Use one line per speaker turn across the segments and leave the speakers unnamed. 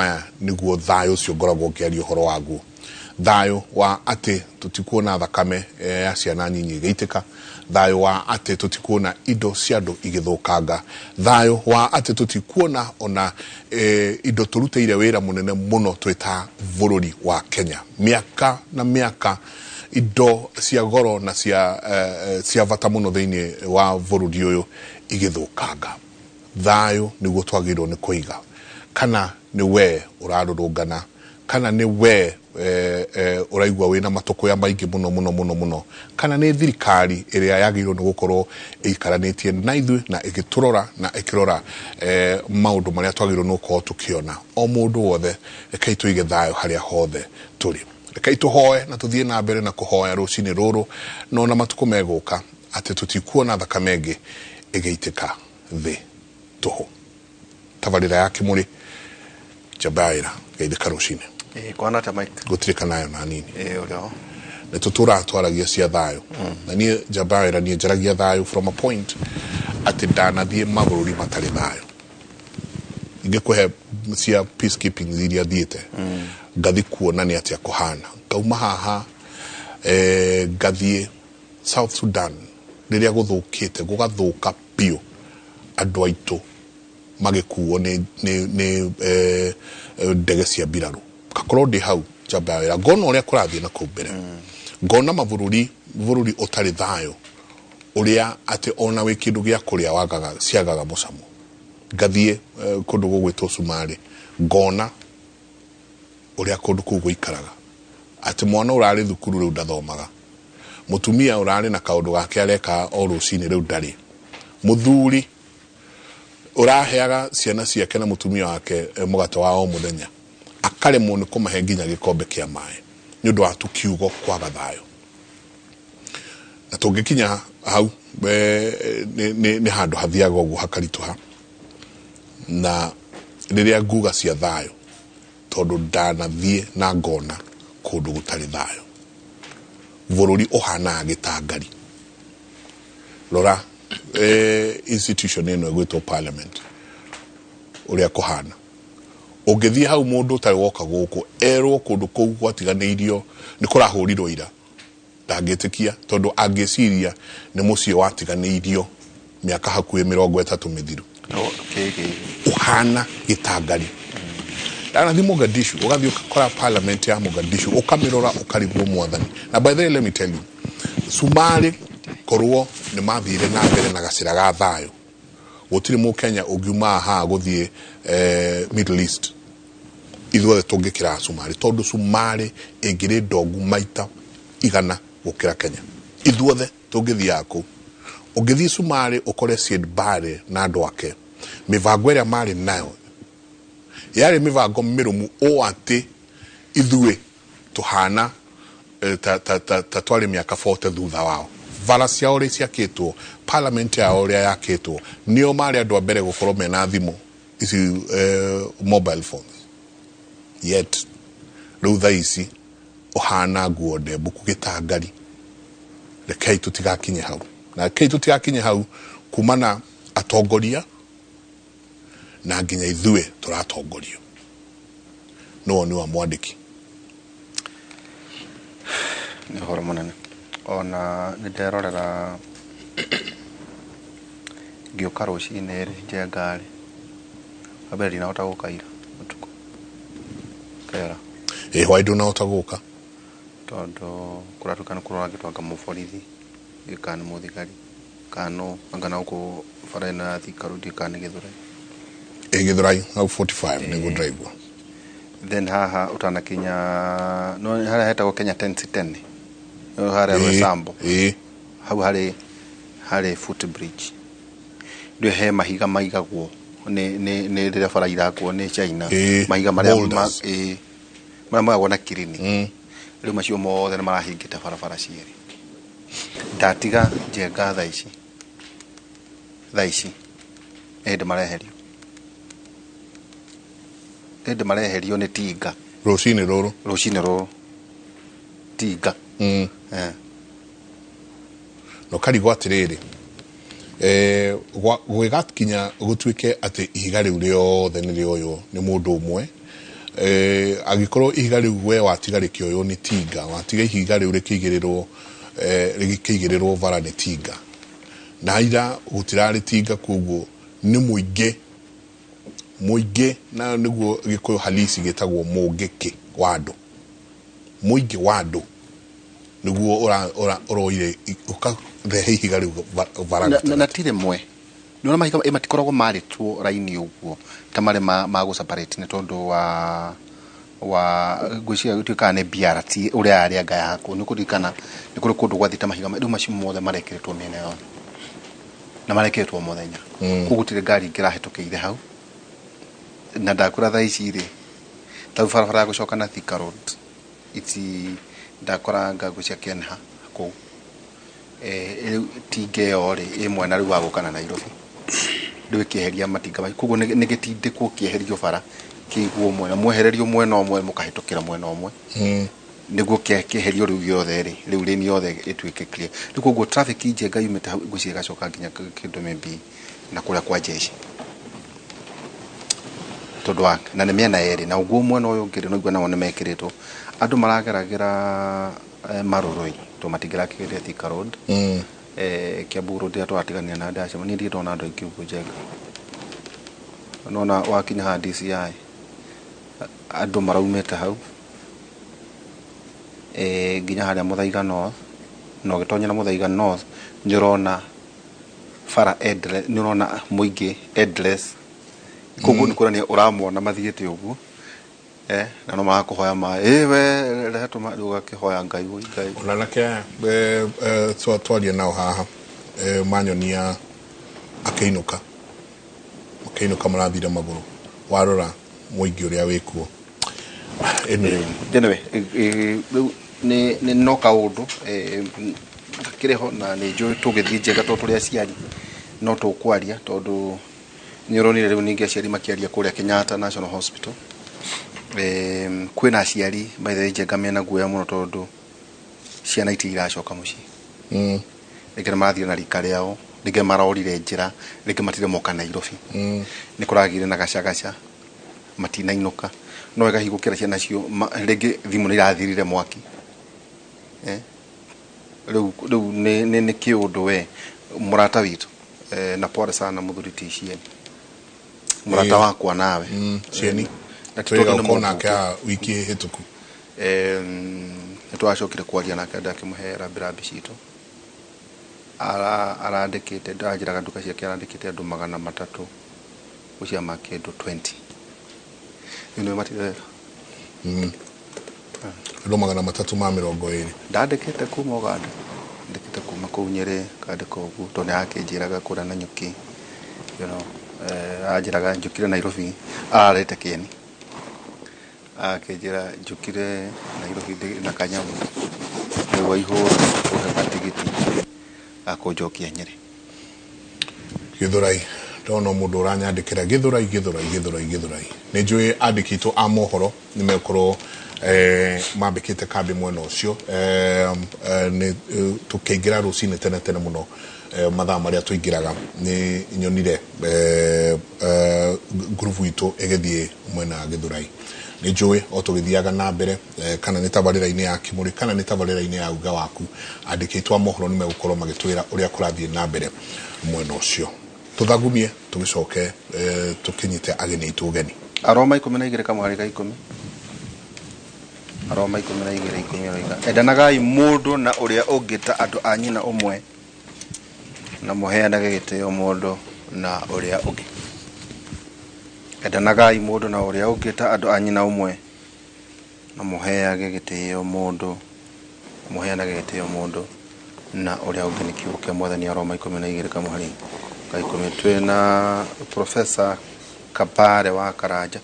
Maya nĩguo thayũ ũcio ngoragwo ngĩaria ũhoro waguo, thayũ wa atĩ tũtikuona thakame ya ciana nyinyi ĩgĩitĩka, thayũ wa atĩ tũtikuona indo cia andũ igĩthũkanga, thayũ wa atĩ tũtikuona ona indo tũrutĩire wĩra mũnene mũno twĩ ta bũrũri wa Kenya mĩaka na mĩaka, indo cia goro na cia bata mũno thĩinĩ wa bũrũri ũyũ igĩthũkanga. Thayũ nĩguo twagĩrĩirwo nĩ kũiga. Kana nĩ we ũrarũrũngana, kana nĩ we ũraigua wĩna matũkũya maingĩ mũno mũno mũno mũno, kana nĩ thirikari ĩrĩa yagĩrĩirwo nĩ gũkorwo ĩikaranĩtie na ithuĩ na ĩgĩtũrora na ĩkĩrora maũndũ marĩa twagĩrĩirwo nĩ gũkorwo tũkĩona. O mũndũ wothe, rekei tũige thayũ harĩa hothe tũrĩ. Rekei tũhoe na tũthiĩ na mbere na kũhoya rũcinĩ rũrũ no na matukũ megũka atĩ tũtikuona thakame ĩngĩ ĩgĩitĩka thĩ tũhũ. Tabarĩra ya Kĩmũrĩ, njamba ya wĩra, geithĩka rũcinĩ.
Kwana atĩa, Mike?
Gũtirĩ kanayo na nini.
Ũrĩ ho.
Nĩ tũtũraga twaragia cia thayũ, na niĩ njamba ya wĩra, niĩ njaragia thayũ from a point atĩ ndanathiĩ mabũrũri matarĩ thayũ. Ingĩkũhe cia peacekeeping iria thiĩte, ngathi kuona nĩ atĩa kũhana. Ngauma haha, ngathiĩ South Sudan rĩrĩa gũthũkĩte, gũgathũka biũ, andũ aitũ magĩkuo nĩ ndege cia mbirarũ. Ngakorwo ndĩ hau, njamba ya wĩra, ngona ũrĩa kũrathiĩ na kũu mbere, ngona mabũrũri, bũrũri ũtarĩ thayũ, ũrĩa atĩ ona wĩ kĩndũ gĩa kũrĩa wagaga, ciagaga mũcamo. Ngathiĩ kũndũ gũgwĩtwo Sumarĩ, ngona ũrĩa kũndũ kũu gũikaraga, atĩ mwana ũrarĩ thukuru rĩu ndathomaga, mũtumia ũrarĩ na kaũndũ gake areka o rũcinĩ rĩu ndarĩ, mũthuri ũraheaga ciana ciake na mũtumia wake mũgate wa o mũthenya akaremwo nĩ kũmahe nginya gĩkombe kĩa maĩ nĩ ũndũ wa tukiugo kwaga thayũ. Na tũngĩkinya hau, nĩ handũ hathiaga ũguo hakaritũha. Na rĩrĩa nguga cia thayũ, tondũ ndanathiĩ na ngona kũndũ gũtarĩ thayũ, bũrũri ũhanaga gĩtangari. Rora institution ĩno ĩgwĩtwo parliament ũrĩa kũhana. Ũngĩthiĩ hau, mũndũ ũtarĩ woka gũkũ erwo kũndũ kũu gwatiganĩirio nĩ kũrahũrirwo ira, ndangĩtĩkia, tondũ angĩciria nĩ mũciĩ watiganĩirio mĩaka hakuhĩ 30 mĩthiru. Ũhana gĩtangari. Ndanathiĩ Mogadishu, ũgathiĩ ũgakora parliament ya Mogadishu, ũkamĩrora ũkarigwo mwathani. Na by the way, let me tell you, Sumarĩ korwo nĩ mathire na mbere na gacĩra ga thayũ, gũtirĩ mũkenya ũngiuma haha gũthiĩ Middle East. Ithuothe tũngĩkĩra Sumarĩ, tondũ Sumarĩ ĩngĩrĩ ndongu maita 100 gũkĩra Kenya. Ithuothe tũngĩthiaga kũu. Ũngĩthiĩ Sumarĩ ũkore Siad Barre na andũ ake, mĩbango ĩrĩa marĩ nayo yarĩ mĩbango mĩrũmu ũũ atĩ ithuĩ tũhana ta twarĩ mĩaka 40 thutha wao. Bara ciao ũrĩa ciakĩtwo, parliament yao ũrĩa yakĩtwo, nĩo marĩ andũ a mbere gũkorwo mena thimũ ici, mobile phones. Yet rĩu thaa ici ũhana nguo ndembũku, gĩtangari. Rekei tũtigakinye hau, na rekei tũtigakinye hau kumana atongoria na nginya ithuĩ tũratongorio. Nĩ woni wa mwandĩki.
Nĩ ũhoro mũnene. Ona nĩ nderorera ngĩũka rũcinĩ rĩ, Njenga rĩ, wa mbere ndinahota gũka ira ũtukũ kera.
Ĩ hwaĩ ndũnahota gũka?
Tondũ kũratuĩka nĩ kũroragĩtwo anga mũborithi kana nĩ mũthigari kana no anga na gũkũ bara ĩno ya Thika Road kana nĩ Gĩthũrai.
Ĩ Gĩthũrai hau 45 nĩguo ndĩraigua.
Then haha ũtanakinya no harĩa hetagwo Kenya Ten Ten, harĩa Roysambu, hau harĩ foot bridge ndio he mahiga maigagwo nĩ rĩrĩa bara irakwo nĩ China. Mahiga marĩa
boulders.
Ĩĩ, marĩa maigagwo na kirini. Rĩu macio mothe nĩ marahingĩte barabara cierĩ. Ndatiga Njenga thaa ici nĩ hĩndĩ mareherio, hĩndĩ mareherio nĩ tinga.
Rũcinĩ rũrũ?
Rũcinĩ rũrũ, tinga.
Na ũkarigwo atĩrĩrĩ, gwĩgakinya gũtuĩke atĩ ihiga rĩu rĩothe nĩ rĩoywo nĩ mũndũ ũmwe. Angĩkorwo ihiga rĩu we watiga rĩkĩoywo nĩ tinga, watiga ihiga rĩu rĩkĩigĩrĩrwo rĩkĩigĩrĩrwo bara nĩ tinga, na ira gũtirarĩ tinga, koguo nĩ mũingĩ mũingĩ, na nĩguo Gĩkũyũ halisi gĩtagwo mũngĩkĩ wa andũ, mũingĩ wa andũ nĩguo ũroire ũkarehe ihiga rĩu bara
na ti rĩmwe. Nĩwona mahiga matikoragwo marĩtwo raini ũguo ta marĩ ma gũ separate nĩ tondũ wa ngwĩciria gũtuĩkaga nĩ BRT ũrĩa arĩa anga yaku nĩ kũririkana nĩ kũrĩ kũndũ gwathiĩte mahiga rĩu macio mothe marekĩrĩtwo mĩena yothe na marekĩrĩtwo mũthenya, koguo gũtirĩ ngari ingĩrahĩtũkĩire hau. Na ndakũra thaa ici rĩ, ta barabara ya gũcoka na Thika Road iti ndakora ngangũ cia Kenha kũu, rĩu tinga ĩyo rĩ ĩ mwena rĩu wa gũka na Nairobi, rĩu ĩkĩeheria matinga macio, koguo nĩ gĩtindĩkwo kĩeherio bara kĩigwo mwena, mwehererio mwena ũmwe mũkahĩtũkĩra mwena ũmwe, nĩguo kĩeherio rĩu gĩothe rĩ, rĩu lane yothe ĩtuĩke clear. Rĩu koguo traffic njenga yumĩte hau ngwĩciria ĩgacoka nginya kĩndũ maybe na kũrĩa kwa jeshi, tondũ wa na nĩ mĩena yerĩ, na ũguo mwena ũyũ ũngĩ rĩ no igua nao nĩ mekĩrĩtwo andũ marageragĩra Marurui to matingĩrakĩgeria Thika Road, Kiambu Road ĩrĩa tũratiganire na ndacemania niĩ ndona andũ aingĩ ũguo njenga nona wakinya haha DCI andũ maraumĩte hau nginya harĩa Muthaiga North, na ũgĩtonyera Muthaiga North nĩ ũrona bara endless, nĩ ũrona mũingĩ endless, koguo nĩ kuonania ũramona mathiĩte ũguo, na no marakũhoya maĩ, we rehe tũma, rĩu ũgakĩhoya Ngai woi Ngai.
Ona anake aya twaria nao haha, manyonia akĩinũka marathire magũrũ, warora mũingĩ ũrĩa wĩkuo.
Anyway, rĩu nĩ no kaũndũ gakĩrĩ ho, na nĩ njũĩ tũgĩthiĩ njega tondũ tũrĩ aciari no tũkwaria, tondũ nĩ ũronire rĩu ningĩ aciari makĩaria kũrĩa Kenyatta National Hospital. Kwĩna aciari by the way njenga mena guoya mũno tondũ ciana itirĩ iracoka mũciĩ, rĩngĩ nĩ marathiĩ na rika rĩao, rĩngĩ marorire njĩra, rĩngĩ matirĩ moka Nairobi, nĩ kũragĩire na gacagaca matinainũka, no ĩgahingũkĩra ciana cio, rĩngĩ thimũ nĩ irathirire mwaki, rĩu nĩ kĩũndũ we mũrata witũ, na pole sana mũthuri ti Cieni, mũrata wakwa nawe
Cieni twĩga ũkorwo nake wiki hĩtũku,
nĩ twacokire kwaria nake ndakĩmũhe rambirambi citũ, arandĩkĩte ndĩranjĩraga nduka ciake arandĩkĩte andũ 300 gũciama kĩndũ 20, rĩu nĩ matirera
andũ 320
ndandĩkĩte kuma Uganda, ndĩkĩte kuma kũu Nyĩrĩ, kandĩka ũguo tondũ nĩ akĩnjĩraga kũrĩa na nyuki, you know, anjĩraga njũkire Nairobi, ararĩte kĩeni, akĩnjĩra njũkire Nairobi na kanyamũ rĩu waihũra ũhe gatigiti akũnjokia Nyĩrĩ.
Gĩthũrai ndona mũndũ ũranyandĩkĩra Gĩthũrai Gĩthũrai Gĩthũrai Gĩthũrai, nĩ njũĩ andĩkĩtwo a mohoro nĩ megũkorwo mambĩkĩte kambĩ mwena ũcio, nĩ tũkĩingĩra rũcinĩ tene tene mũno, mathaa marĩa tũingĩraga nĩ nyonire ngurubu itũ ĩgĩthiĩ mwena wa Gĩthũrai. Nĩ njũĩ o tũgĩthiaga na mbere, kana nĩ tabarĩra-inĩ ya Kĩmũrĩ kana nĩ tabarĩra-inĩ ya Uga Waku, andĩkĩtwo a mohoro nĩ megũkorwo magĩtwĩra ũrĩa kũrathiĩ na mbere mwena ũcio. Tũthagumie tũgĩcoke tũkĩnyite ageni aitũ ũgeni.
Aroma 12 kamũhari ka 10, Aroma 12 10 aroiga endanagai mũndũ na ũrĩa ũngĩ ta andũ a nyina ũmwe, na mũheanage gĩtĩo mũndũ na ũrĩa ũngĩ. Endanagai mũndũ na ũrĩa ũngĩ ta andũ a nyina ũmwe, na mũheage gĩtĩo mũndũ, mũheanage gĩtĩo mũndũ na ũrĩa ũngĩ. Nĩ kiugo kĩa Mwathani. Aroma 12 kamũhari ka 10. Twĩna Professor Kabare wa Karanja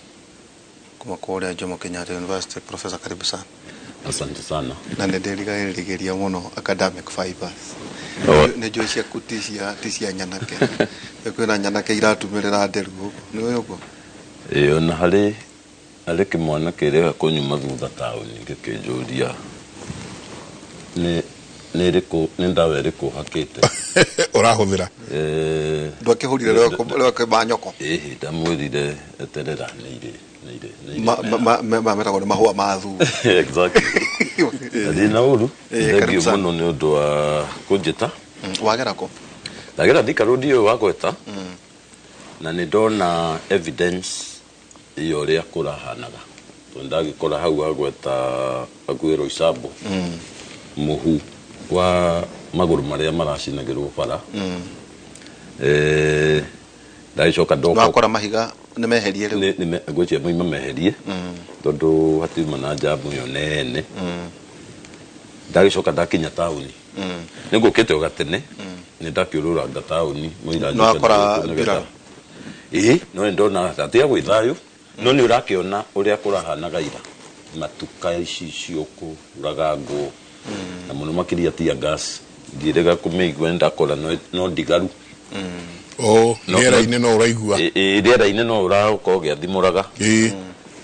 kuma kũrĩa Jomo Kenyatta University. Professor, karibu sana.
Asante sana.
Na nĩ ndĩrigagĩrĩria mũno academic fibers. Nĩ njũĩ ciaku ti cia nyanake. Kwĩna nyanake iratumĩrĩra nderu gũkũ. Nĩ ũĩ ũguo?
Ĩĩ, ona harĩ kĩmwana kĩrĩa kũnyuma thutha taũni gĩkĩnjũria nĩ ndawa ĩrĩkũ hakĩte
ũrahũthĩra.
Ndwakĩhũrire rwake manyoko?
Ĩhĩ, ndamwĩrire eterera nĩ
Metagwo nĩ mahũa ma thuu.
Exactly. Ndina ũru. Thengiũ mũno nĩ ũndũ wa kũnjĩta.
Wagera kũ?
Ndagera Thika Road ũyũ wa Gweta. Na nĩ ndona evidence ya ũrĩa kũrahanaga. Tondũ ndagĩkora hau wa Gweta hakuhĩ Roysambu. Mũhu wa magũrũ marĩa maracinagĩrwo bara. Ndagĩcoka ndoka.
Wakora mahiga nĩ meherie rĩu?
Ngwĩciria maima meherie. Tondũ hatiuma na njamu ĩyo nene. Ndagĩcoka ndakinya taũni. Nĩ ngũkĩte o gatene. Nĩ ndakĩũrũranga taũni.
No wakora mbirarũ?
Ĩĩ, no nĩ ndona atiga gwĩ thayũ. No nĩ ũrakĩona ũrĩa kũrahanaga ira. Matuka ici ciũkũragangwo. Na mũno makĩria tear gas. Ndiĩrĩga kũmĩigua ndakora no ndigaru.
Rĩera-inĩ no ũraigua.
Rĩera-inĩ no ũrakorwo ũgĩathimũraga.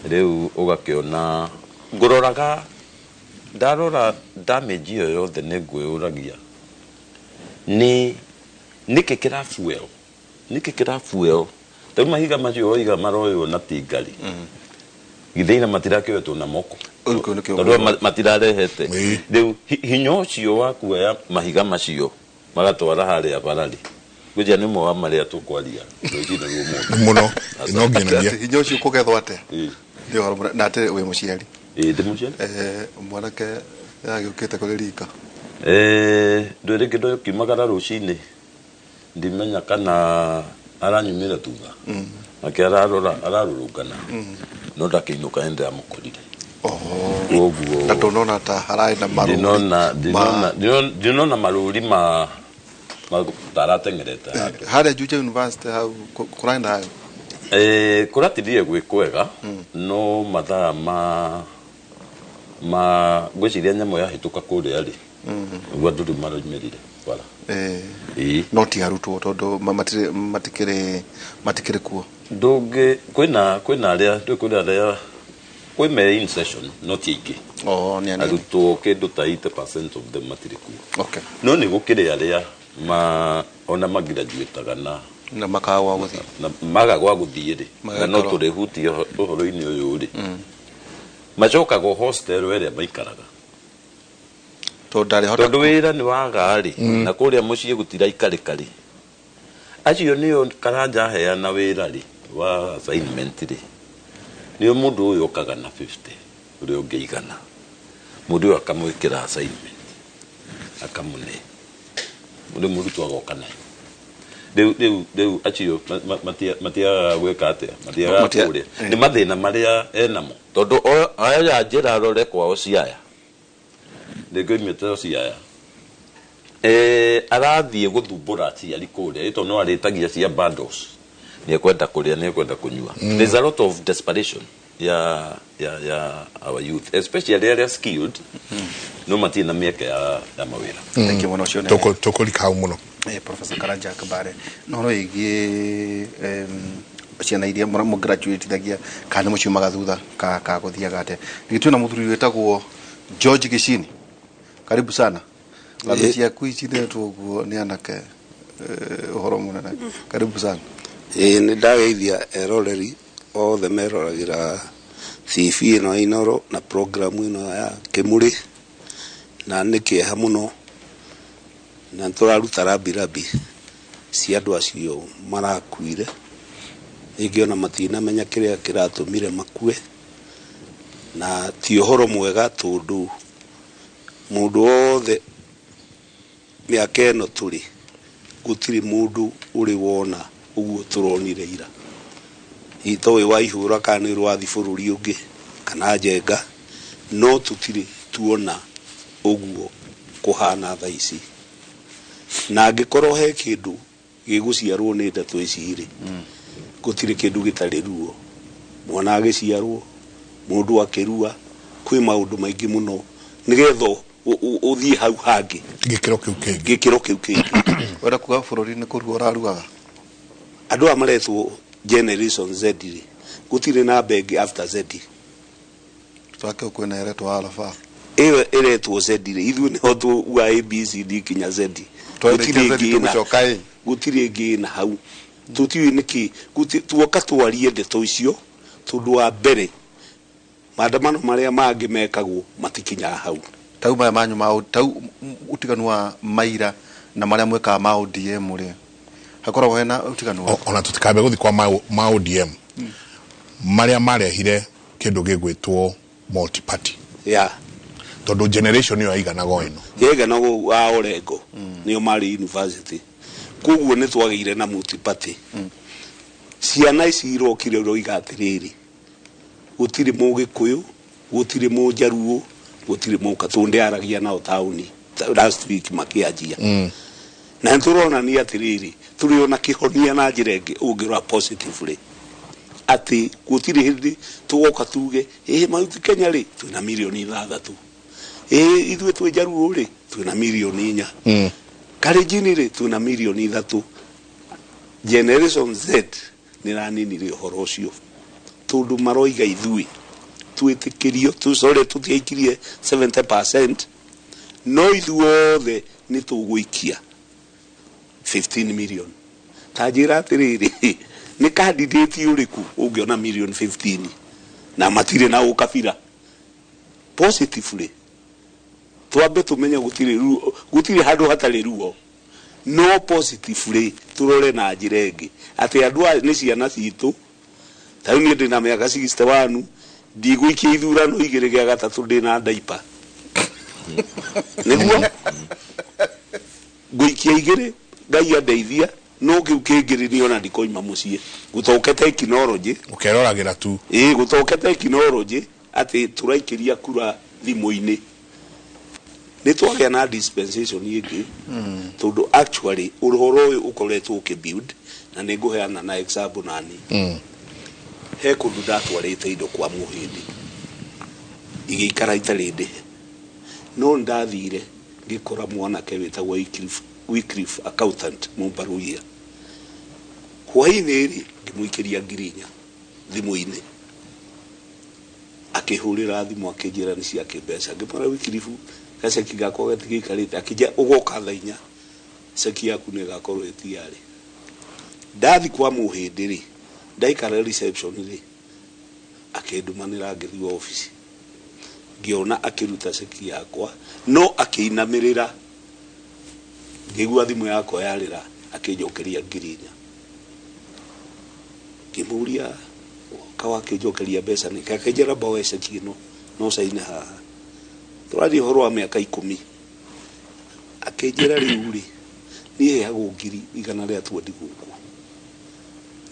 Rĩu ũgakĩona ngũroraga ndarora damage ĩyo yothe nĩ ngwĩyũragia. Nĩ nĩkĩ kĩra fuel? Nĩkĩ kĩra fuel? Rĩu mahiga macio woiga maroywo na tingari. Githĩ ira matirakĩoetwo na moko. Tondũ matirarehete. Rĩu hinya ũcio wa kuoya mahiga macio magatwara harĩa barari. Ngwĩciria nĩ ũmwe wa marĩa tũkwaria rũcinĩ rwa ũmũthĩ.
Mũno. No nginyagia.
Hinya ũcio ũkũgethwo atĩa? Nĩ ũhoro mũnene. Na atĩ wĩ mũciari?
Ĩĩ, ndĩ mũciari.
Mwanake agĩũkĩte kũrĩ rika?
Ndũĩ rĩngĩ ndũkiumagara rũcinĩ. Ndimenya kana aranyumĩra thutha. Nake ararora, ararũrũngana. No ndakĩinũka nĩ ndĩramũkorire. Koguo
Na ndũnona ta hararĩ na marũri
ndinona marũri ma tarateng'erete handũ.
Harĩa Juja University hau kũrarĩ na thayũ?
Kũratindire gwĩ kwega, no mathaa ma ngwĩciria nyamũ yahĩtũka kũrĩa rĩ, nĩguo andũ rĩu maraumĩrire bara.
No ti arutwo tondũ matikĩrĩ kuo.
Ndũngĩ, kwĩna, kwĩna arĩa, ndũĩ kwĩna arĩa, kwĩ me in session, no ti aingĩ.
Nĩ anini.
Arutwo kĩndũ ta 80% of them matirĩ kuo. No nĩ gũkĩrĩ arĩa ona magraduataga na
Na makaga gwa gũthiĩ.
Na maga gwa gũthiĩ rĩ, na no tũrĩhutie ũhoro-inĩ ũyũ rĩ. Macokaga hostel ĩrĩa maikaraga.
Tondũ
Tondũ wĩra nĩ waga rĩ, na kũrĩa mũciĩ gũtiraikarĩka rĩ. Acio nĩo Karanja aheana wĩra rĩ, wa assignment rĩ. Nĩo mũndũ ũyũ okaga na 50, ũrĩa ũngĩ igana. Mũndũ ũyũ akamwĩkĩra assignment, akamũne. Ũrĩa mũrutwo agoka nayo. Rĩu acio matiagaga gwĩka atĩa? Matiagaga kũrĩa. Nĩ mathĩna marĩa enamo. Tondũ aya njĩra arore kwao Siaya. Rĩngĩ oimĩte o Siaya. Arathiĩ gũthumbũra aciari kũrĩa, ĩto no arĩtagia cia bundles. Nĩ ekwenda kũrĩa, nĩ ekwenda kũnyua. There's a lot of desperation ya our youth, especially arĩa skilled, no matirĩ na mĩeke ya mawĩra.
Thank you mũno, ũcio nĩ
Tũkũrika hau mũno.
Professor Karanja Kabare, no ũhoro wĩgiĩ ciana iria mũgraduatithagia kana nĩ mũciumaga thutha ka gũthiaga atĩa. Ningĩ twĩna mũthuri wĩtagwo George Gĩcini. Karibu sana. Ngatho ciaku ici iretwo ũguo nĩ anake, ũhoro mũnene. Karibu sana.
Nĩ ndageithia eroreri othe meroragĩra TV ĩno ya Inooro na program ĩno ya Kĩmũrĩ, na nĩ kĩeha mũno, na nĩtũraruta rambirambi cia andũ acio marakuire. Rĩngĩ ona matinamenya kĩrĩa kĩratũmire makue, na ti ũhoro mwega tondũ mũndũ wothe mĩaka ĩno tũrĩ gũtirĩ mũndũ ũrĩ wona ũguo tũronire ira. Hihi toĩ wa ihũra kana nĩ rwathi bũrũri ũngĩ kana njenga, no tũtirĩ tuona ũguo kũhana thaa ici. Na angĩkorwo he kĩndũ gĩgũciarwo nĩ ndeto ici rĩ, gũtirĩ kĩndũ gĩtarĩ ruo. Mwana agĩciarwo, mũndũ akĩrua, kwĩ maũndũ maingĩ mũno nĩgetha ũthiĩ hau hangĩ.
Gĩkĩro kĩu kĩngĩ.
Gĩkĩro kĩu kĩngĩ.
Wenda kuga bũrũri nĩ kũrua ũraruaga?
Andũ aya maretwo Generation Z rĩ, gũtirĩ namba ĩngĩ after Z.
Twake kwĩna ĩretwo Alpha.
Ĩyo ĩretwo Z rĩ, ithuĩ nĩho tuuga A, B, C, D kinya Z.
Twarĩkia
Gũtirĩ
Z
ĩngĩ ĩna
tũgũcoka A.
Gũtirĩ ĩngĩ ĩna hau. Tũtiũĩ nĩkĩ, tuoka twarie ndeto icio, Tondũ wa mbere maandamano marĩa mangĩ mekagwo matikinyaga hau.
Tau maya manyu ma tau utiganu wa maira na maria mwekaga ma ODM ri hakoragwo hena utiganu wa
Ona tutikambe guthi kwa ma ODM maria marehire kindu gigwitwo multi party. Tondu generation iyo yaiganaga o ino
yaiganaga wa Orengo nio mari university, koguo ni twagĩire na multi party. Ciana ici irokire uroiga atiriri, gutiri Mũgĩkũyũ, gutiri Mũjaruo, gutiri Mũkatunde aragia nao tauni last week makianjia. Na nĩtũronania atiriri tũrĩ ona kĩhonia na njĩra ĩngĩ ũngĩrora positively atĩ gũtirĩ hĩndĩ tũgoka tuge ĩ Mount Kenya rĩ twĩna mirioni 6, ĩ ithuĩ twĩ Jaruo rĩ twĩna mirioni 4, Kalenjin rĩ twĩna mirioni 3. Generation Z nĩraninire ũhoro ũcio tondũ maroiga ithuĩ twĩtĩkĩrio tũcore tũtiaikirie 70%, no ithuothe nĩ tũgũikia 15 million. Ta njĩra atĩrĩrĩ, nĩ candidate ũrĩkũ ũngĩona million 15 na matirĩ na ũkabira? Positively twambe tũmenye gũtirĩ handũ hatarĩ ruo, no positively tũrore na njĩra ĩngĩ atĩ andũ aya nĩ ciana citũ. Ta rĩu niĩ ndĩna mĩaka 61, ndigũikia ithurano igĩrĩ gĩa gatatũ ndĩna ndaipa. Nĩguo ngũikia igĩrĩ Ngai andeithia, no kĩu kĩngĩ nĩ ona ndikoima mũciĩ gũtoke tekinoronjĩ
ũkeroragĩra tu.
Ĩĩ, gũtoke tekinoronjĩ atĩ tũraikĩria kura thimũ-inĩ. Nĩ twagĩa na dispensation ĩngĩ tondũ actually ũhoro ũyũ ũkoretwo ũkĩbuild, na nĩ ngũheana na example nani. He kũndũ ndatwarĩte indo kwa Mũhĩndĩ igĩikara itarĩ ndĩhe, no ndathire ngĩkora mwanake wĩtagwo Wycliffe accountant Mũmbaruia. Hwaĩ-inĩ rĩ ngĩmũikĩria 4,000 thimũ-inĩ, akĩhũrĩra thimũ akĩnjĩra nĩ ciake mbeca. Ngĩmwĩra Wycliffe gaceki gakwa gatigĩikarĩte, akĩnjĩra ũgoka thaa 4 ceki yaku nĩ ĩgakorwo ĩtiarĩ. Ndathi kwa Mũhĩndĩ rĩ ndaikara reception rĩ akĩndumanĩra ngĩthiĩ office, ngĩona akĩruta ceki yakwa no akĩinamĩrĩra, ngĩigua thimũ yakwa yarĩra akĩnjokeria 4,000. Ngĩmũria kawa akĩnjokeria mbeca nĩkĩ, akĩnjĩra mbawe ceki ĩno no caine haha. Tũraria ũhoro wa mĩaka 10. Akĩnjĩra rĩu rĩ niĩ heagwo 120 gũkũ,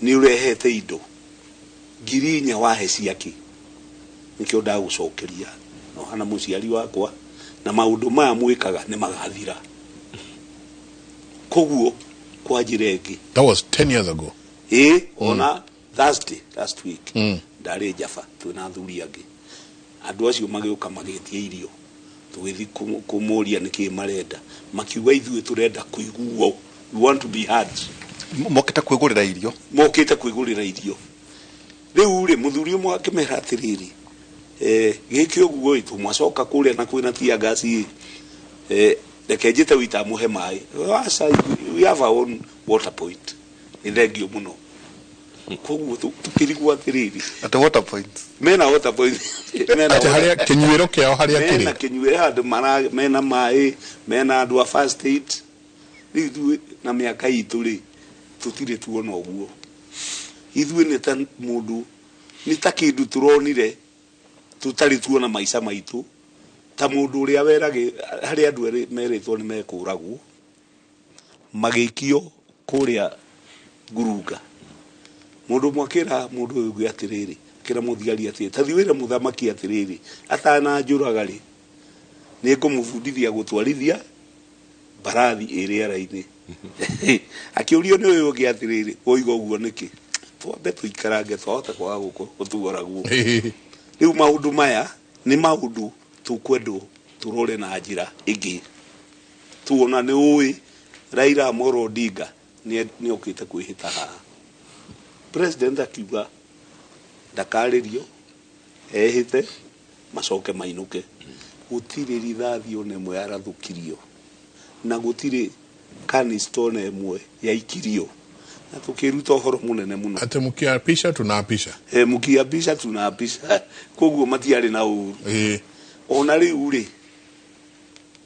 nĩ ũrehete indo 4,000 wahe ciake, nĩkĩo ndagũcokeria no hana mũciari wakwa na maũndũ maya mwĩkaga nĩ magathira. Koguo kwa njĩra ĩngĩ
That was 10 years ago.
Ĩĩ, ona Thursday last week ndarĩ Java twĩna athuri angĩ, andũ acio magĩũka magĩtia irio, tũgĩthiĩ kũmũria nĩkĩĩ marenda, makiuga ithuĩ tũrenda kũiguo, we want to be heard.
Mokĩte kwĩgũrĩra irio,
mokĩte kwĩgũrĩra irio. Rĩu rĩ mũthuri ũmwe akĩmera atĩrĩrĩ, gĩkĩ ũguo ĩ tũmwacoka kũrĩa na kwĩna tear gas ĩ, reke njĩte wita mũhe maĩ. Aca, we have our own water point. Nĩ thengio mũno. Koguo tũkĩrigwo atĩrĩrĩ,
At water point.
Mena water point. Mena
Atĩ harĩa kĩnyuĩro kĩao harĩa
mena
kĩrĩ.
Kĩnyuĩro handũ mara mena maĩ, mena andũ a first aid. Rĩu ithuĩ na mĩaka itũ rĩ tũtirĩ tuona ũguo. Ithuĩ nĩ ta mũndũ, nĩ ta kĩndũ tũronire tũtarĩ tuona maica maitũ, ta mũndũ ũrĩa weragĩ harĩ andũ erĩ merĩtwo nĩ mekũragwo magĩikio kũrĩa ngurunga. Mũndũ ũmwe akĩra mũndũ ũyũ ũngĩ atĩrĩrĩ, akĩra mũthigari atĩrĩrĩ, ta thiĩ wĩre mũthamaki atĩrĩrĩ, atananjũraga rĩ nĩ ngũmũbundithia gũtwarithia mbarathi ĩ rĩera-inĩ. Akĩũrio nĩ ũyũ ũngĩ atĩrĩrĩ, woiga ũguo nĩkĩ? Twambe tũikarange twahota kwaga gũtuoraguo. Rĩu maũndũ maya nĩ maũndũ tũkwendwo tũrore na njĩra ĩngĩ. Tuona nĩ ũĩ Raila Amolo Odinga nĩ okĩte kwĩhĩta haha. President akiuga ndakarĩrio, ehĩte macoke mainũke. Gũtirĩ rithathi ona ĩmwe yarathũkirio na gũtirĩ canister ona ĩmwe yaikirio. Na tũkĩruta ũhoro mũnene mũno.
Atĩ mũkĩapisha tunaapisha.
Mũkĩapisha tunaapisha. Koguo matiarĩ na ũru. Ona rĩu rĩ,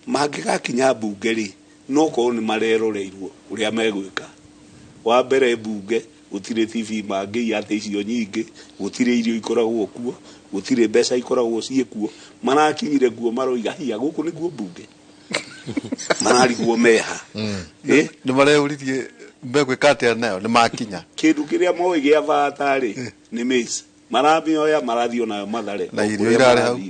mangĩgakinya mbunge rĩ, no korwo nĩ mareroreirwo ũrĩa megwĩka. Wa mbere mbunge gũtirĩ TV mangĩiya atĩ icio nyingĩ, gũtirĩ irio ikoragwo kuo, gũtirĩ mbeca ikoragwo ciĩ kuo. Marakinyire kuo maroiga hiya gũkũ nĩkuo mbunge. Mararigwo meha.
Nĩ mareyũririe megwĩka atĩa nayo, nĩ makinya.
Kĩndũ kĩrĩa moĩ gĩa bata rĩ, nĩ maize. Maramĩoya marathiĩ onayo Mathare.
Na irio irarĩ hau.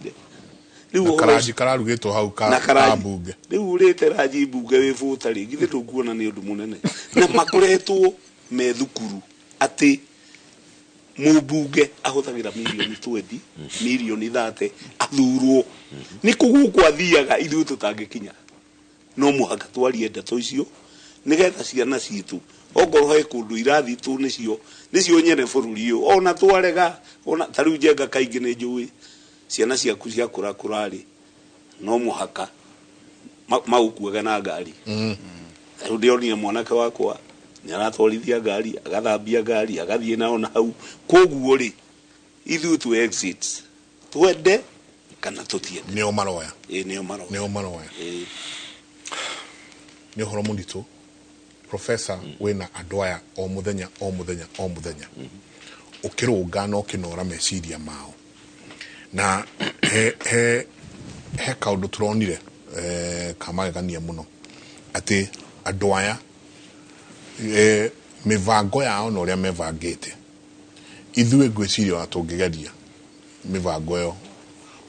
Rĩu
karanji kararugĩtwo hau ka mbunge.
Rĩu ũrĩte ranji mbunge wĩ bũta rĩ, githĩ ndũkuona nĩ ũndũ mũnene. Na makoretwo me thukuru atĩ mũmbunge ahũthagĩra mirioni 20, mirioni 30 athurwo. Nĩ kũ gũkũ athiaga ithuĩ tũtangĩkinya. No mũhaka twarie ndeto icio nĩgetha ciana citũ okorwo he kũndũ irathi tu nĩcio nyene bũrũri ũyũ. Ona twarega, ona ta rĩu Njenga kaingĩ nĩ njũĩ ciana ciaku ciakũra kũrarĩ no mũhaka magũkuage na ngari. Rĩu ndĩronire mwanake wakwa nĩ aratwarithia ngari, agathambia ngari, agathiĩ nao na hau. Koguo rĩ, ithuĩ tu exit twende kana tũtiende.
Nĩo maroya.
Ĩĩ, nĩo maroya.
Nĩo maroya. Nĩ ũhoro mũritũ. Professor, wĩna andũ aya o mũthenya, o mũthenya, o mũthenya. Ũkĩrũnga na ũkĩnora meciria mao. Na he kaũndũ tũronire, kamagegania mũno. Atĩ andũ aya, mĩbango yao na ũrĩa mebangĩte. Ithuĩ ngwĩciria ona tũngĩgeria mĩbango ĩyo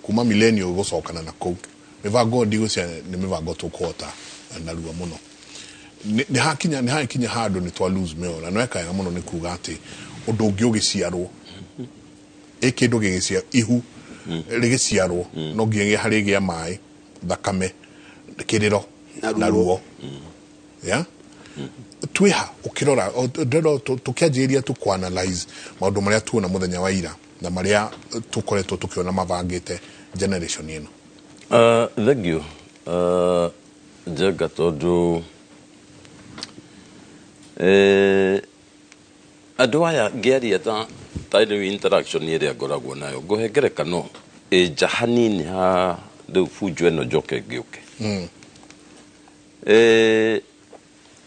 kuma millennial gũcokana na kũu. Mĩbango ĩyo ndigwĩciria nĩ mĩbango tũkũhota narua mũno. Nĩ hakinya, nĩ hakinya handũ nĩ twa lose mĩoyo. Na nĩ weka wega mũno nĩ kuga atĩ ũndũ ũngĩ ũgĩciarwo, ĩ kĩndũ gĩgĩciarwo, ihu rĩgĩciarwo, no nginya harĩgĩa maĩ, thakame, kĩrĩro,
Na
na
ruo.
ruo. Ya? Twĩha, ũkĩrora, ndĩrona tũkĩanjĩrĩria tu kũ-analyze maũndũ marĩa tuona mũthenya wa ira na marĩa tũkoretwo tũkĩona mabangĩte generation ĩno.
Thank you. Njenga tondũ, andũ aya ngĩaria ta rĩu interaction ĩrĩa ngoragwo nayo, ngũhe ngerekano ĩ nja hanini ha rĩu bunjo ĩno njoke ngĩũke.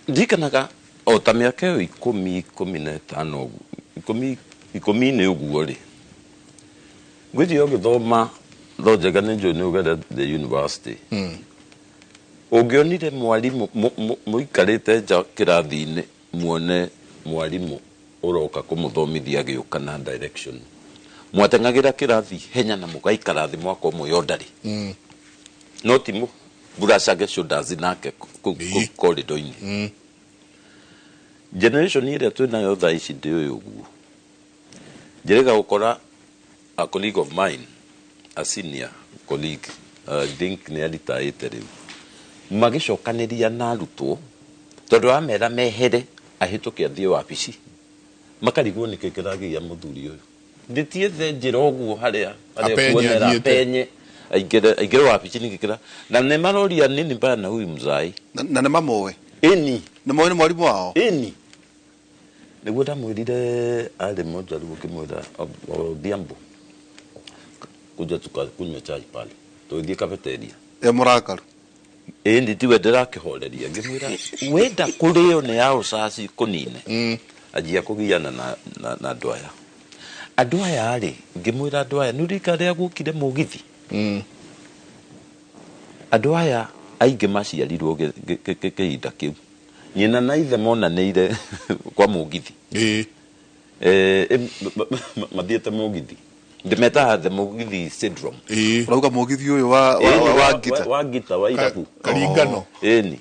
Ndirikanaga o ta mĩaka ĩyo ikũmi, ikũmi na ĩtano ũguo, ikũmi, ikũmi-inĩ ũguo rĩ, ngwĩciria ũgĩthoma no Njenga nĩ njũĩ nĩ ũgerete university. Ũngĩonire mwarimũ mũikarĩte nja kĩrathi-inĩ muone mwarimũ ũroka kũmũthomithia agĩũka na direction. Mwateng'agĩra kĩrathi henya na mũgaikara thĩ mwaka ũmwe yondarĩ. No ti mũburacage shoulders nake corridor-inĩ. Generation ĩrĩa twĩ nayo thaa ici ndĩ ũyũ ũguo. Njĩrĩga gũkora a colleague of mine, a senior colleague, I think nĩ aritaĩte rĩu, magĩcokanĩria na arutwo tondũ amera mehere ahĩtũke athiĩ wabici, makarigwo nĩkĩ kĩragiria mũthuri ũyũ. Ndĩtiethe njĩra ũguo harĩa
Apenye
kuonera
athiĩte.
apenye, aingĩre wabici nĩkĩ kĩra-, na nĩ maroria nini mbaya na huyu mzai.
Na nĩ mamũĩ?
Ĩni.
Nĩ moĩ nĩ mwarimũ wao?
Ĩni. Nĩguo ndamwĩrire arĩ mũnjaruo ngĩmwĩra, Odhiambo, kuja tukakunywa chai pale. Tũgĩthiĩ cafeteria.
E mũrakaru.
Ĩni tiwe ndĩrakĩhoreria, ngĩmwĩra, wenda kũrĩo nĩ ya ũcaci kũnine. Anjia kũgiana na andũ aya. Andũ aya rĩ, ngĩmwĩra andũ aya, nĩ ũririkana rĩrĩa guokire mũgithi? Andũ aya aingĩ maciarirwo kĩhinda kĩu. Nyina na ithe monanĩire kwa mũgithi. Mathiĩte mũgithi. Ndĩmetaga the mũgithi syndrome.
Ũrauga mũgithi ũyũ wa ngita?
Wa ngita, wa irabu.
Karingano.
Ĩni.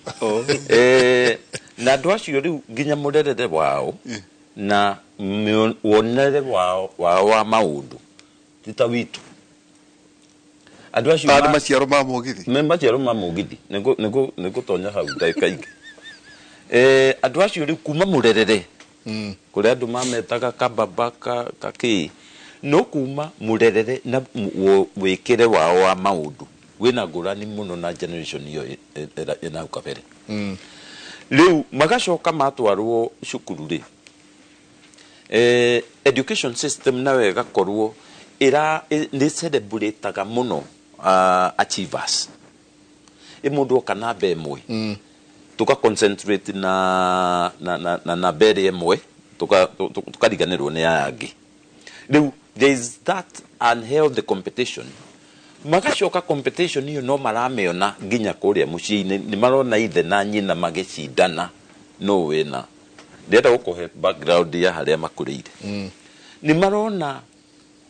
Na andũ acio rĩu nginya mũrerere wao na wonere wao wa maũndũ ti ta witũ. Andũ acio
Aya nĩ maciaro ma mũgithi?
Nĩ maciaro ma mũgithi. Nĩngũtonya hau ndagĩka ingĩ. Andũ acio rĩu kuma mũrerere, kũrĩa andũ mametaga kababa kakĩ, no kuma mũrerere na wĩkĩre wao wa maũndũ wĩna ngũrani mũno na generation ĩyo ĩna hau kabere. Rĩu magacoka matwarwo cukuru rĩ, Education system nayo ĩgakorwo ĩra nĩ celebrataga mũno achievers, ĩ mũndũ oka namba ĩmwe, tuka concentrate na namba ĩrĩa ĩmwe, tukariganĩrwo nĩ aya angĩ. Rĩu there is that unhealthy competition. Magacoka competition ĩyo no maramĩona nginya kũrĩa mũciĩ-inĩ, nĩ marona ithe na nyina magĩcindana no wĩna. Ndĩrenda gũkũhe background ya harĩa makũrĩire. Nĩ marona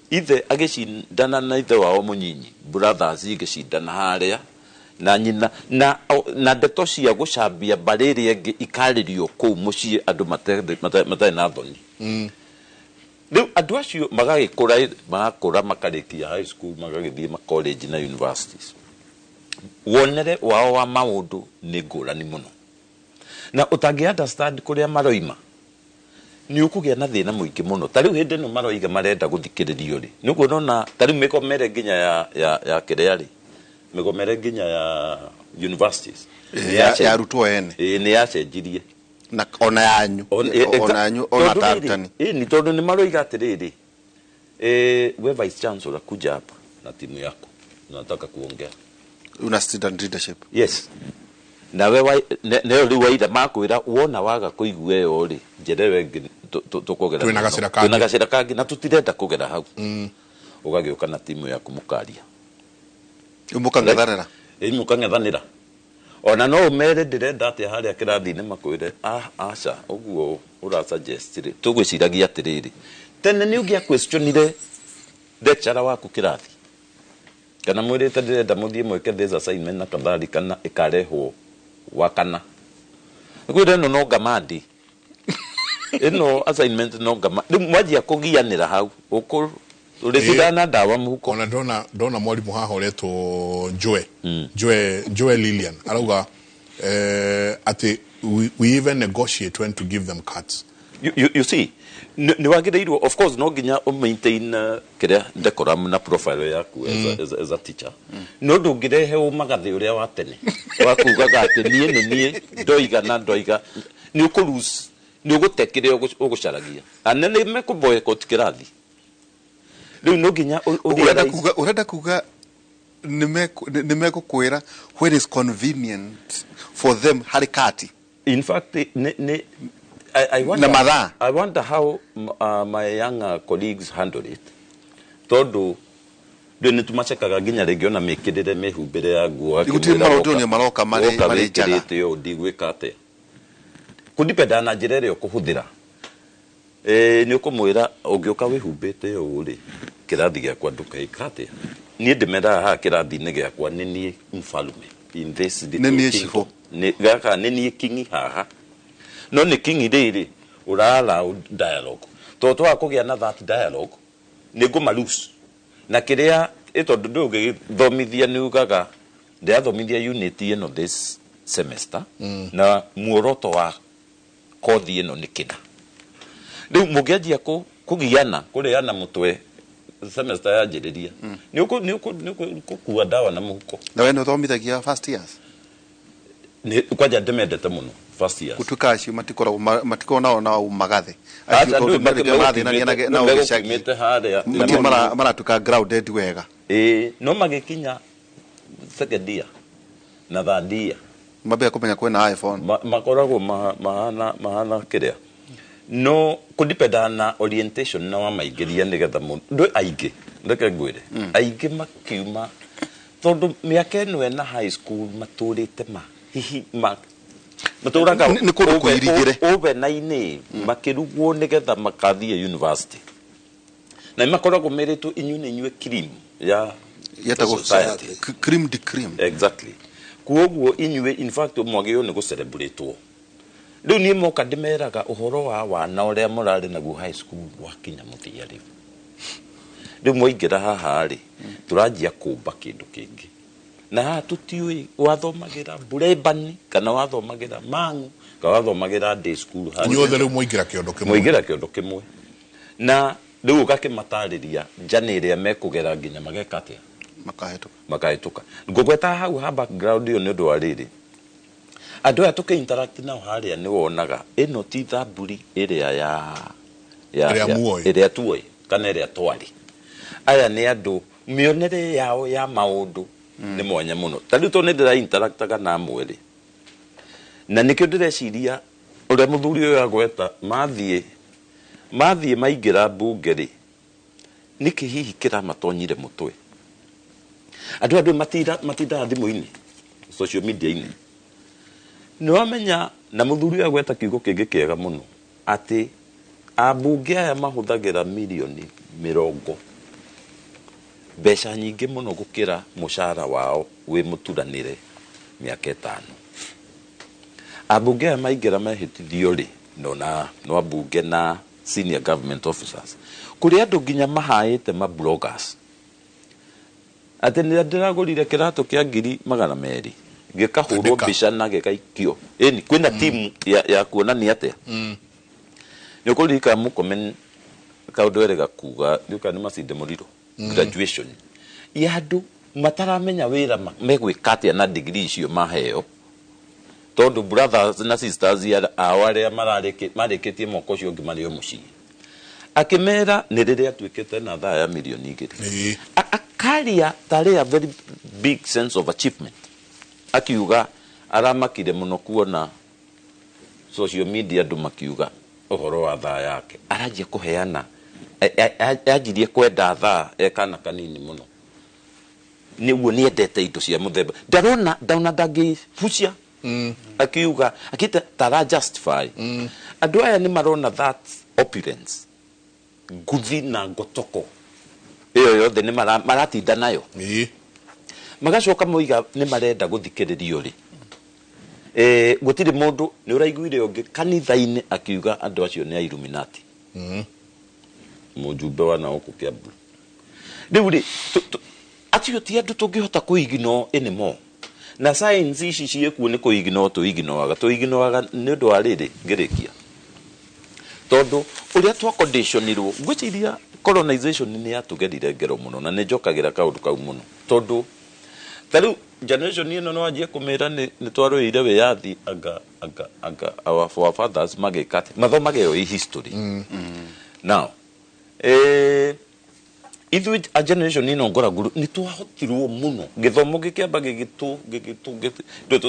ithe agĩcindana na ithe wao mũnyinyi, brothers igĩcindana harĩa na nyina, na ndeto cia gũcambia mbarĩ ĩrĩa ĩngĩ ikarĩrio kũu mũciĩ, andũ matarĩ na thoni. Rĩu andũ acio magagĩkũra, magakũra, makarĩkia high school, magagĩthiĩ ma college na universities. Wonere wao wa maũndũ nĩ ngũrani mũno, na ũtangĩ understand kũrĩa maroima nĩ ũkũgĩa na thĩna mũingĩ mũno. Ta rĩu hĩndĩ ĩno maroiga marenda gũthikĩrĩrio rĩ, nĩ ũkuona ta rĩu mĩgomere nginya ya kĩrĩa rĩ, mĩgomere nginya ya universities nĩ
ya arutwo ene.
Ĩĩ, nĩ yacenjirie.
Na ona yanyu. Ona yanyu ona
tondũ
ta
rĩrĩ,
arutani.
Ĩĩ, ni tondũ nĩ maroiga atĩrĩrĩ, we vice chancellor, kuja hapa na timu yako, nataka kuongea.
Una student leadership.
Yes, nawe nayo rĩu waitha makwĩra wona waga kũigua ĩyo rĩ, njĩra ĩyo ĩngĩ tũkũgera.
Twĩna gacĩra kangĩ.
Twĩna gacĩra kangĩ na tũtirenda kũgera hau. Ũgagĩũka na timu yaku mũkaria.
Mũkang'ethanĩra.
Ĩ, mũkang'ethanĩra. Ona no ũmere ndĩrenda atĩa harĩa kĩrathi-inĩ, makwĩre, "Ah, aca, ũguo ũra suggest rĩ, tũgwĩciragia atĩrĩrĩ." Tene nĩ ũngĩa questionire lecturer waku kĩrathi, kana mwĩrĩte ndĩrenda mũthiĩ mwĩke this assignment na kadhalika, na ĩkarehwo wakana, kwĩra ĩno no ngamandi, ĩno assignment no ngama. Rĩu mwanjia kũgianĩra hau ũkũ ũrĩtindaga na ndawa mũhuko.
Ona ndona mwarimũ haha ũretwo Joe Lilian arauga atĩ we even negotiate when to give them cuts.
You see, nĩ wagĩrĩirwo, of course, no nginya ũ maintain kĩrĩa decorum na profile yaku as a teacher, no ndũngĩrehe ũmagathĩ ũrĩa wa tene wa kugaga atĩ niĩ nĩ niĩ ndoiga na ndoiga. Nĩ ũkũ lose, nĩ ũgũte kĩrĩa ũgũcaragia. Anene mekũ boycott kĩrathi. Rĩu no nginya ũ
Ũrenda
realise-
kuga nĩ megũkwĩra when is convenient for them harĩ kati.
In fact, I wonder,
Na mathaa.
I wonder how my younger colleagues handle it. Tondũ rĩu nĩ tũmacekaga nginya rĩngĩ ona mĩkĩrĩre, mĩhumbĩre ya nguo.
Gũtirĩ
akĩmwĩra
maũndũ nĩ maroka
woka
marĩ njaga.
wĩkĩrĩte ũũ, ndigwĩka atĩa. Kũdipendaga na njĩra ĩrĩa ũkũhũthĩra. Nĩ ũkũmwĩra ũngĩũka wĩhumbĩte ũũ rĩ, kĩrathi gĩakwa ndũkeika atĩa. Niĩ ndĩmeraga haha kĩrathi-inĩ gĩakwa nĩ niĩ mfalme in this little
Nĩ niĩ
kingdom.
cibũ.
Nĩ gaka nĩ niĩ kingi haha, no nĩ kingi rĩrĩ ũra allow dialogue, tondũ twaga kũgĩa na that dialogue nĩ ngũma lose na kĩrĩa ĩ, tondũ ndũngĩthomithia nĩ ugaga ndĩrathomithia unit ĩno this semester na muoroto wa kothi ĩno nĩ kĩna. Rĩu mũngĩanjia kũgiana kũrĩana mũtwe semester yanjĩrĩria, nĩ ũkũkua ndawa na mũhuko.
Na we nĩ ũthomithagia first years?
Nĩ kwanja ndĩmendete mũno first years.
Gũtuĩka acio matikoragwo matikoragwo nao na ũmagathĩ.
Aca,
Acio tondũ
ndũĩ
marĩkia marathĩnania na ũgĩcagi.
Megũkiumĩte harĩa.
Matirĩ maratuĩka grounded wega.
Ĩĩ, no magĩkinya second year na third year
mambia kũmenya kwĩna iPhone.
Makoragwo mahana kĩrĩa, no kũdipendaga na orientation na wamaingĩria nĩgetha mũndũ ndũ aingĩ, reke ngwĩre, aingĩ makiuma tondũ mĩaka ĩno ĩna high school matũrĩte ma hihi ma matũraga
Nĩ kũndũ kũirigĩre.
Ũbena-inĩ makĩrugwo nĩgetha makathiĩ university, na nĩ makoragwo merĩtwo inyuĩ nĩ inyuĩ cream ya
Yetagwo
society.
Cream de cream.
Exactly. Kuoguo inyuĩ in fact mwagĩrĩirwo nĩ gũcelebrate. Rĩu niĩ moka ndĩmeraga ũhoro wa wana ũrĩa mũrarĩ naguo high school wakinya mũthia. Rĩu mwaingĩra haha rĩ, tũranjia kũmba kĩndũ kĩngĩ, na haha tũtiũĩ wathomagĩra Burembani kana wathomagĩra Mang'u kana wathomagĩra day school harĩa.
Inyuothe rĩu mwaingĩra kĩondo kĩmwe.
Mwaingĩra kĩondo kĩmwe, na rĩu ũgakĩmatarĩria njana ĩrĩa mekũgera nginya mageka atĩa.
Makahĩtũka.
Makahĩtũka. Ngũgweta hau ha background ĩyo nĩ ũndũ wa rĩrĩ, andũ aya tũkĩ interact nao harĩa nĩ wonaga ĩno ti thamburi ĩrĩa ya ya
Ĩrĩa
ya-
muoĩ.
Ĩrĩa tuoĩ kana ĩrĩa twarĩ. Aya nĩ andũ mĩonere yao ya maũndũ nĩ mwanya mũno. Ta rĩu tondũ nĩ ndĩra interactaga na amwe rĩ, na nĩkĩo ndĩreciria ũrĩa mũthuri ũyũ agweta, mathiĩ maingĩra mbunge rĩ, nĩkĩ hihi kĩramatonyire mũtwe? Andũ matindaga thimũ-inĩ, social media-inĩ. Nĩ wamenya, na mũthuri ũyũ agweta kiugo kĩngĩ kĩega mũno, atĩ ambunge aya mahũthagĩra mirioni 40, mbeca nyingĩ mũno gũkĩra mũcara wao wĩ mũturanĩre mĩaka 5. Ambunge aya maingĩra mehĩtithio rĩ, no na no ambunge na senior government officers, kũrĩ andũ nginya mahaĩte ma bloggers atĩ nĩ ndĩragũrire kĩratũ kĩa 200,000, gĩkahũrwo
Andĩka.
mbica na gĩgaikio. Ĩni kwĩna timu ya kuonania atĩa. Nĩ ũkũririkana Mũkomen kaũndũ erĩga kuga ndiũka nĩ Masinde Muliro graduation ya andũ mataramenya wĩra megwĩka atĩa na degree icio maheo, tondũ brothers na sisters ao arĩa marĩkĩtie mwaka ũcio ũngĩ marĩ o mũciĩ. Akĩmera nĩ rĩrĩa atuĩkĩte na thaa ya 2 mirioni. Akaria tarĩ a very big sense of achievement, akiuga aramakire mũno kuona social media andũ makiuga ũhoro wa thaa yake. Aranjia kũheana, anjirie kwenda thaa e kana kanini mũno, nĩguo nĩendete indo cia mũthemba, ndarona ndaona ndangĩbucia. Akiuga akĩte tara justify andũ aya nĩ marona that opulence, nguthi na ngotoko ĩyo yothe nĩ maratinda nayo. Magacoka moiga nĩ marenda gũthikĩrĩrio rĩ. Gũtirĩ mũndũ nĩ ũraiguire ũngĩ kanitha-inĩ akiuga andũ acio nĩ a Illuminati. Mũjumbe wa na gũkũ Kiambu. Rĩu rĩ, acio ti andũ tũngĩhota kũ-ignore anymore. Na science ici ciĩkuo nĩ kũ-ignore tũignoraga nĩ ũndũ wa rĩrĩ ngĩrĩkia, tondũ ũrĩa twaconditionirwo, ngwĩciria colonization nĩ yatũgerire ngero mũno, na nĩ njokagĩra kaũndũ kau mũno, tondũ ta rĩu generation ĩno no wanjie kũmĩra nĩ twarũĩire wĩyathi, anga our forefathers magĩka atĩ mathomaga ĩyo ĩ history. Now ithuĩ a generation ĩno ngoraguru nĩ twahotirwo mũno, gĩthomo gĩkĩamba gĩgĩtũ gĩgĩtũ ndũ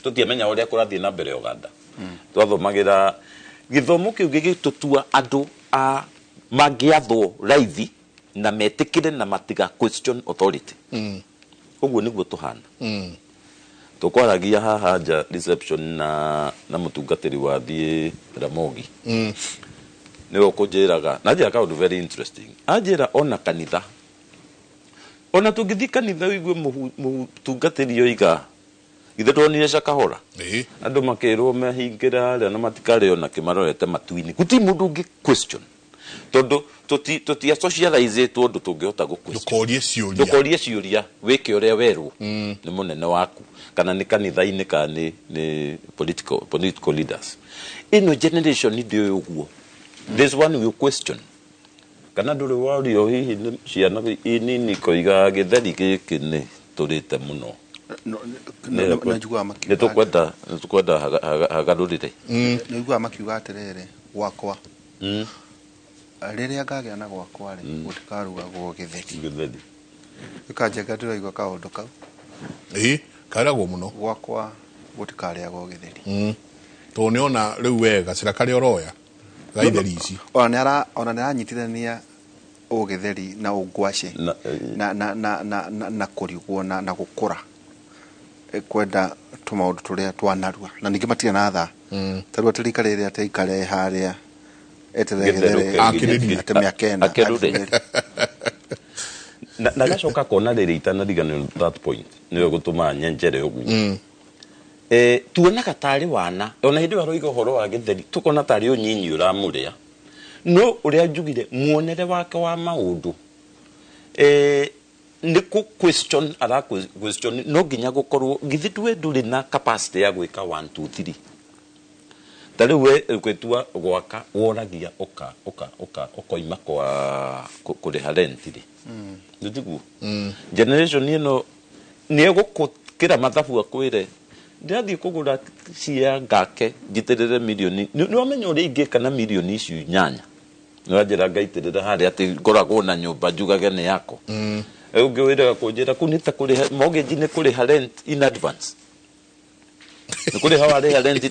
tũtiamenya ũrĩa kũrathiĩ na mbere Uganda. Twathomagĩra gĩthomo kĩu gĩgĩtũtua andũ a mangĩathwo raithi na metĩkĩre na matiga question authority. Ũguo nĩguo tũhana. Tũkwaragia haha nja reception na mũtungatĩri wa thiĩ Ramogi, nĩwe ũkũnjĩraga na njĩra kaũndũ very interesting. Anjĩra ona kanitha, ona tũngĩthiĩ kanitha ũigue mũtungatĩri oiga, githĩ tuonire Shakahola, andũ makĩrwo mehingĩre harĩa na matikarĩo na kĩmarorete matu-inĩ, gũtirĩ mũndũ ũngĩ question, tondũ tũtia socializĩtwo ũndũ tũngĩhota gũ question.
Ndũkorie ciũria.
Ndũkorie ciũria, wĩke ũrĩa werwo nĩ mũnene waku kana nĩ kanitha-inĩ kana nĩ political leaders. Ĩno generation ndĩũĩ ũguo. This one will question. Kana ndũrĩ wario hihi nĩ ciana nini koiga gĩtheri gĩkĩ nĩ tũrĩte mũno?
Njiguaga makiuga.
Nĩ tũkwenda hagarũrĩre.
Nĩiguaga makiuga atĩrĩrĩ, gwakwa, rĩrĩa ngagĩa na gwakwa rĩ, gũtikarugagwo gĩtheri.
Gĩtheri.
Gĩkanjenga ndĩraigua kaũndũ kau.
Ĩĩ, karagwo mũno.
Gwakwa gũtikarĩagwo gĩtheri.
Tondũ nĩona rĩu we gacĩra karĩa ũroya ga itheri ici.
Ona nĩ aranyitithania ũgĩtheri na ũngwacĩ na kũrigwo na gũkũra. Kwenda tũmaũndũ tũrĩa twanarua na ningĩ matirĩ na thaa, ta rĩu atĩ rika rĩrĩa atĩ aikare harĩa eterere
gĩtherũke.
Gĩthere
Akĩrĩrie.
atĩ mĩaka 4.
Akĩrure.
Akĩrĩrie.
Na gacoka kona rĩrĩ itanariganĩrwo, that point nĩyo gũtũma nyenjere ũguo. Tuonaga tarĩ wana, ona hĩndĩ ĩyo aroiga ũhoro wa gĩtheri, tũkona tarĩ ũnyinyi ũramũrĩa, no ũrĩa njugire muonere wake wa maũndũ, nĩ kũ question ara question, no nginya gũkorwo githĩ tuwe ndũrĩ na capacity ya gwĩka 1 2 3. Ta rĩu we gwĩtua gwaka woragia ũka ũka ũka ũkoima kwa kũrĩha rent rĩ, nĩtiguo generation ĩno nĩ egũkũkĩra mathabu akwĩre ndĩrathiĩ kũgũra cia ngake njitĩrĩre mirioni. Nĩ wamenya ũrĩa ingĩka na 8 mirioni. Nĩwanjĩra ngaitĩrĩra harĩa atĩ ngoragwo na nyũmba njugage nĩ yakwa. Rĩu ũngĩ wĩraga kũnjĩra kũu nĩ ta kũrĩha mortgage, nĩ kũrĩha rent in advance, nĩ kũrĩha warĩha rent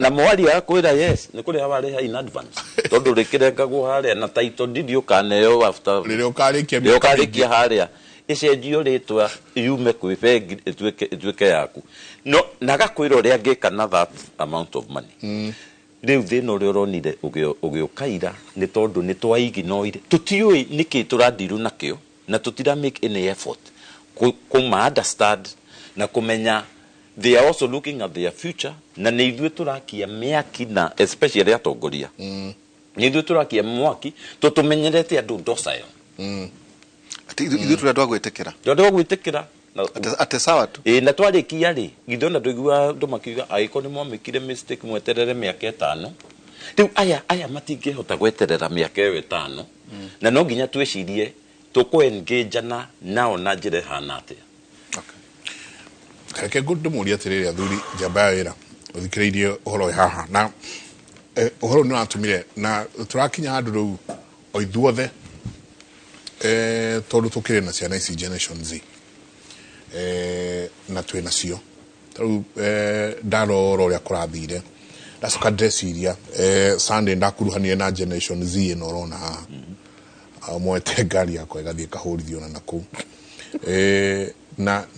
na mwaria akwĩra yes, nĩ kũrĩha warĩha in advance, tondũ rĩkĩrengagwo harĩa na title deed ũkaneo after
rĩrĩa ũkarĩkia
rĩrĩa
mĩaka.
Ũkarĩkia harĩa ĩcenjio rĩtwa yume kwĩ bengi ĩtuĩke yaku, no nagakwĩra ũrĩa angĩka na that amount of money. Rĩu thĩna ũrĩa ũronire ũgĩũka ira nĩ tondũ nĩ twaiginoire, tũtiũĩ nĩkĩ tũrandiru nakĩo na tũtira make any effort kũma understand na kũmenya they are also looking at their future, na nĩ ithuĩ tũrakia mĩaki, na especially atongoria, nĩ ithuĩ tũrakia mwaki tũtũmenyerete andũ docile.
Atĩ ithuĩ tũrĩa twagwĩtĩkĩra.
Andũ a gwĩtĩkĩra
atĩ sawa tu.
Ĩ, na twarĩkia rĩ, githĩ ona ndũigua andũ makiuga angĩkorwo nĩ mwamĩkire mistake, mweterere mĩaka 5. Rĩu aya matingĩhota gweterera mĩaka ĩyo 5, na no nginya twĩcirie tũkũ-engage-ana nao na njĩra ĩhana atĩa.
Reke ndĩmũrie atĩrĩrĩ, athuri njamba ya wĩra, ũthikĩrĩirie ũhoro wĩ haha na ũhoro ũyũ nĩ ũratũmire na tũrakinya handũ rĩu o ithuothe, tondũ tũkĩrĩ na ciana ici Generation Z, na twĩ nacio tarĩu, ndarora ũrĩa kũrathire, ndacoka ndĩreciria, Sunday ndakuruhanire na Generation Z ĩno ũrona haha. Mwete ngari yakwa ĩgathiĩ ĩkahũrithio na nakũu,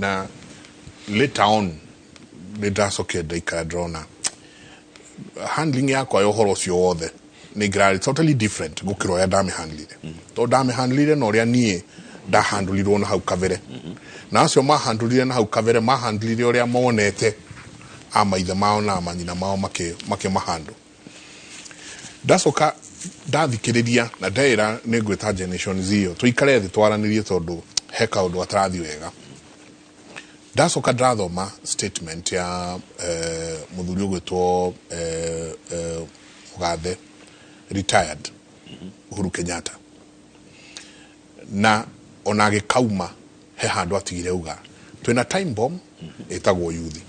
na later on nĩ ndacokire ndaikara ndĩrona handling yakwa ya ũhoro ũcio wothe nĩ ngĩrarĩ totally different gũkĩra ũrĩa ndamĩhandlire, tondũ ndamĩhandlire na ũrĩa niĩ ndahandlirwo na hau kabere, na acio mahandlire na hau kabere mahandlire ũrĩa monete a maithe mao na manyina mao makĩmahandle. Ndacoka ndathikĩrĩria na ndeĩra nĩ ngwĩta Generation Z ĩyo tũikare thĩ twaranĩrie, tondũ he kaũndũ gatarathiĩ wega. Ndacoka ndathoma statement ya mũthuri ũgwĩtwo mũgathe retired Uhuru Kenyatta, na ona agĩkauma he handũ atigire uga twĩna time bomb ĩtagwo yuthi.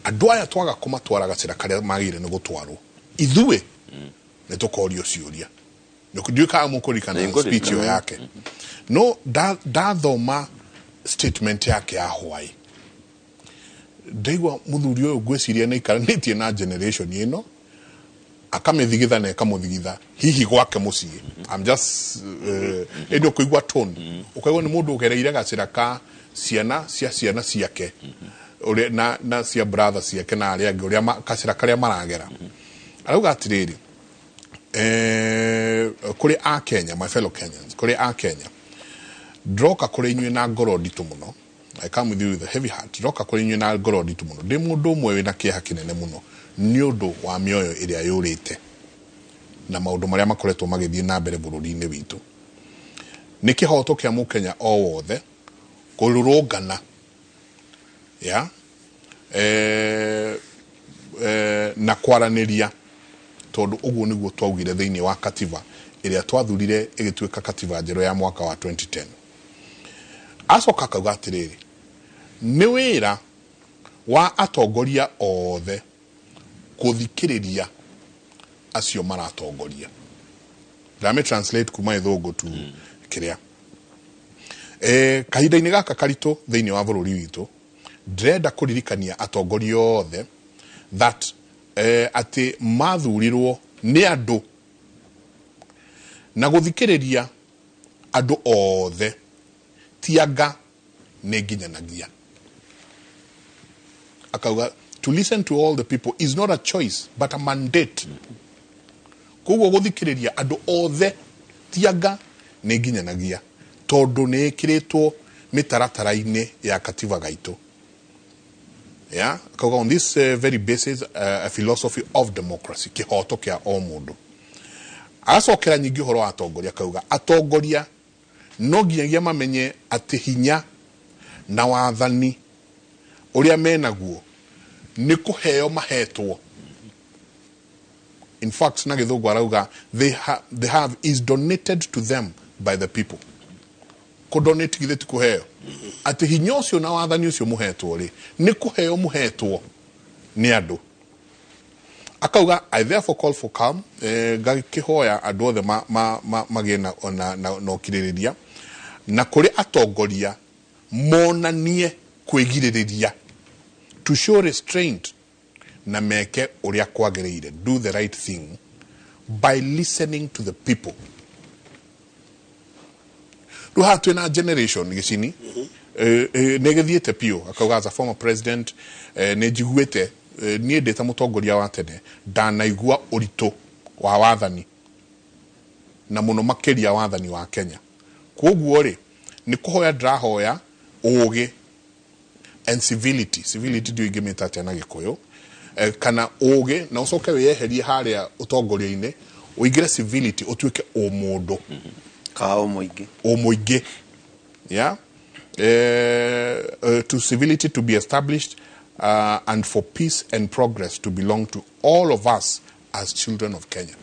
Andũ aya twaga kũmatwara gacĩra karĩa magĩrĩire nĩ gũtwarwo, ithuĩ nĩ tũkorio ciũria. Ndiũĩ kana mũkũririkana
Nĩngũririkana.
speech ĩyo yake. No ndathoma statement yake ya hwaĩ, ndaigua mũthuri ũyũ ngwĩciria nĩ aikaranĩtie na generation ĩno, akamĩthigitha na ĩkamũthigitha hihi gwake mũciĩ. I'm just ĩndĩ ũkũigua tone, ũkaigua nĩ mũndũ ũgereire gacĩra ka ciana cia ciana ciake ũrĩa na cia brother ciake na arĩa angĩ, ũrĩa gacĩra karĩa maragera. Arauga atĩrĩrĩ, kũrĩ a Kenya, my fellow Kenyans, kũrĩ a Kenya, ndroka kũrĩ inyuĩ na ngoro nditũ mũno. I come with you with a heavy heart. Ndroka kũrĩ inyuĩ na ngoro nditũ mũno, ndĩ mũndũ ũmwe wĩna kĩeha kĩnene mũno nĩ ũndũ wa mĩoyo ĩrĩa yũrĩte na maũndũ marĩa makoretwo magĩthiĩ na mbere bũrũri-inĩ witũ. Nĩ kĩhoto kĩa mũkenya o wothe kũrũrũngana ya na kwaranĩria, tondũ ũguo nĩguo twaugire thĩinĩ wa katiba ĩrĩa twathurire ĩgĩtuĩka katiba njerũ ya mwaka wa 2010. Acoka akauga atĩrĩrĩ, nĩ wĩra wa atongoria othe kũthikĩrĩria acio maratongoria. Ndame translate kuma gĩthũngũ tu kĩrĩa kahinda-inĩ gaka karitũ thĩinĩ wa bũrũri witũ, ndĩrenda kũririkania atongoria othe that atĩ mathurirwo nĩ andũ, na gũthikĩrĩria andũ othe ti anga nĩ nginyanagia. Akauga to listen to all the people is not a choice but a mandate. Koguo gũthikĩrĩria andũ othe ti anga nĩ nginyanagia, tondũ nĩ ĩkĩrĩtwo mĩtaratara-inĩ ya katiba gaitũ. Yeah? Akauga on this very basis, a philosophy of democracy, kĩhoto kĩa o mũndũ. Agacokera nyingĩ ũhoro wa atongoria, akauga atongoria no nginyagia mamenye atĩ hinya na wathani ũrĩa menaguo nĩ kũheo mahetwo. In fact, na gĩthũngũ arauga they have is donated to them by the people. Kũdonate githĩ ti kũheo? Atĩ hinya ũcio na wathani ũcio mũhetwo rĩ, nĩ kũheo mũhetwo nĩ andũ. Akauga, "I therefore call for calm," ngakĩhoya andũ othe magĩe na ũkirĩrĩria, na kũrĩ atongoria monanie kwĩgirĩrĩria, to show restraint, na meke ũrĩa kwagĩrĩire, do the right thing by listening to the people. Rĩu haha twĩna generation gĩcini nĩ gĩthiĩte biũ. Akauga, as a former president, nĩ njiguĩte, niĩ ndĩ ta mũtongoria wa tene ndanaigua ũritũ wa wathani, na mũno makĩria wathani wa Kenya. Koguo rĩ, nĩ kũhoya ndĩrahoya ũgĩ and civility. Civility ndio ingĩmĩta atĩa na Gĩkũyũ? Kana ũgĩ, na ũcoke wĩyeherie harĩa ũtongoria-inĩ, ũingĩre civility, ũtuĩke ũmũndũ.
Ka o mũingĩ.
Ũmũingĩ, yeah. To civility to be established and for peace and progress to belong to all of us as children of Kenya.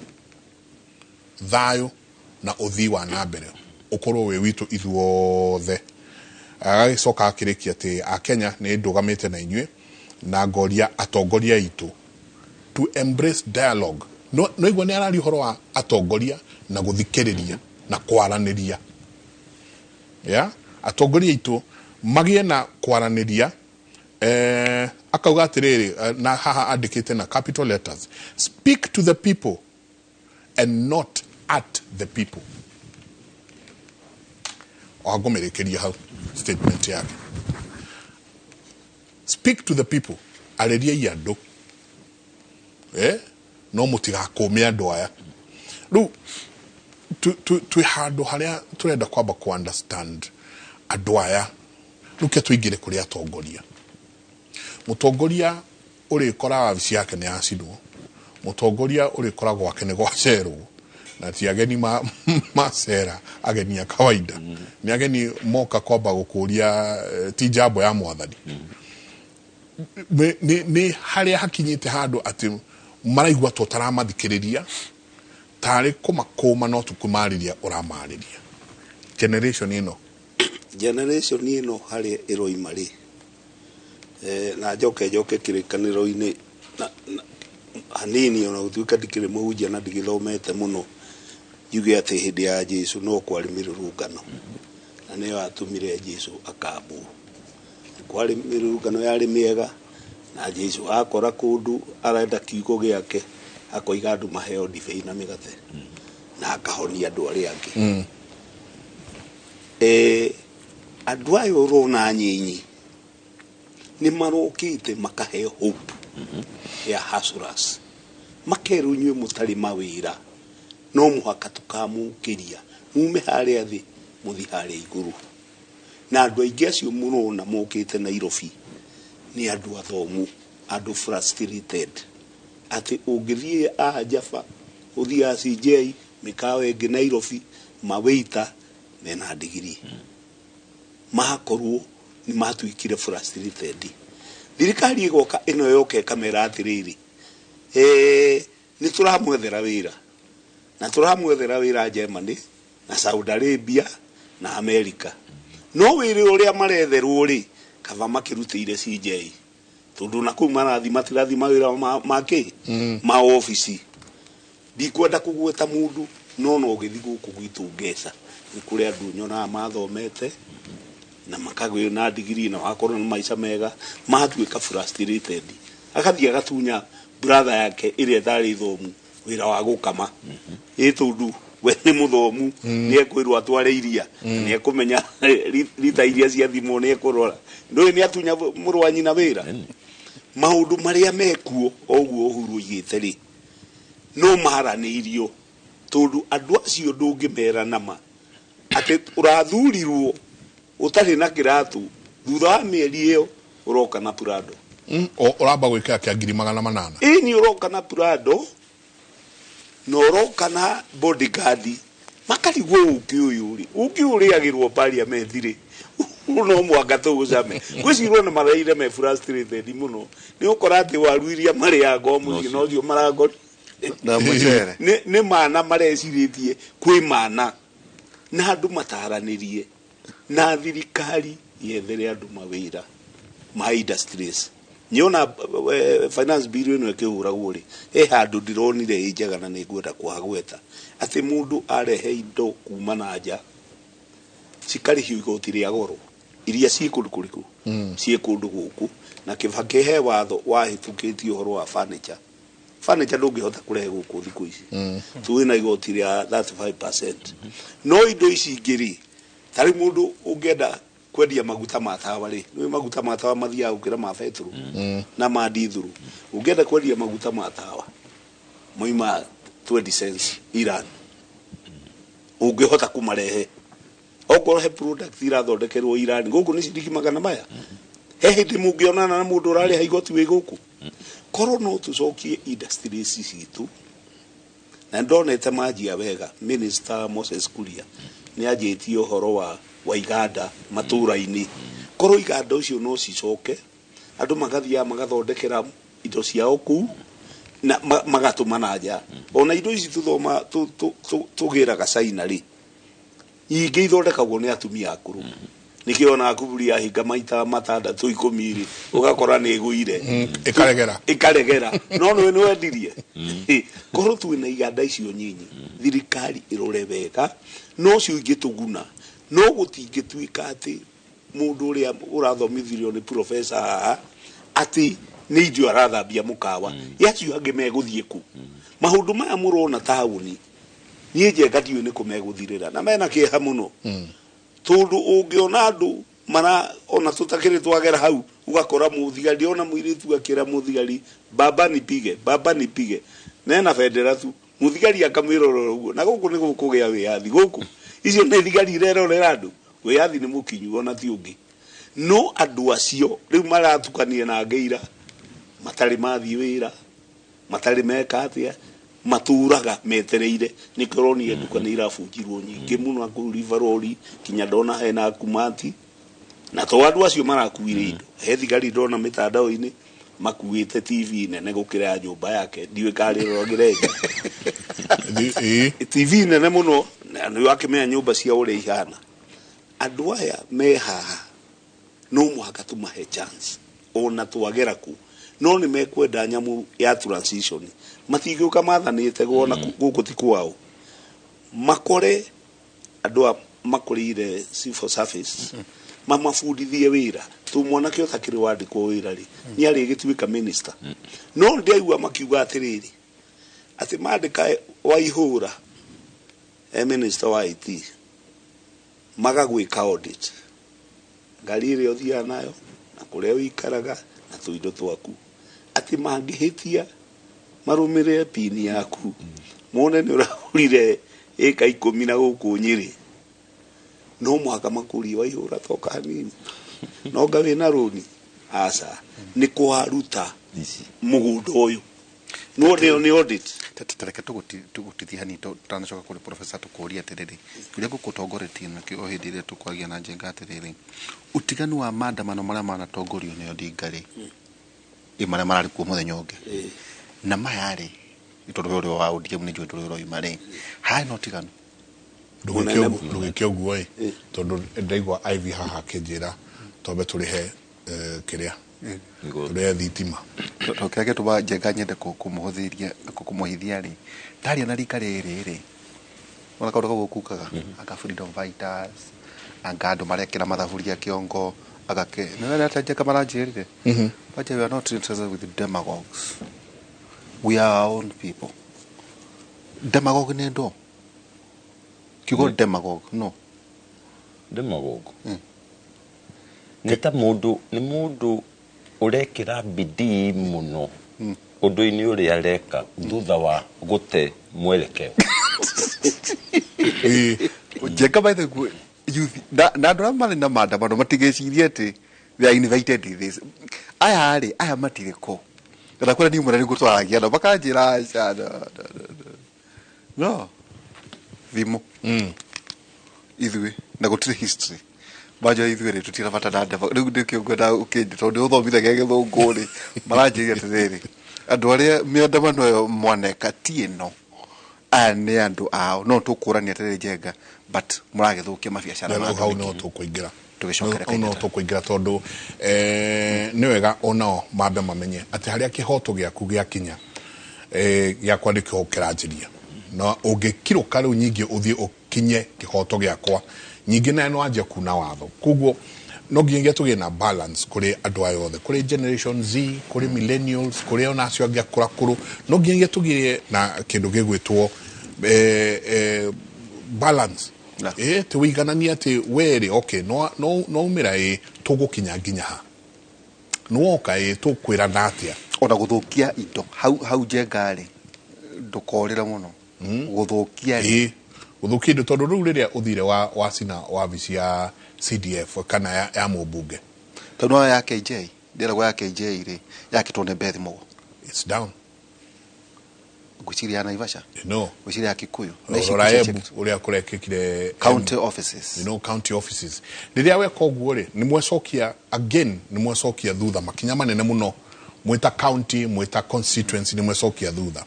Thayũ na ũthii wa na mbere ũkorwo wĩ witũ ithuothe. Agagĩcoka akĩrĩkia atĩ Akenya, nĩ ndũgamĩte na inyuĩ na ngoria atongoria aitũ to embrace dialogue. No igua nĩ araria ũhoro wa atongoria na gũthikĩrĩria na kwaranĩria. Yeah? Atongoria aitũ magĩe na kwaranĩria. Akauga atĩrĩrĩ, na haha andĩkĩte na capital letters, "Speak to the people and not at the people." Wangũmĩrĩkĩria hau statement yake, "Speak to the people," arĩriai andũ, no mũtigakũme andũ aya. Rĩu twĩ handũ harĩa tũrenda kwamba ku understand andũ aya. Rĩu ke tũingĩre kũrĩ atongoria. Mũtongoria ũrĩkora wabici yake nĩ yacinwo, mũtongoria ũrĩkora gwake nĩ gwacerwo, na ti ageni macera, ageni a kawaida, nĩ ageni moka kwamba gũkũria, ti jambo ya mwathani. Nĩ harĩa hakinyĩte handũ atĩ maraigua tũtaramathikĩrĩria, tarĩ kũmakũma no tũkũmarĩria ũramarĩria. Generation ĩno.
Generation ĩno harĩa ĩroima rĩ, na njoke kĩrĩkanĩro-inĩ na hanini, ona gũtuĩka ndikĩrĩ mũhunjia na ndigĩthomete mũno, njuge atĩ hĩndĩ ya Jesu no kwarĩ mĩrũrũngano, na nĩyo yatũmire Jesu akambwo. Kwarĩ mĩrũrũngano yarĩ mĩega, na Jesu akora kũndũ arenda kiugo gĩake, akoiga andũ maheo ndibei na mĩgate, na akahonia andũ arĩa angĩ. Andũ aya ũrona nyinyi nĩ marokĩte makaheo hope ya hustlers, makerwo inyuĩ mũtarĩ mawĩra no mũhaka tũkamũkĩria, mume harĩa thĩ mũthi harĩa igũrũ. Na andũ aingĩ acio mũrona mokĩte Nairobi nĩ andũ athomu, andũ frustrated, atĩ ũngĩthiĩ a Java, ũthiĩ a CJ, mĩkawa ĩngĩ Nairobi, mawaiter mena ndigiri, makorwo nĩ matuĩkire frustrated. Thirikari ĩgoka ĩno yoka ĩkamera atĩrĩrĩ, nĩ tũramwethera wĩra, na tũramwethera wĩra Germany na Saudi Arabia na America, no wĩra ũrĩa maretherwo rĩ, kaba makĩrutĩire CJ, tondũ na kũu marathi matirathi mawĩra ma kĩ ma obici. Ndikwenda kũgweta mũndũ, no no ũgĩthiĩ gũkũ gwitũ Ngeca nĩ kũrĩ andũ nyonaga mathomete na makagĩa na ndigiri na wakorwo na maica mega, matuĩka frustrated, agathiĩ agatunya brother yake ĩrĩa ĩtarĩ thomu wĩra wa gũkama, ĩ tondũ we nĩ mũthomu, nĩ ekwĩrwo atware iria, nĩ ekũmenya rita iria ciathimwo, nĩ ekũrora ndũĩ nĩ atunya mũrũ wa nyina wĩra. Maũndũ marĩa mekuo o ũguo Uhuru oigĩte rĩ, no maranĩirio, tondũ andũ acio ndũngĩmera nama atĩ ũrathurirwo ũtarĩ na kĩratũ, thutha wa mĩeri ĩyo ũroka na Prado.
Ũramba gwĩkĩra kĩa 800,000.
Ĩni, ũroka na Prado na ũroka na bodyguard, makarigwo ũkĩ ũyũ rĩ, ũkĩ ũrĩagĩrwo parliament rĩ, no mwaka tũgũcame. Ngwĩciria ona maraire me frustrated mũno, nĩ ũkora atĩ waru iria marĩaga o mũciĩ nocio maragori
na mũcere.
Nĩ mana marecirĩtie kwĩ mana, na andũ mataranĩrie na thirikari yethere andũ mawĩra ma industries. Nyona finance bill ĩno ĩkĩhũragwo rĩ, he handũ ndĩronire ĩ njega na nĩ ngwenda kũhagweta atĩ mũndũ arehe indo kuma na nja cikarĩhio igoti rĩa goro iria ciĩ kũndũ kũrĩkũ, ciĩ kũndũ gũkũ. Na Kĩbakĩ he watho wahĩtũkĩtie ũhoro wa furniture. Furniture ndũngĩhota kũrehe gũkũ thikũ ici, tuĩ na igoti rĩa 35%. No indo ici ingĩ rĩ, tarĩ mũndũ ũngĩenda kwendia maguta ma tawa rĩ, nĩ maguta ma tawa mathiaga gũkĩra ma betũrũ na ma ndithũrũ. Ũngĩenda kwendia maguta ma tawa moima 20 cents Iran, ũngĩhota kũmarehe. Okorwo he product irathondekerwo Iran gũkũ nĩ ciringi magana maya, he hĩndĩ mũngĩonana na mũndũ ũrarĩha igoti wĩ gũkũ. Korwo no tũcokie industries citũ, na ndonete manjia wega. Minister Moses Kuria nĩ anjĩtie ũhoro wa iganda matũra-inĩ. Korwo iganda ũcio no cicoke, andũ magathiaga magathondekera indo ciao kũu na magatũma na nja. Ona indo ici tũthoma tũgĩraga China rĩ, ingĩ ithondekagwo nĩ atumia akũrũ. Nĩkĩo ona kuburi yahinga maita matandatũ ikũmi rĩ, ũgakora nĩ ĩgũire,
ĩkaregera.
Ĩkaregera. No nĩ nĩ wendirie. Korwo twĩna iganda icio nyinyi, thirikari ĩrore wega, no cio ingĩtũguna. No gũtingĩtuĩka atĩ mũndũ ũrĩa ũrathomithirio nĩ professor haha atĩ nĩ indo arathambia mũkawa, acio angĩ megũthiĩ kũ? Maũndũ maya mũrona taũni, niĩ Njenga ndiũĩ nĩ kũ megũthirĩra, na mena kĩeha mũno, tondũ ũngĩona andũ mara ona tũtakĩrĩ twagera hau, ũgakora mũthigari, ona mũirĩtu akĩra mũthigari, "Baba nipige, baba nipige," nena bendera tu, mũthigari akamwĩrorera ũguo. Na gũkũ nĩ gũkũgĩa wĩyathi gũkũ, icio nĩ thigari irerorera andũ. Wĩyathi nĩ mũkinyu ona ti ũngĩ. No andũ acio rĩu maratukania na ngeira, matarĩ mathiĩ wĩra, matarĩ meka atĩa, matũraga metereire. Nĩkĩo ũronire nduka nĩ irabunjirwo nyingĩ mũno kũu River Road, kinya ndona hena kumati, na to andũ acio marakuire indo. He thigari ndona mĩtandao-inĩ makuĩte TV nene gũkĩra ya nyũmba yake, ndiũĩ karĩroragĩre nja. TV nene mũno, na nĩ wakĩmenya nyũmba cia ũrĩa ihana. Andũ aya me haha no mũhaka tũmahe chance ona twagera ku, no nĩ mekwenda nyamũ ya transition. Matingĩũka mathanĩte gũona gũkũ ti kwao, makore andũ a makũrĩire civil service mamabundithie wĩra. Tu mwanake ũtakĩrĩ wandĩkwo wĩra rĩ, nĩ arĩgĩtuĩka minister. No ndĩaigua makiuga atĩrĩrĩ, atĩ mandĩka Waihũra e minister wa IT, magagwĩka audit ngari ĩrĩa ũthiaga nayo na kũrĩa ũikaraga na tũindo twaku, atĩ mangĩhĩtia marũmĩrĩre pini yaku mone nĩ ũragũrire ĩka 10 na gũkũ Nyĩrĩ, no mũhaka makũrie, "Waihũra, toka hanini, no nga wĩna rũni?" Aca, nĩ kwaruta mũgũnda ũyũ no nĩ audit.
Tareke tũgũtithia hanini tũtanacoka kũrĩ professor, tũkũria atĩrĩrĩ, kĩũria ngũkũtongoretie nakĩo o hĩndĩ ĩrĩa tũkwaria na Njenga atĩrĩrĩ, ũtiganu wa maandamano marĩa manatongorio nĩ Odinga rĩ, ĩ marĩa mararĩ kuo mũthenya ũngĩ na maya rĩ, nĩ tondũ we ũrĩ wa ODM, nĩ njũĩ ndũrĩ ũroima rĩ, harĩ na ũtiganu?
Ndũgĩke ũguo ĩ, tondũ ndaigua Ivy haha akĩnjĩra twambe tũrĩhe kĩrĩa tũrĩhe thitima.
Tondũ kĩrĩa gĩtũmaga Njenga nyende kũmũhũthĩria kũmũhithia rĩ, ndaria na rika rĩrĩ rĩ, ona kaũndũ kau ũkukaga anga freedom fighters, anga andũ marekĩra mathaburia kĩongo, anga kĩ nĩ atĩa Njenga maranjĩrire Baje, "We are not interested with demagogues, we are our own people." Demagogue nĩ ndũ kiugo demagogue no?
Demagogue nĩ ta mũndũ, nĩ mũndũ ũrekĩra bidii mũno ũndũ-inĩ ũrĩa areka thutha wa gũte mwerekeo.
Njenga, by the way, youth na andũ arĩa marĩ na maandamano matigecirie atĩ they are invited in this. Aya rĩ, aya matirĩ kũ kana kũrĩa niĩ mũrĩa nĩguo twaragia nao makanjĩra aca, no, no, no, no. No thimũ ithuĩ na gũtirĩ history manjo ithuĩ rĩ, tũtirĩ bata na ndeba. Rĩu nĩkĩo ngwenda ũkĩnjĩ tondũ nĩ ũthomithagia gĩthũngũ rĩ, maranjĩria atĩrĩrĩ, andũ arĩa mĩandamano ĩyo mwaneka ti ĩno, aya nĩ andũ ao, no tũkũrania atĩrĩrĩ Njenga, but mũragĩthũkia mabiacara
Rĩu
ma andũ
hau
nĩkĩ?
no tũkũingĩra.
Tũgĩcokere
no tũkũingĩra tondũ nĩ wega onao mambe mamenye atĩ harĩa kĩhoto gĩaku gĩakinya gĩakwa nĩkĩo kĩranjĩria na ũngĩkirũka rĩu nyingĩ ũthiĩ ũkinye kĩhoto gĩakwa nyingĩ nayo no anjie kuna watho. Koguo no nginyagia tũgĩe na balance kũrĩ andũ aya othe, kũrĩ generation Z, kũrĩ millennials, kũrĩ ona acio angĩ akũrakũrũ, no nginyagia tũgĩe na kĩndũ gĩgwĩtwo balance. Ti wĩigananie atĩ werĩ okay no umĩra tũgũkinya nginya ha, nĩwoka tũkwĩrana atĩa.
Ona gũthũkia indo hau Njenga rĩ ndũkorĩre mũno gũthũkia rĩ
gũthũkia indo tondũ rĩu rĩrĩa ũthire wacina wabici ya CDF kana ya mũmbunge
tondũ no ya KJ ndĩragwo ya KJ rĩ yakĩtwo nĩ Beth Mugo,
it's down.
Ngwĩciria ya Naivasha,
no
ngwĩciria ya Kikuyu,
rora Embu ũrĩa kũrekĩkire
county offices,
you know, county offices. Rĩrĩa weka ũguo rĩ nĩ mwecokia again, nĩ mwecokia thutha makinya manene mũno, mwĩta county, mwĩta constituency, nĩ mwecokia thutha.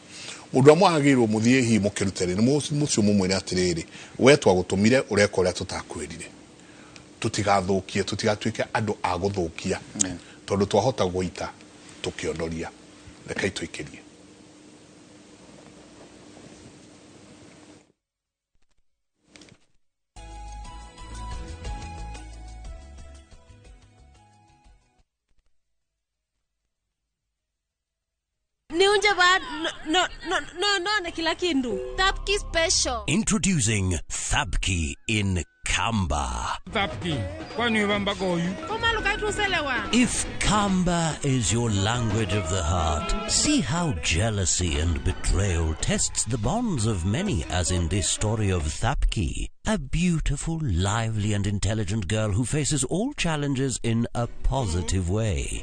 Mũndũ ũrĩa mwagĩrĩirwo mũthiĩ hihi mũkĩrute rĩ nĩ mũcio mũmwĩre atĩrĩrĩ, we twagũtũmire ũreka ũrĩa tũtakwĩrire, tũtigathũkie, tũtigatuĩke andũ a gũthũkia tondũ twahota gũita tũkĩonoria. Rekei tũikĩrie.
No no kila kindu. Thapki special.
Introducing Thapki in Kamba.
Thapki. Kwani wamba goyu?
If Kamba is your language of the heart, see how jealousy and betrayal tests the bonds of many, as in this story of Thapki, a beautiful, lively and intelligent girl who faces all challenges in a positive way.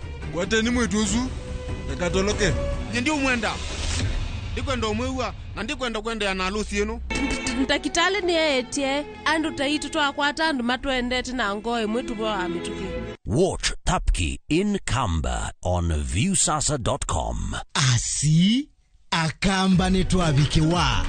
Ndakitale ni etie andu taitu twakwata andu matwendete na ngoe mwitu wa mituki.
Watch Thapki in Kamba on viewsasa.com.
Asi akamba ni twabikewa.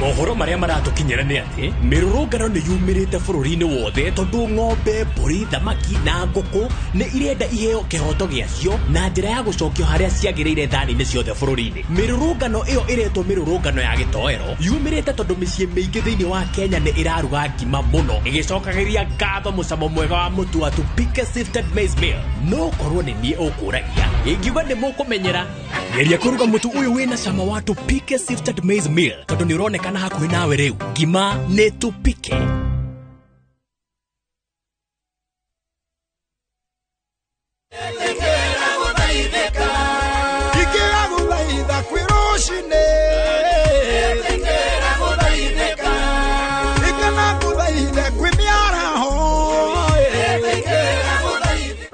Mohoro maria maratukinyira ni ati mirurungano ni yumirite bururi-ini wothe tondu ng'ombe, mburi, thamaki na ngũkũ ni irenda iheo kihoto giacio na njira ya gucokio haria ciagiriire thani-ini ciothe bururi-ini. Mirurungano iyo iretwo mirurungano ya gitoero yumirite tondu miciĩ miingi thiini wa Kenya ni iraruga ngima muno igicokagiria ngatho mucamo mwega wa mutu wa Tupike Sifted Maize Meal. No korwo ni nie ukuragia ingiuga ni mukumenyera geria kuruga mutu uyu wina cama wa Tupike Sifted Maize Meal tondu ni uronekana hakuhi nawe riu. Ngima ni Tupike.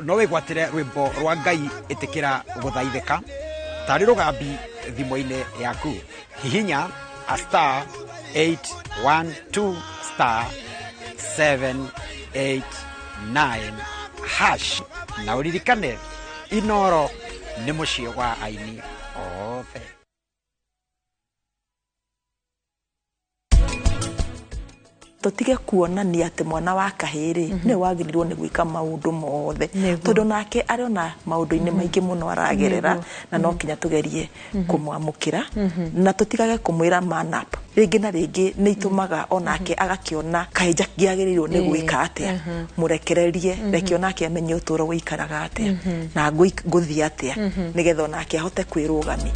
No wĩgwatĩre rwĩmbo rwa Ngai ĩtĩkĩra gũthaithĩka tarĩ rũgambi thimũ-inĩ yaku. Hihinya a star 812 star 789 hash na ũririkane Inoro nĩ mũciĩ wa aini othe.
Tutige kuonania atĩ mwana wa kahĩĩ nĩ wagĩrĩirwo nĩ gwĩka maũndũ mothe tondũ nake arĩ maũndũ-inĩ maingĩ mũno aragerera na no kinya tũgerie kũmwamũkĩra na tũtigage kũmwĩra man up. Rĩngĩ na rĩngĩ nĩ itũmaga onake agakĩona kaĩ ngĩagĩrĩirwo nĩ gwĩka atĩa. Mũrekererie, reke onake amenye ũtũũro wĩikaraga atĩa na ngũthiĩ atĩa nĩgetha onake ahote kwĩrũgamia.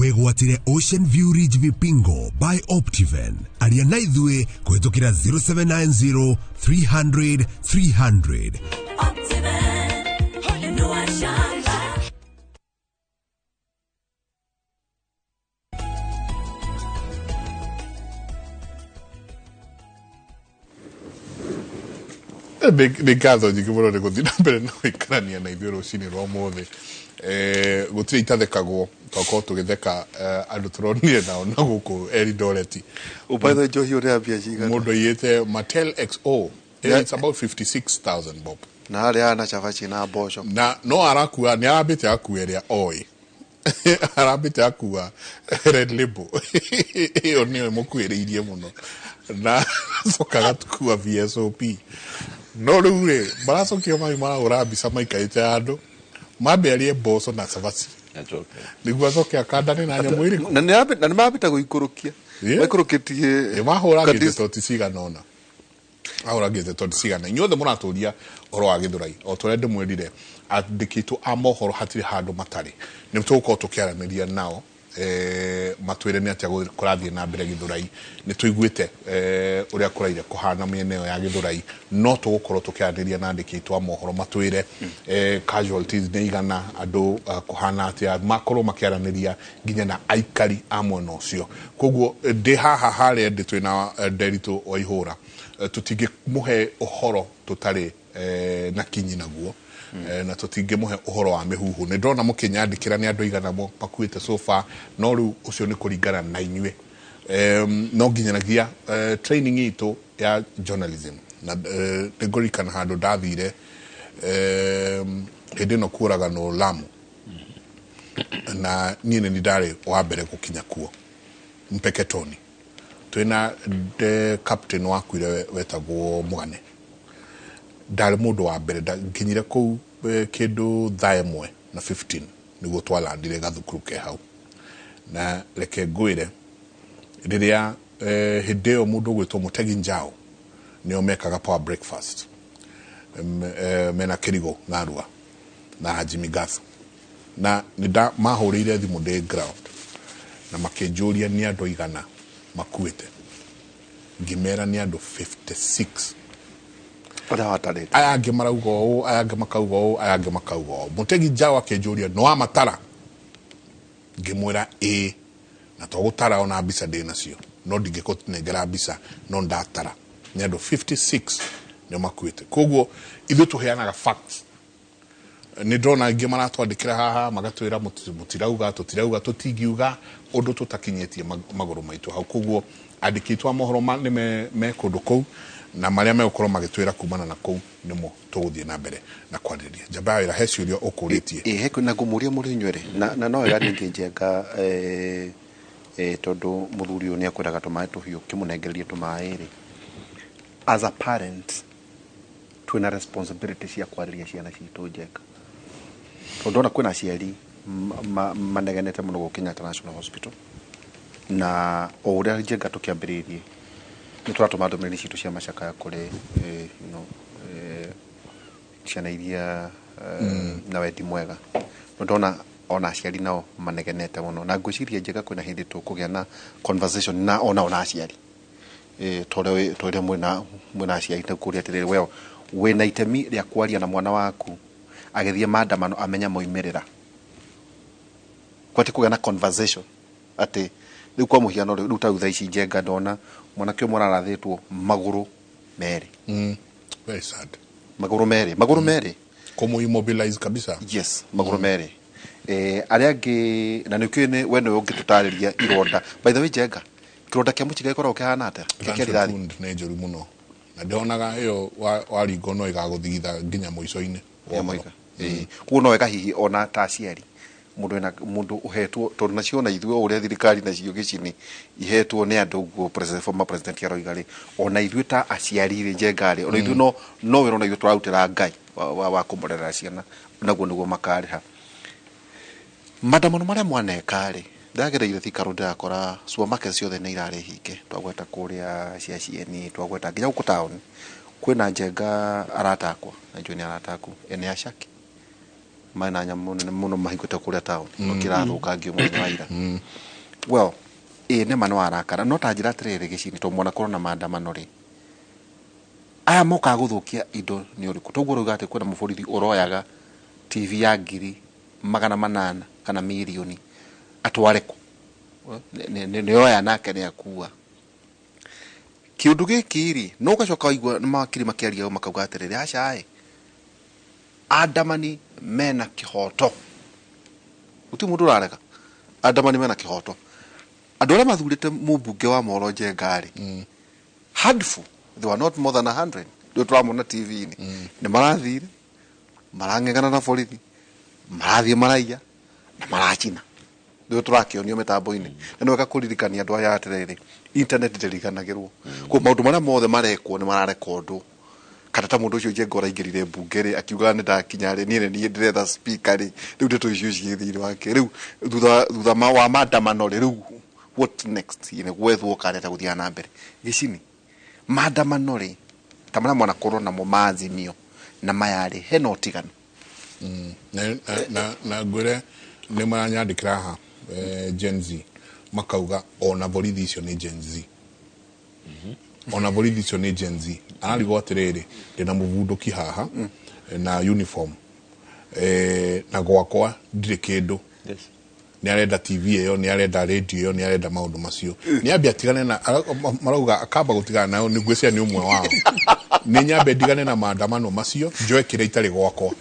Wegwatire Ocean View Ridge Vipingo by Optiven. Aria na ithuĩ kũhĩtũkĩra 0790 300 300.
Optiven, inua shamba.
Nĩ ngatho nyingĩ mũno nĩ gũthiĩ na mbere na gũikarania na ithuĩ rũcinĩ rwa ũmũthĩ. Gũtirĩ itathekagwo, twakorwo tũgĩtheka andũ tũronire nao na gũkũ Eldoret.
By the way, njohi ũrĩa mbia cigana?
Mũndũ aiyĩte Mattel XO. It's about 56,000 bob.
Na harĩa na cabaci na mboco.
Na no arakua, nĩ arambĩte akua ĩrĩa oĩ. Arambĩte akua Red Label. Ĩyo nĩyo ĩmũkuĩrĩirie mũno. Na acoka agatukua VSOP. No rĩu rĩ, maracokio mai marahũra mbica maikarĩte handũ, mambe arĩe mboco na cabaci. Nĩguo acoke akandane na nyamũ ĩrĩkũ.
Na nĩ mambĩte gũikũrũkia. Maikũrũkĩtie.
Mahũrangĩte toti cigana ũna. Ahũrangĩte toti cigana. Inyuothe mũratũria ũhoro wa Gĩthũrai. O ta ũrĩa ndĩmwĩrire, andĩkĩtwo a mohoro hatirĩ handũ matarĩ. Nĩ tũgũkorwo tũkĩaranĩria nao. Matwĩre nĩ atĩa kũrathiĩ na mbere Gĩthũrai. Nĩ tũiguĩte ũrĩa kũraire kũhana mĩena ĩyo ya Gĩthũrai, no tũgũkorwo tũkĩaranĩria na andĩki aitũ a mohoro matwĩre casualties nĩ igana, andũ kũhana atĩa, makorwo makĩaranĩria nginya na aikari a mwena ũcio. Koguo ndĩ haha harĩa ndĩ twĩna Nderitu wa Ihũra, tũtingĩmũhe ũhoro tũtarĩ na kinyi naguo. Na tũtingĩmũhe ũhoro wa mĩhuhu. Nĩ ndĩrona mũkĩnyandĩkĩra nĩ andũ aigana makuĩte so far, no rĩu ũcio nĩ kũringana na inyuĩ. No nginyanagia training itũ ya journalism na nĩ ngũririkana handũ ndathire hĩndĩ ĩno kũraganwo Lamu, na niĩ nĩ ndarĩ wa mbere gũkinya kuo Mpeketoni, twĩna captain wakuire wetagwo Mũgane. Ndarĩ mũndũ wa mbere nginyire kũu kĩndũ thaa 1 na 15 nĩguo twalandire gathukuru ke hau. Na reke ngwĩre, rĩrĩa hĩndĩ ĩyo mũndũ ũgwĩtwo Mũtegi Njao nĩo mekaga power breakfast, mena Kĩrigo Ng'arua na Jimmy Gathu, na nĩ mahũrĩire thimũ ndĩ ground na makĩnjũria nĩ andũ aigana makuĩte, ngĩmera nĩ andũ 56. Aya angĩ marauga ũũ, aya angĩ makauga ũũ, aya angĩ makauga ũũ. Mũtegi Njao akĩnjũria nĩ wa matara, ngĩmwĩra ĩĩ, na to gũtara ona mbica ndĩ nacio, no ndingĩkũnengera mbica, no ndatara nĩ andũ 56 nĩo makuĩte. Koguo ithuĩ tũheanaga facts. Nĩ ndĩrona aingĩ maratwandĩkĩra haha magatwĩra mũtirauga, tũtirauga, tũtingiuga ũndũ tũtakinyĩtie magũrũ maitũ hau. Koguo andĩki aitũ a mohoro nĩ me kũndũ kũu, na marĩa megũkorwo magĩtwĩra kumana na kũu nĩmo tũgũthiĩ na mbere na kwarĩrĩria. Njamba ya wĩra, he ciũria ũkũrĩtie.
He na ngũmũria mũrĩ inyuerĩ, na no wega ningĩ Njenga, tondũ mũthuri ũyũ nĩakwendaga tũmaĩ tũhiũ, ũkĩmũnengereria tũmaĩ rĩ, as a parent twĩna responsibility cia kwarĩria ciana citũ Njenga, tondũ ndona kwĩna aciari manegenete mũno gũkũ Kenyatta National Hospital, na o ũrĩa Njenga tũkĩambĩrĩirie nĩ tũratũma ndũmĩrĩri citũ cia macakaya kũrĩ ciana iria na wendi mwega. No ndona ona aciari nao manegenete mũno, na ngwĩciria Njenga kwĩna hĩndĩ tũkũgĩa na conversation na ona ona aciari, tondũ mwĩna aciari ta kũria atĩrĩrĩ, well, wĩna itemi rĩa kwaria na mwana waku agĩthiĩ maandamano amenya moimĩrĩra, kwati kũgĩa na conversation atĩ rĩu kwa mũhiano rĩu ta thaa ici Njenga ndona mwanake ũmwe ararathĩtwo magũrũ merĩ.
Very sad.
Magũrũ merĩ, magũrũ merĩ.
Kũmũ immobilize kabisa.
Yes, magũrũ merĩ. Arĩa angĩ na nĩkĩo nĩ we nĩwe ũngĩtũtarĩria ironda. By the way Njenga, kĩronda kĩa mũcinga gĩkoragwo kĩhana atĩa? Kĩa
Gunshot
rithathi.
wound nĩ njũru mũno. Na ndĩonaga ĩyo waringwo no ĩgagũthigitha nginya mũico-inĩ wa
Ya
ũhoro.
mũico. Koguo no wega hihi ona ta aciari mũndũ ena mũndũ ũhetwo, tondũ nacio ona ithuĩ o ũrĩa thirikari nacio gĩcini ihetwo nĩ andũ ũguo president, former president aroiga rĩ, ona ithuĩ ta aciari rĩ, Njenga rĩ, ona ithuĩ no wĩra ona ithuĩ tũrarutĩra Ngai wa kũmũrerera ciana, naguo nĩguo makarĩha. Maandamano marĩa mwaneka rĩ, ndagereire Thika Road ndĩrakora supermarket ciothe nĩ irarĩ hinge, twagweta kũrĩa cia Cieni, twagweta nginya gũkũ town kwĩna Njenga arata akwa, na njũĩ nĩ arata aku, ene a Shaki mena nyamũ nene mũno mahingũte kũrĩa town, kĩrathũkangio mũthenya wa ira. Well, ĩĩ nĩ ma nĩ warakara, no ta njĩra atĩrĩrĩ gĩcini, tondũ mwana korwo na maandamano rĩ, aya mokaga gũthũkia indo nĩ ũrĩkũ? Toguo ũrauga atĩ kwĩna mũborithi ũroyaga TV ya 800,000 kana mirioni atware kũ? Nĩ oya nake nĩ akua. Kĩũndũ gĩkĩ rĩ, no ũgacoka waigua nĩ mawakiri makĩaria makauga atĩrĩrĩ, aca ĩ, andamani mena kĩhoto. Gũtirĩ mũndũ ũrarega. Andamani mena kĩhoto. Andũ arĩa mathurĩte mũmbunge wa Moro Njenga rĩ, handful, they were not more than 100. Rĩu tũramona TV-inĩ. Nĩ marathire, marang'eng'ana na borithi, marathiĩ maraiya, na maracina. Rĩu tũrakĩonio mĩtambo-inĩ. Na nĩ wega kũririkania andũ aya atĩrĩrĩ, internet ndĩriganagĩrwo. Koguo maũndũ marĩa mothe marekwo nĩ mararekondwo. Kana ta mũndũ ũcio Njenga ũraingĩrire mbunge rĩ, akiuga nĩ ndakinya rĩ, niĩ nĩ niĩ ndĩretha speaker rĩ, rĩu ndeto icio ciĩ thĩinĩ wake. Rĩu thutha wa maandamano rĩ, rĩu what next? Nĩ gwethwo karĩa ta gũthiaga na mbere. Gĩcini, maandamano rĩ, ta marĩa mwanakorwo namo ma Azimio na maya rĩ, hena ũtiganu?
Na ngwĩre nĩ maranyandĩkĩra haha Gen Z makauga ona borithi icio nĩ Gen Z. Ona borithi icio nĩ Gen Z. Ararigwo atĩrĩrĩ, ndĩna mũbundũki haha na uniform na gwakwa ndirĩ kĩndũ. Nĩ arenda TV ĩyo, nĩ arenda radio ĩyo, nĩ arenda maũndũ macio. Nĩ ambia atigane na marauga akamba gũtigana nayo, nĩ ngwĩciria nĩ ũmwe wao. Nĩ nyambe ndigane na maandamano macio, njoe kĩrĩa itarĩ gwakwa.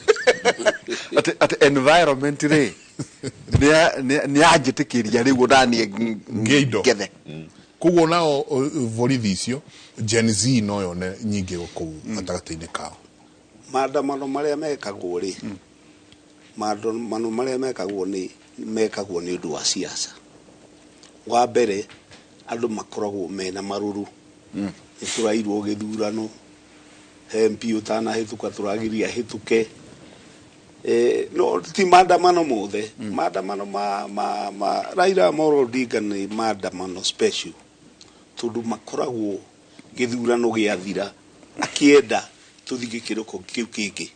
Atĩ environment rĩ, nĩ yanjĩtĩkĩria rĩu ona niĩ
ngĩe indo.
Ngethe.
Koguo nao borithi icio Gen Z no yone nyingĩ kũu gatagatĩ-inĩ kao.
Maandamano marĩa mekagwo rĩ, maandamano marĩa mekagwo nĩ mekagwo nĩ ũndũ wa siasa. Wa mbere, andũ makoragwo mena marũrũ. Nĩ tũrairwo gĩthurano, he MP ũtanahĩtũka tũragiria ahĩtũke. No ti maandamano mothe. Maandamano ma Raila Amolo Odinga nĩ maandamano special, tondũ makoragwo gĩthurano gĩathira akĩenda tũthiĩ gĩkĩro kĩu kĩngĩ.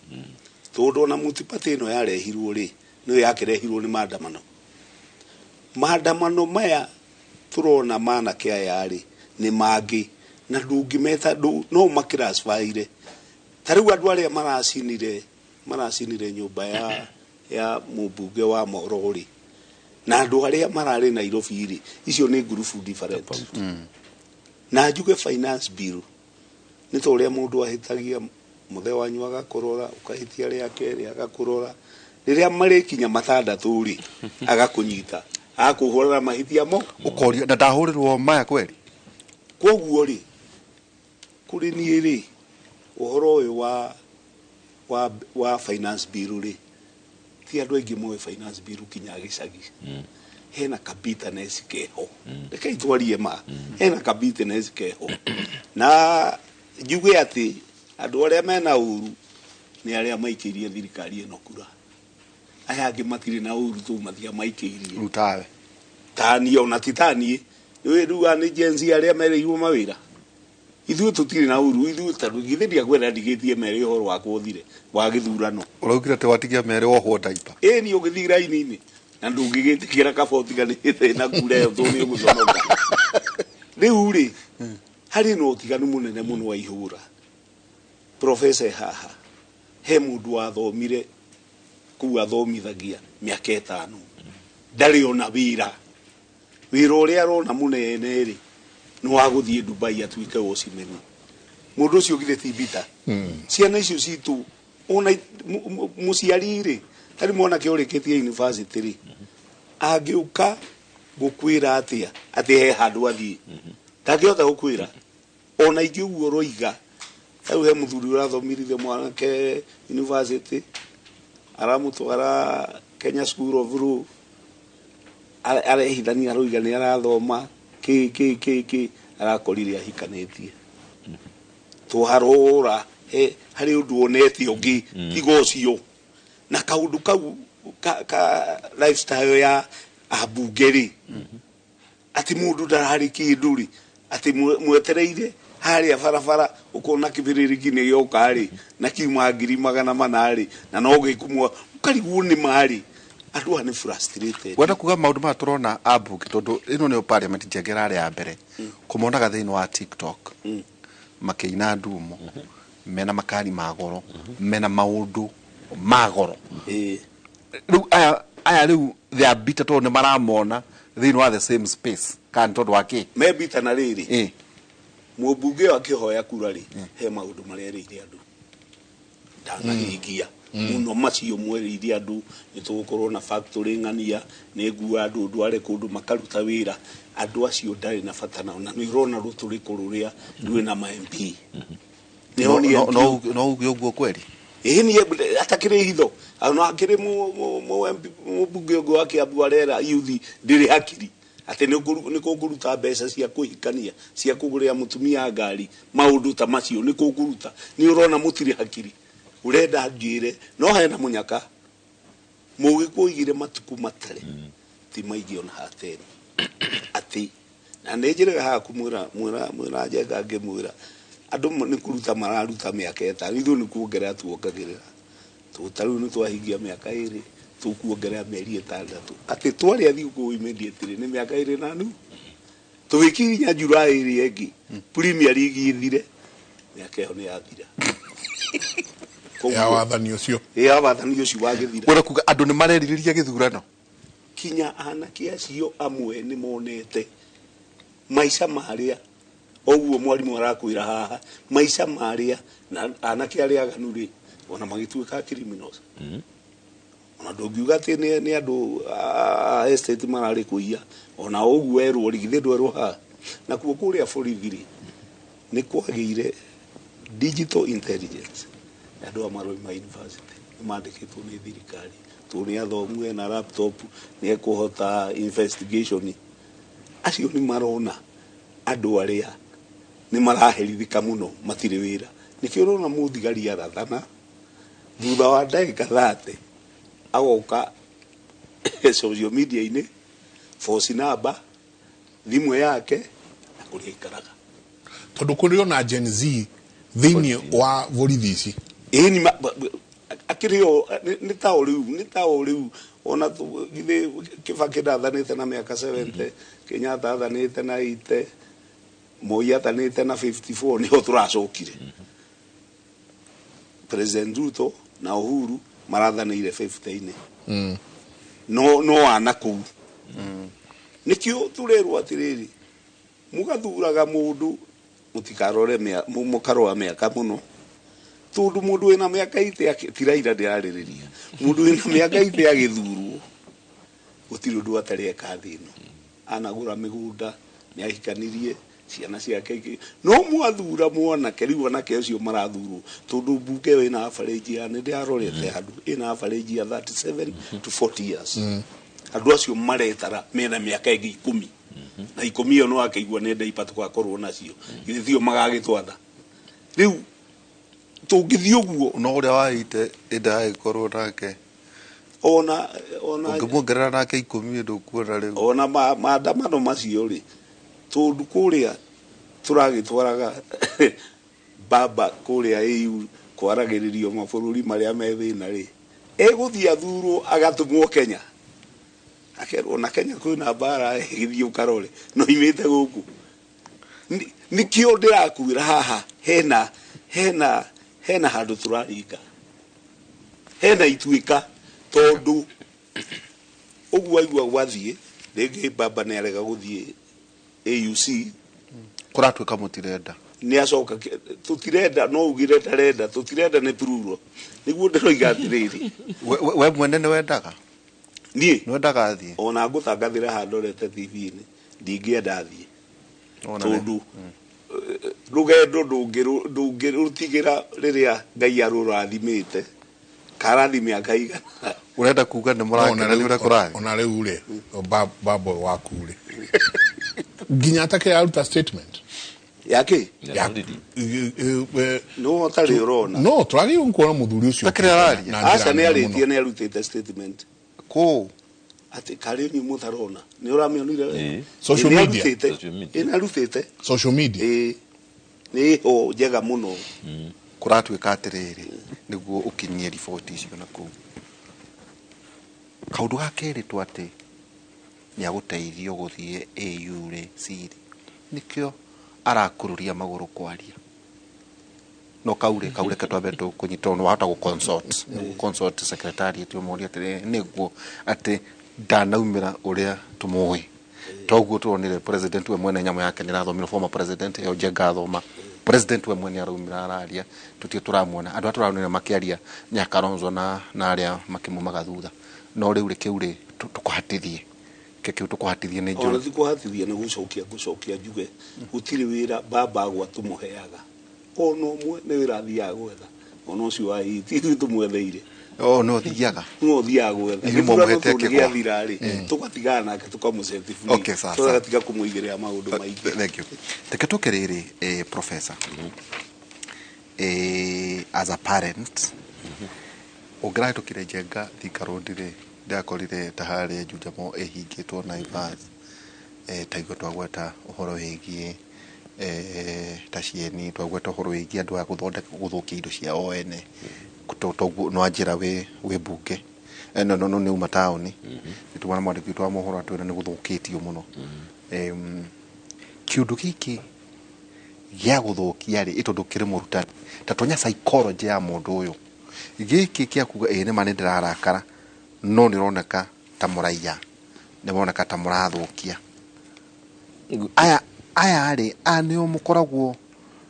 Tondũ ona multi-party ĩno yarehirwo rĩ, nĩyo yakĩrehirwo nĩ maandamano. Maandamano maya tũrona manake aya rĩ, nĩ mangĩ, na ndũngĩmeta, no makĩracbaire. Ta rĩu andũ arĩa maracinire nyũmba ya mũmbunge wa Moro rĩ, na andũ arĩa mararĩ Nairobi rĩ, icio nĩ ngurubu different. Na njuge finance bill nĩ ta ũrĩa mũndũ ahĩtagia mũthe wanyu agakũrora, ũkahĩtia rĩa kerĩ agakũrora, rĩrĩa marĩkinya matandatũ rĩ, agakũnyita, agakũhũrĩra mahĩtia mo.
Ũkoria, na ndahũrĩrwo maya kweri?
Koguo rĩ, kũrĩ niĩ rĩ, ũhoro ũyũ wa finance bill rĩ, ti andũ aingĩ moĩ finance bill kinya gĩcagi. Hena ka bitterness keho. Rekei twarie ma. Hena ka bitterness keho. Na njuge atĩ andũ arĩa mena ũru nĩ arĩa maikĩirie thirikari ĩno kura. Aya angĩ matirĩ na ũru tondũ matiamaikĩirie.
Rutawe.
Tani ona ti tani. Rĩu rĩu nĩ Gen Z arĩa mereirwo mawĩra. Ithuĩ tũtirĩ na ũru, ithuĩ tondũ githĩ ndiakwenda ndigĩtie mere ũhoro wakwa ũthire wa gĩthurano.
Ũraugire atĩ watigia mere wohwo diaper.
Ĩĩ niĩ ũgĩthiĩ raini-inĩ na ndũngĩgĩtĩkĩra kaba ũtiganĩte na kura ĩyo tondũ nĩ ũgũconoka. Rĩu rĩ, harĩ na ũtiganu mũnene mũno wa ihũra. Professor haha, he mũndũ wathomire kũu athomithagia mĩaka 5. Ndarĩ ona wĩra. Wĩra ũrĩa arona mũnene rĩ, nĩ wa gũthiĩ Dubai atuĩke watchman. Mũndũ ũcio githĩ ti bita. Ciana icio citũ, ona mũciari rĩ, tarĩ mwanake ũrĩkĩtie university rĩ, angĩũka gũkwĩra atĩa atĩ he handũ athiĩ, ndangĩhota gũkwĩra. Ona ingĩ ũguo ũroiga, rĩu he mũthuri ũrathomithia mwanake university, aramũtwara Kenya School of Law, arehithania aroiga nĩ arathoma kĩ kĩ kĩ kĩ, arakorire ahikanĩtie. Twarora he harĩ ũndũ wonete ũngĩ tiga ũcio. Na kaũndũ kau ka lifestyle ya ambunge rĩ, atĩ mũndũ ndararĩ kĩndũ rĩ, atĩ mwetereire harĩa barabara ũkona kĩbĩrĩrĩki nĩ gĩoka rĩ, na kiuma ngiri magana mana rĩ, na no gĩkumwa ũkarigwo nĩ ma rĩ. Andũ aya nĩ frustrated.
Wenda kuga maũndũ maya tũrona ambunge, tondũ ĩno nĩyo parliament njega ĩrarĩ ya mbere kũmonaga thĩinĩ wa TikTok makĩina ndumo, mena makari ma goro, mena maũndũ ma goro. Rĩu aya rĩu they are bitter tondũ nĩ maramona thĩinĩ wa the same space, kana nĩ tondũ wa kĩ?
Me bitter na rĩrĩ. Mũmbunge ũyũ akĩhoya kura rĩ, he maũndũ marĩa erĩire andũ ndanahingia mũno. Macio mwerĩire andũ nĩ tũgũkorwo na factory ng'ania, nĩ ngua andũ ndware kũndũ makaruta wĩra. Andũ acio ndarĩ na bata nao, na nĩ ũrona rũtũrĩko rũrĩa rwĩna ma MP.
No no no uge ũguo kweri?
Ĩĩ, niĩ atakĩrĩ hitho, ona akĩrĩ mũmbunge ũngĩ wa Kiambu arera youth ndĩrĩ hakiri, atĩ nĩ kũngũruta mbeca cia kũhikania, cia kũgũrĩra mũtumia ngari, maũndũ ta macio nĩ kũngũruta. Nĩ ũrona mũtirĩ hakiri. Ũrenda njĩre no hena mũnyaka mũgĩkũ oigire matukũ matare ti maingĩ ona hateni atĩ, na nĩ njĩrĩga haha kũmwĩra mwĩra mwĩra Njenga, ngĩmwĩra andũ nĩ kũruta mararuta mĩaka 5, ithuĩ nĩ kuongerera tuongagĩrĩra. Ta rĩu nĩ twahingia mĩaka 2, tũkuongerera mĩeri 6, atĩ twarĩa thigũkũ immediately nĩ mĩaka 2.5, tũgĩkinya July ĩrĩa ĩngĩ Premier League ithire, mĩaka ĩyo nĩ yathira.
Ya wathani ũcio.
Ya wathani ũcio wagĩthira.
Ũrĩa kuga andũ nĩ marerirĩria gĩthurano.
Kinya anake acio amwe nĩ monete maica marĩa ũguo mwarimũ arakwĩra haha, maica marĩa na anake arĩa aganu rĩ, ona magĩtuĩka criminals. Ona ndũngiuga atĩ nĩ andũ a estate mararĩ kũiya, ona ũguo erwo rĩ, githĩ ndwerwo haha. Nakuo kũrĩa borithi rĩ, nĩ kwagĩire digital intelligence. Andũ a maroima university nĩ mandĩkĩtwo nĩ thirikari, tondũ nĩ athomu, ena laptop, nĩ ekũhota investigation. Acio nĩ marona andũ arĩa nĩ maraherithĩka mũno matirĩ wĩra. Nĩkĩo ũrona mũthigari arathana, thutha wa ndagĩka 30 agoka social media-inĩ, force number, thimũ yake na kũrĩa aikaraga.
Tondũ kũrĩ ona Gen Z thĩinĩ wa borithi ici.
Ĩĩ, nĩ akĩrĩ o nĩ ta o rĩu, nĩ ta o rĩu ona githĩ Kibaki ndathanĩte na mĩaka 70, Kenyatta athanĩte na 80, Moi athanĩte na 54, nĩho tũracokire. President Ruto na Uhuru marathanĩire 50-inĩ. No ana kũu. Nĩkĩo tũrerwo atĩrĩrĩ, mũgathuraga mũndũ mũtikarore mũkarora mĩaka mũno, tondũ mũndũ wĩna mĩaka ite ti Raila ndĩrarĩrĩria, mũndũ wĩna mĩaka ite agĩthurwo gũtirĩ ũndũ atarĩ eka thĩ ĩno. Anagũra mĩgũnda, nĩ ahikanirie ciana ciake ingĩ. No mwathura mwanake, rĩu anake acio marathurwo tondũ mbunge ĩyo ĩna average ya, nĩ ndĩrarorete handũ, ĩna average ya 37 to 40 years. Andũ acio maretara mena mĩaka ĩngĩ 10, na 10 ĩyo no akĩigua nĩ ndaipa tũgakorwo nacio, githĩ tio magagĩtwatha? Rĩu tũngĩthiĩ ũguo,
no ũrĩa waite ĩndagĩkorwo nake
ona ona
ũngĩmuongerera nake 10 ndũkuona rĩu.
Ona maandamano macio rĩ, tondũ kũrĩa tũragĩtwaraga baba kũrĩa AU kwaragĩrĩrio mabũrũri marĩa me thĩna rĩ, egũthiĩ athurwo agatũmwo Kenya, akerwo na Kenya kwĩna mbara, ĩgĩthiĩ ũkarore no imĩte gũkũ. Nĩkĩo ndĩrakwĩra haha hena handũ tũraringa, hena ituĩka, tondũ ũguo aigua gwathiĩ rĩngĩ baba nĩ arega gũthiĩ AUC,
kũratuĩka mũtirenda.
Nĩ acoka tũtirenda, no ugire tarenda, tũtirenda nĩ plural. Nĩguo ndĩroiga atĩrĩrĩ,
We mwene nĩ wendaga?
Niĩ
nĩ wendaga athiĩ?
Ona ngũtangathĩra haha ndorete TV-inĩ, ndingĩenda athiĩ.
Ona nĩ-
Tondũ rũgendo ndũngĩrũtigĩra rĩrĩa Ngai arũrathimĩte, karathi mĩaka igana.
Ũrenda kuga nĩ mũrakena nĩ ũrĩa kũrathiĩ?
Ona rĩu rĩ, baba waku rĩ, nginya atakĩrĩ aruta statement
yake
Ya-
no ũtarĩ ũrona.
No tũragĩrĩirwo kuona mũthuri ũcio
Takĩrĩ araria?
na njĩra
Aca, nĩ
nene
arĩtie,
mũno.
nĩ arutĩte statement.
Kũ?
Atĩ karĩ inyuĩ mũtarona, nĩ ũramĩonire we?
Ĩĩ.
Social
Ĩ, nĩ
media.
arutĩte.
Social media.
Ĩ, nĩ arutĩte.
Social media.
Ĩ, nĩ ho njega mũno.
Kũratuĩka atĩrĩrĩ, nĩguo ũkinyie riboti icio na kũu. Kaũndũ ga kerĩ tu atĩ nĩ agũteithio gũthiĩ AU rĩ, siri nĩkĩo arakururia magũrũ kwaria. No kau rĩ, kau reke twambe tũkũnyita, tondũ wahota gũ-consult, gũ-consult secretariat ũmũrie atĩrĩ, nĩguo atĩ ndanaumĩra ũrĩa tũmũĩ. Toguo turonire president we mwene nyamũ yake nĩrathomire, former president ĩyo Njenga thoma, president we mwene araumĩra araria, tũtirĩ tũramuona. Andũ arĩa tũraronire makĩaria nĩ Akaronzo na arĩa makĩmumaga thutha. No rĩu rĩ, kĩu rĩ tũkũhatithie kĩu tũkũhatithie nĩ
Ona
njũru.
Ti kũhatithia, nĩ gũcokia, ngũcokia njuge gũtirĩ wĩra baba agwa tũmũheaga ona ũmwe, nĩ wĩra athiaga gwetha, ona ũcio wa ti ithuĩ tũmwetheire.
Oh, no thiaga.
No ũthiaga gwetha.
Inyuĩ
Gĩthurano
mwamũhete
tondũ
kĩgwa.
Gĩathira rĩ, tũgatigana nake, tũkamũset free.
Okay, sawa, sawa.
Tũgatiga kũmũigĩrĩra maũndũ maingĩ.
Thank you. Reke tũke rĩrĩ, professor, as a parent ũngĩrahĩtũkire Njenga Thika Road rĩ, ndĩrakorire ta harĩa Juja Mall ĩhingĩtwo Naivas, ta igua twagweta ũhoro wĩgiĩ ta cieni, twagweta ũhoro wĩgiĩ andũ a gũthondeka gũthũkia indo ciao ene. Toguo no anjĩra wĩ mbunge, no nĩ uma taũni, nĩtũmwana mwandĩki witũ wa mohoro atwĩra nĩ gũthũkĩtio mũno. Kĩũndũ gĩkĩ gĩa gũthũkia rĩ, tondũ kĩrĩ mũrutani ta tonya psychology ya mũndũ ũyũ, gĩkĩ kĩa kuga ĩ nĩma nĩ ndĩrarakara, no nĩ ũroneka ta mũraiya, nĩ ũroneka ta mũrathũkia aya rĩ, aya nĩo mũkoragwo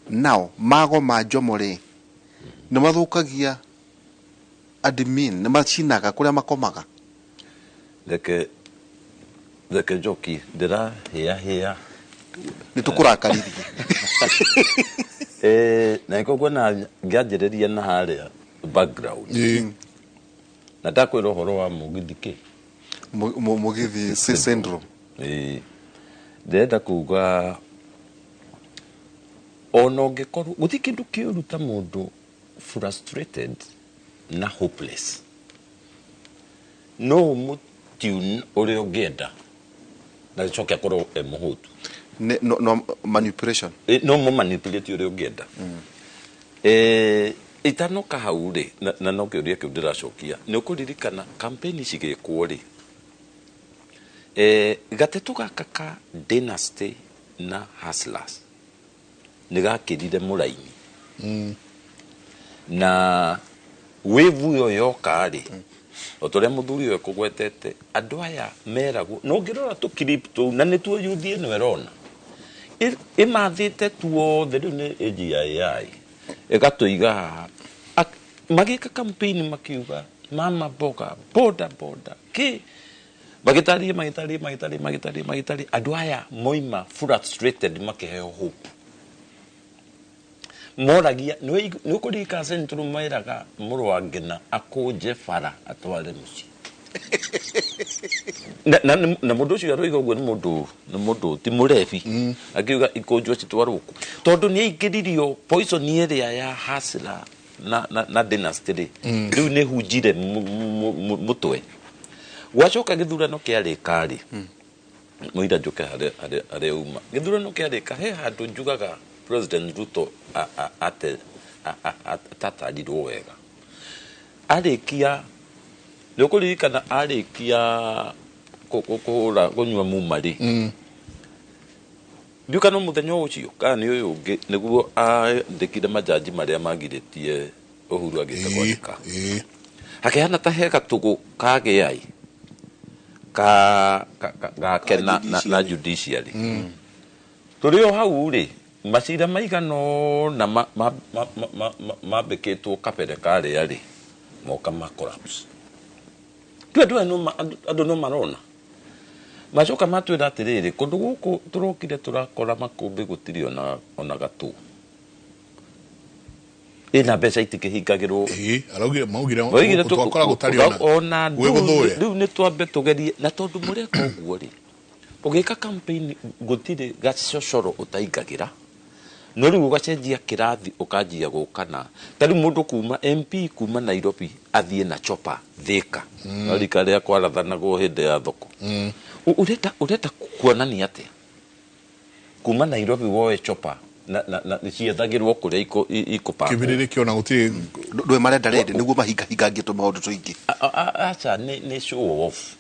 nao magoma njomo rĩ, nĩ mathũkagia admin, nĩ macinaga kũrĩa makomaga.
Reke njoki ndĩrahĩahĩa.
Nĩ tũkũrakaririe.
Na nĩkĩo kuona ngĩanjĩrĩria na harĩa background na ndakwĩra ũhoro wa mũgithi kĩ.
Mũgithi syndrome.
Ndĩrenda kuga ona ũngĩkorwo gũtirĩ kĩndũ kĩũru ta mũndũ frustrated na hopeless, no ũmũtune ũrĩa ũngĩenda na gĩcoke akorwo e mũhũtu.
No manipulation.
No mũ manipulate ũrĩa ũngĩenda. Itanoka hau rĩ, na no kĩũria kĩu ndĩracokia, nĩ ũkũririkana campaign cigĩkwo rĩ, gatetũ gaka ka dynasty na hustlers nĩ gakĩrire mũraini na wĩvu ĩyo yoka rĩ, o ta ũrĩa mũthuri ũyũ ekũgwetete, andũ aya meragwo na ũngĩrora tũ clip tũu na nĩtuo yuthi ĩno ĩrona ĩmathĩte tuothe. Rĩu nĩ age ya AI ĩgatũiga haha. Magĩka campaign makiuga mama mboga, boda boda kĩ, magĩtaria magĩtaria magĩtaria magĩtaria magĩtaria, andũ aya moima frustrated makĩheo hope, moragia nĩ ũkũririkana Central meraga mũrũ wa Ngina akũnje bara atware mũciĩ na mũndũ ũcio aroiga ũguo nĩ mũndũ ti mũrebi, akiuga ikũnjwo citwarwo kũ, tondũ nĩ aingĩririo poison ĩrĩa ya hustler na dynasty rĩ, rĩu nĩ hunjire mũtwe. Gwacoka gĩthurano kĩarĩka rĩ, mũira njũke harĩa uma gĩthurano kĩarĩka, he handũ njugaga President Ruto atatarirwo wega arĩkia, nĩ ũkũririkana arĩkia kũhũra kũnyua muma rĩ, ndiũka no mũthenya ũcio kana nĩ ũyũ ũngĩ nĩguo andĩkire majaji marĩa magirĩtie Uhuru agĩte kwandĩka, hakĩhana ta he gatũgũ kagĩai ka gake na judiciary. Tũrĩ o hau rĩ, macira maigana ũna mambĩkĩtwo kabere karĩa rĩ, moka ma collapse. Tu andũ aya andũ no marona macoka matwĩra atĩrĩrĩ, kũndũ gũkũ tũrokire tũrakora makũmbĩ gũtirĩ ona gatũ ĩna mbeca itikĩhingagĩrwo.
Araugire maugire
Moigire
twakora gũtarĩ ona
ona
gwĩ gũthũre.
Rĩu nĩ twambe tũgerie, na tondũ mũreka ũguo rĩ, ũgĩka campaign gũtirĩ gacocoro ũtaingagĩra, no rĩu ũgacenjia kĩrathi, ũkanjia gũka na ta rĩu mũndũ kuma MP kuma Nairobi athiĩ na chopper Thika, no rika rĩa kwarathanagwo hĩndĩ ya thoko. Ũrenda kuonania atĩa kuma Nairobi woe chopper na ciethagĩrwo kũrĩa ikũpangwo?
Kĩbĩrĩrĩki ona gũtirĩ.
Ndũĩ marenda rĩndĩ nĩguo mahingahingangie tũmaũndũ tũingĩ.
Aca, nĩ show off.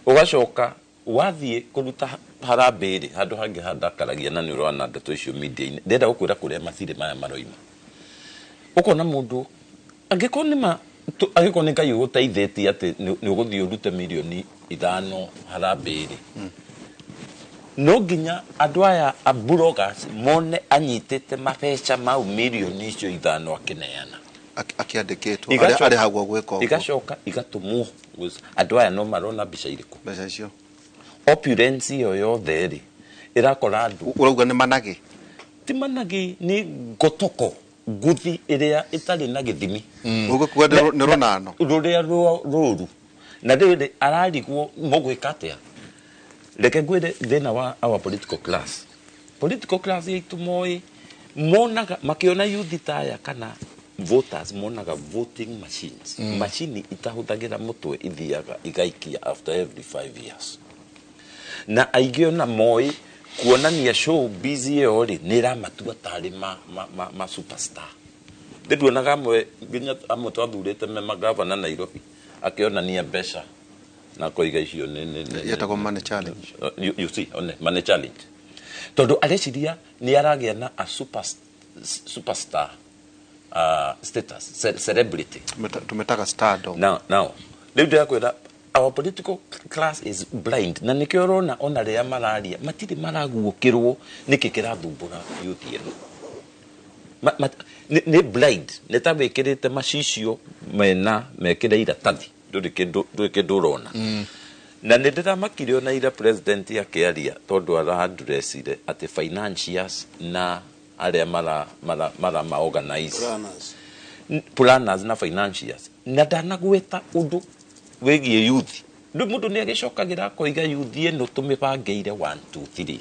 Ũgacoka wathiĩ kũruta harambee rĩ, handũ hangĩ handakaragia na nĩ ũrona ndeto icio media-inĩ, ndĩrenda gũkwĩra kũrĩa mathirĩ maya maroima, ũkona mũndũ angĩkorwo nĩ ma angĩkorwo nĩ Ngai ũgũteithĩtie atĩ nĩ ũgũthiĩ ũrute 5 milioni harambee rĩ, No nginya andũ aya a bloggers mone anyitĩte mabeca mau mirioni icio 5 akĩneana.
Akĩandĩkĩtwo arĩhagwo gwĩka ũguo.
Igacoka igatũmwo andũ aya no marona mbica irĩkũ.
Mbeca icio.
Opulence ĩyo yothe rĩ ĩrakora andũ.
Ũrauga nĩ managĩ?
Ti managĩ, nĩ ngotoko nguthi ĩrĩa ĩtarĩ na gĩthimi.
Ũguo kuga nĩ rũnano.
Rũrĩa rũru. Na rĩrĩ ararigwo mũgwĩka atĩa. Reke ngwĩre thĩna wa our political class. Political class itũ moĩ monaga makĩona youth ta aya kana voters monaga voting machines. Machine itahũthagĩra mũtwe ithiaga igaikia after every 5 years. Na aingĩ ona moĩ kuonania show busy ĩyo rĩ nĩ ĩramatua tarĩ ma superstar. Ndĩnduonaga amwe nginya amwe twathurĩte me magavana Nairobi akĩonania mbeca na koiga icio nĩ
yetagwo money challenge.
You see, one money challenge. Tondũ areciria nĩ aragĩa na a superstar status, celebrity.
Tumetaga stardom.
Now, rĩu ndĩrakwĩra our political class is blind. Na nĩkĩo ũrona ona rĩrĩa mararia matirĩ maraguũkĩrwo nĩkĩ kĩrathumbũra youth ĩno. Nĩ blind, nĩ ta wĩkĩrĩte macicio mena mekĩre iratathi ndũrĩ kĩndũ ũrona. Na nĩ ndĩramakire ona ira president akĩaria tondũ ara-addressire atĩ financiers na arĩa mara organize planners na financiers na ndanagweta ũndũ wĩgiĩ youth. Rĩu mũndũ nĩ agĩcokagĩra akoiga youth ĩno tũmĩbangĩire 1 2 3.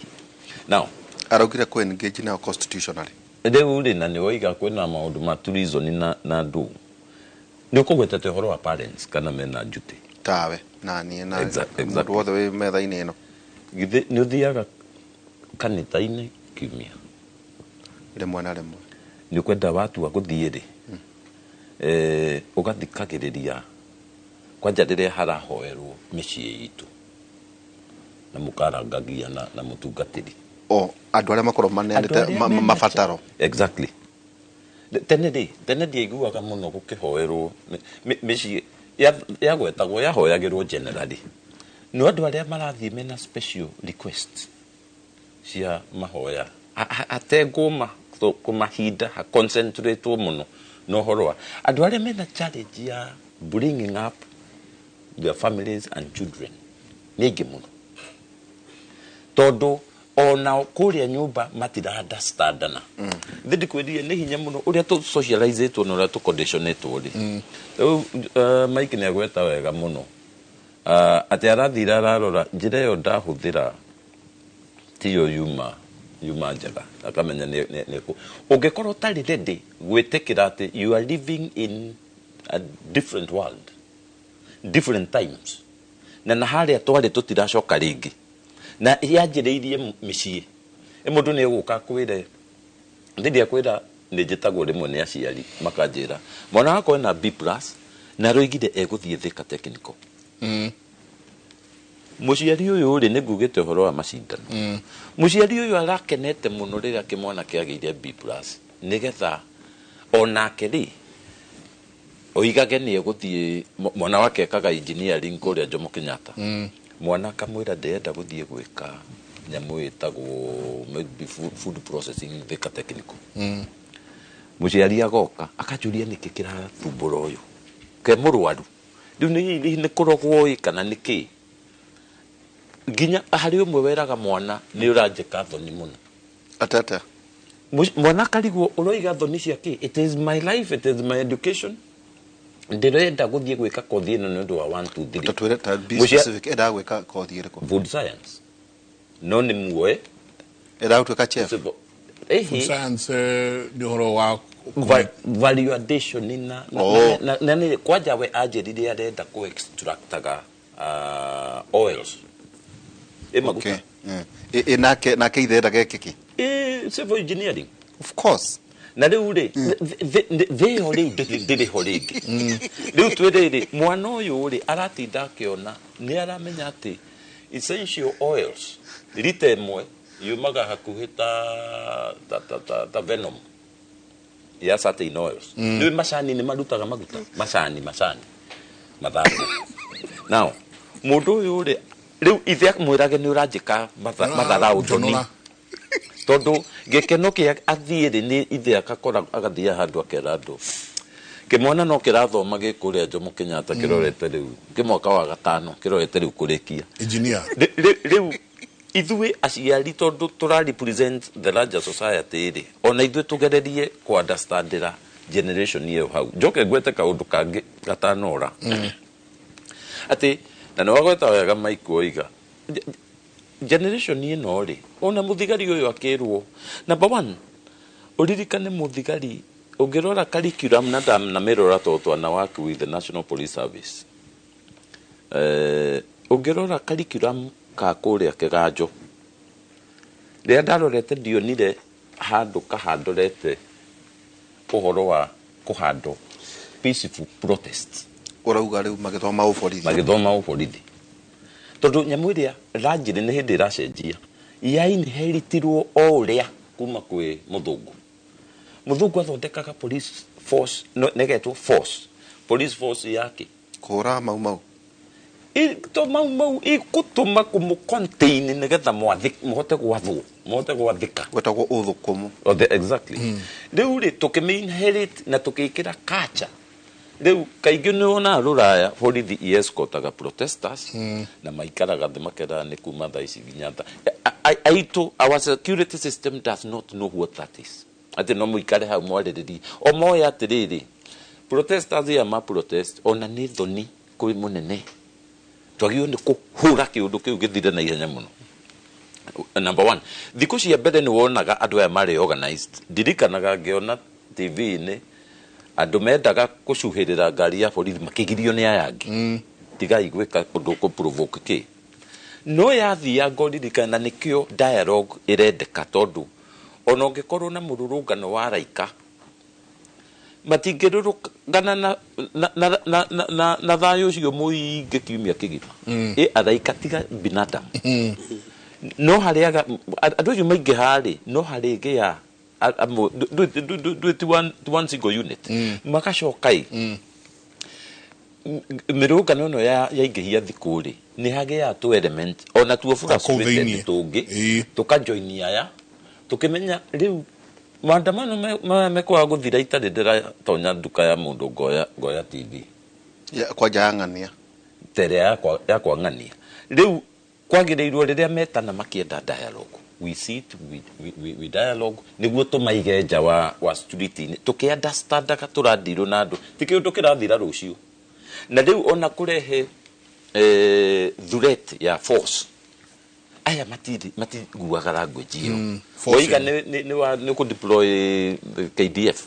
Now
araugire kũ engage nayo constitutionally.
Rĩu rĩ na nĩ woiga kwĩna maũndũ ma tourism na ndũ. Nĩ ũkũgwetete ũhoro wa parents kana mena duty.
Tawe na niĩ na mũndũ wothe wĩ metha-inĩ ĩno.
Githĩ nĩ ũthiaga kanitha-inĩ kiumia?
Rĩmwe na rĩmwe.
Nĩ ũkwenda watua gũthiĩ rĩ, ũgathikagĩrĩria kwanja rĩrĩa harahoerwo mĩciĩ itũ na mũkarangagia na mũtungatĩri.
O andũ arĩa makorwo maneanĩte mabataro.
Exactly. Tene rĩ, tene ndiaiguaga mũno gũkĩhoerwo mĩciĩ yagwetagwo yahoyagĩrwo generally. No andũ arĩa marathiĩ mena special request cia mahoya hategwo kũmahinda haconcentratwo mũno na ũhoro wa andũ arĩa mena challenge ya bringing up their families and children nĩ aingĩ mũno tondũ ona kũrĩa nyũmba matira understandana. Thĩ ndikwĩrire nĩ hinya mũno ũrĩa tũ socializĩtwo na ũrĩa tũ-conditionĩtwo rĩ. Rĩu Mike nĩ agweta wega mũno atĩ arathire ararora njĩra ĩyo ndahũthĩra tiyo yuma njega akamenya nĩ kũ. Ũngĩkorwo ũtarĩ ready gwĩtĩkĩra atĩ you are living in a different world, different times, na harĩa twarĩ tũtiracoka rĩngĩ na yanjĩrĩirie mĩciĩ. Mũndũ nĩ egũka akwĩre ndĩndĩ akwĩra nĩ njĩtagwo rĩmwe nĩ aciari makanjĩra mwana wakwa ena B+ na aroigire egũthiĩ Thika Technical. Mũciari ũyũ rĩ nĩ ngugĩte ũhoro wa macindano. Mũciari ũyũ arakenete mũno rĩrĩa kĩmwana kĩagĩire B+ nĩgetha onake rĩ oigage nĩ egũthiĩ mwana wake ekaga engineering kũrĩa Jomo Kenyatta. Mwana akamwĩra ndĩrenda gũthiĩ gwĩka nyamũ ĩtagwo maybe food processing Thika Technical. Mũciari agoka akanjũria nĩkĩ kĩrathumbũra ũyũ ke mũrwaru rĩu nĩ kũrogwo ĩ kana nĩ kĩ. Nginya harĩ ũmwe weraga mwana nĩ ũranjĩka thoni mũno.
Atata
mwana akarigwo ũroiga thoni cia kĩ? It is my life, it is my education. Ndĩrenda gũthiĩ gwĩka kothi ĩno nĩ ũndũ wa 1 2 3.
Tũtwĩre ta be specific, endaga gwĩka kothi ĩrĩkũ?
Food science. No nĩ muoe.
Endaga gũtuĩka chef.
Food science nĩ ũhoro wa
value addition na nĩ kwanja we anjĩrire arenda kũ extractaga oils. Maguta.
Nake nake ithe endaga eke kĩ?
Civil engineering.
Of course.
Na rĩu rĩ thĩ ĩyo rĩu ndĩrĩ ho rĩngĩ. Rĩu twĩrĩrĩ mwana ũyũ rĩ aratinda akĩona nĩ aramenya atĩ essential oils rita ĩmwe yumaga hakuhĩ ta venom ya certain oils. Rĩu macani nĩ marutaga maguta macani mathangũ. Now mũndũ ũyũ rĩ Rĩu ithe mwĩrage nĩ ũranjĩka matharau thoni. Tondũ gĩkeno kĩa athiĩ rĩ nĩ ithe akakora agathiĩ handũ akera andũ. Kĩmwana no kĩrathoma gĩ kũrĩa Jomo Kenyatta kĩrorete rĩu kĩ mwaka wa gatano kĩrorete rĩu kũrĩkia.
Engineer.
Rĩu ithuĩ aciari tondũ tũra represent the larger society rĩ ona ithuĩ tũgererie kũ understandĩra generation ĩyo hau. Njoke ngwete kaũndũ kangĩ gatanora. Atĩ na nĩ wagweta wega Mike oiga generation ĩno rĩ ona mũthigari ũyũ akĩrwo number one ũririkane mũthigari ũngĩrora curriculum na ndamĩrora tondũ twana work with the National Police Service ũngĩrora curriculum ka kũrĩa kĩganjo rĩrĩa ndarorete ndionire handũ kahandorete ũhoro wa kũhandwo peaceful protest.
Ũrauga rĩu magĩthoma ũborithi.
Magĩthoma ũborithi. Tondũ nyamũ ĩrĩa ranjĩrĩ nĩ hĩndĩ ĩracenjia ya inheritirwo o ũrĩa kuma kwĩ mũthũngũ. Mũthũngũ athondekaga police force negetwo force police force yake
kũhũra mau mau
to mau mau ikũtũma kũmũ contain nĩgetha mũhote gwathwo mũhote gwathĩka
gwetagwo ũthũkũmũ.
Exactly. Rĩu rĩ tũkĩmĩ inherit na tũkĩĩkĩra culture. Rĩu kaingĩ nĩ wonaga rũraya borithi i-escortaga protesters na maikaraga thĩ makeraga nĩ kuma thaa ici nginya thaa aitũ. Our security system does not know what that is. Atĩ no mũikare hau mwarĩrĩrie o moe atĩrĩrĩ protesters aya ma protest ona nĩ thoni kwĩ mũnene twagĩrĩirwo nĩ kũhũra kĩũndũ kĩu gĩthire na ihenya mũno. Number one, thikũ cia mbere nĩ wonaga andũ aya marĩ organized. Ndirikanaga ngĩona TV-inĩ andũ mendaga gũcuhĩrĩra ngari ya borithi makĩgirio nĩ aya angĩ. Tigai gwĩka ũndũ kũ provoke kĩ. No yathianga ũririkane na nĩkĩo dialogue ĩrendeka tondũ ona ũngĩkorwo na mũrũrũngano wa raika matingĩrũrũngana na thayũ ũcio mũingĩ kiumia kĩgima. Ĩ araika tiga binadamu. No harĩaga andũ acio maingĩha rĩ no harĩgĩa ndwĩ ti one single unit. Magacoka ĩ mĩrũrũngano ĩno yaingĩhia thikũ rĩ nĩ hagĩaga tũ element ona tuo frustrated tũngĩ tũkajoin aya tũkĩmenya rĩu maandamano maya mekwaga gũthira itarĩ ndĩratonya nduka ya mũndũ ngoya TV
kwanja ya ng'ania
tere ya kwa ng'ania. Rĩu kwagĩrĩirwo rĩrĩa metana makĩenda dialogue we sit we dialogue nĩguo tũmaige nja wa street-inĩ tũkĩ-understandaga tũradirwo na andũ ti kĩũndũ kĩrathira rũciũ. Na rĩu ona kũrehe threat ya force aya matiguaga language ĩyo woiga nĩ kũ deploy KDF.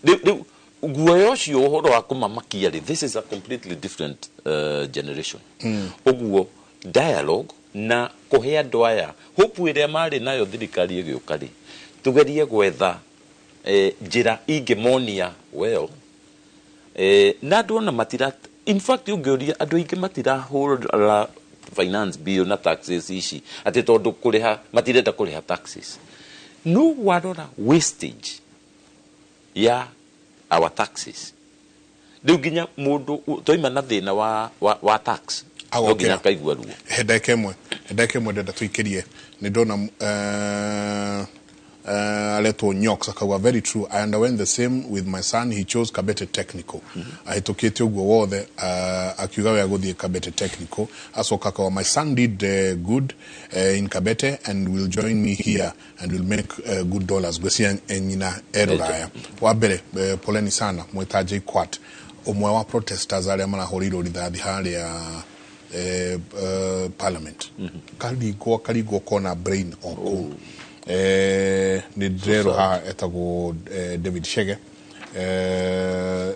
Rĩu guoya ũcio ũhoro wa kũmamakia rĩ this is a completely different generation. Ũguo dialogue na kũhe andũ aya hope ĩrĩa marĩ nayo thirikari ĩgĩũka rĩ tũgerie gwetha njĩra ingĩmonia well na andũ ona matira in fact ũngĩũria andũ aingĩ matirahũra finance bill na taxes ici atĩ tondũ kũrĩha matirenda kũrĩha taxes. No warora wastage ya our taxes rĩu nginya mũndũ toima na thĩna wa tax no nginya akaigua ruo.
He ndagĩka ĩmwe ndĩrenda tũikĩrie nĩ ndona aretwo Nyox akauga very true. I underwent the same with my son. He chose Kabete Technical. Ahĩtũkĩte ũguo wothe akiuga we agũthiĩ Kabete Technical. Acoka akauga my son did good in Kabete and will join me here and will make good dollars. Ngwĩciria nyina e rũraya. Wa mbere poleni sana mwĩta JKUAT ũmwe wa protesters arĩa marahũrĩirwo rithathi harĩa parliament. Karingwo kona brain o kũu. Nĩ ndĩrerwo haha etagwo David Shege.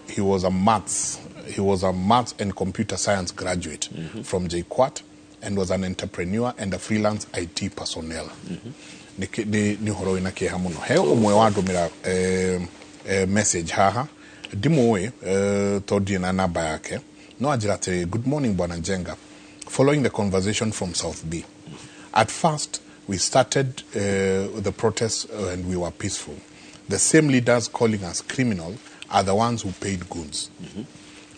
He was a maths and computer science graduate from JKUAT and was an entrepreneur and a freelance IT personnel. Nĩ ũhoro wĩna kĩeha mũno. He ũmwe wandũmĩra message haha ndimũĩ tondũ ndirĩ na namba yake no anjĩra atĩrĩ good morning Bwana Njenga. Following the conversation from South B. At first we started the protests and we were peaceful. The same leaders calling us criminal are the ones who paid goons.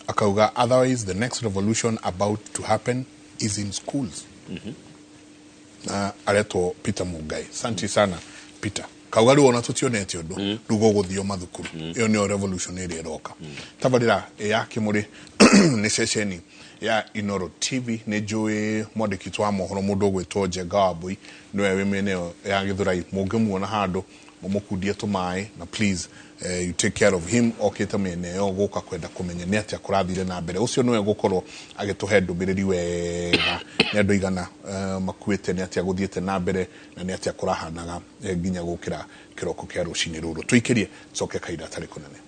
Akauga, otherwise the next revolution about to happen Is in schools. Na aretwo Peter Mugai. Santi sana Peter. Kauga rĩu ona tũtionete ũndũ rĩu gũgũthio mathukuru. Ĩyo nĩyo revolution ĩrĩa ĩroka. Tabarĩra ya Kĩmũrĩ nĩ ceceni ya Inoro TV. Nĩ njũĩ mwandĩki wa mohoro mũndũ ũgwĩtwo Njenga wa Mbui nĩwe wĩ mĩena ĩyo ya Gĩthũrai. Mũngĩmuona handũ mũmũkundie tũmaĩ na please you take care of him. Okĩte mĩena ĩyo gũka kwenda kũmenya nĩ atĩa kũrathire na mbere. Ũcio nĩwe gũkorwo agĩtũhe ndũmĩrĩri wega nĩ andũ aigana makuĩte, nĩ atĩa gũthiĩte na mbere na nĩ atĩa kũrahanaga nginya gũkĩra kĩroko kĩa rũcinĩ rũrũ. Tũikĩrie coke kahinda atarĩ kũnene.